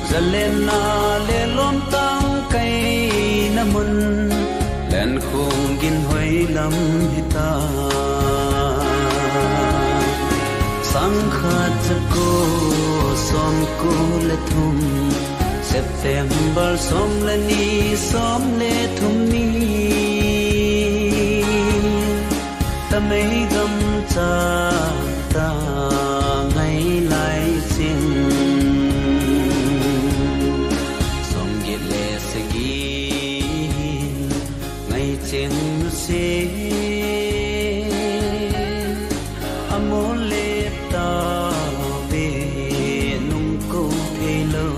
Zalenna le lom tang kaina mun, len khung gin hoi lam hita. Sangkhat jako somko le thum, September som le ni, som le thum ni. Tamei gam chang ta ngai lai cheng. Som get le sagi hin ngai cheng nu se. Amo le ta ve nung kong thei lou.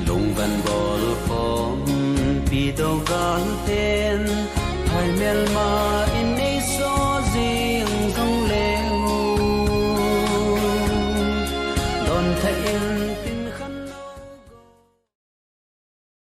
Lungvan bol khompi dogal ten, hai melma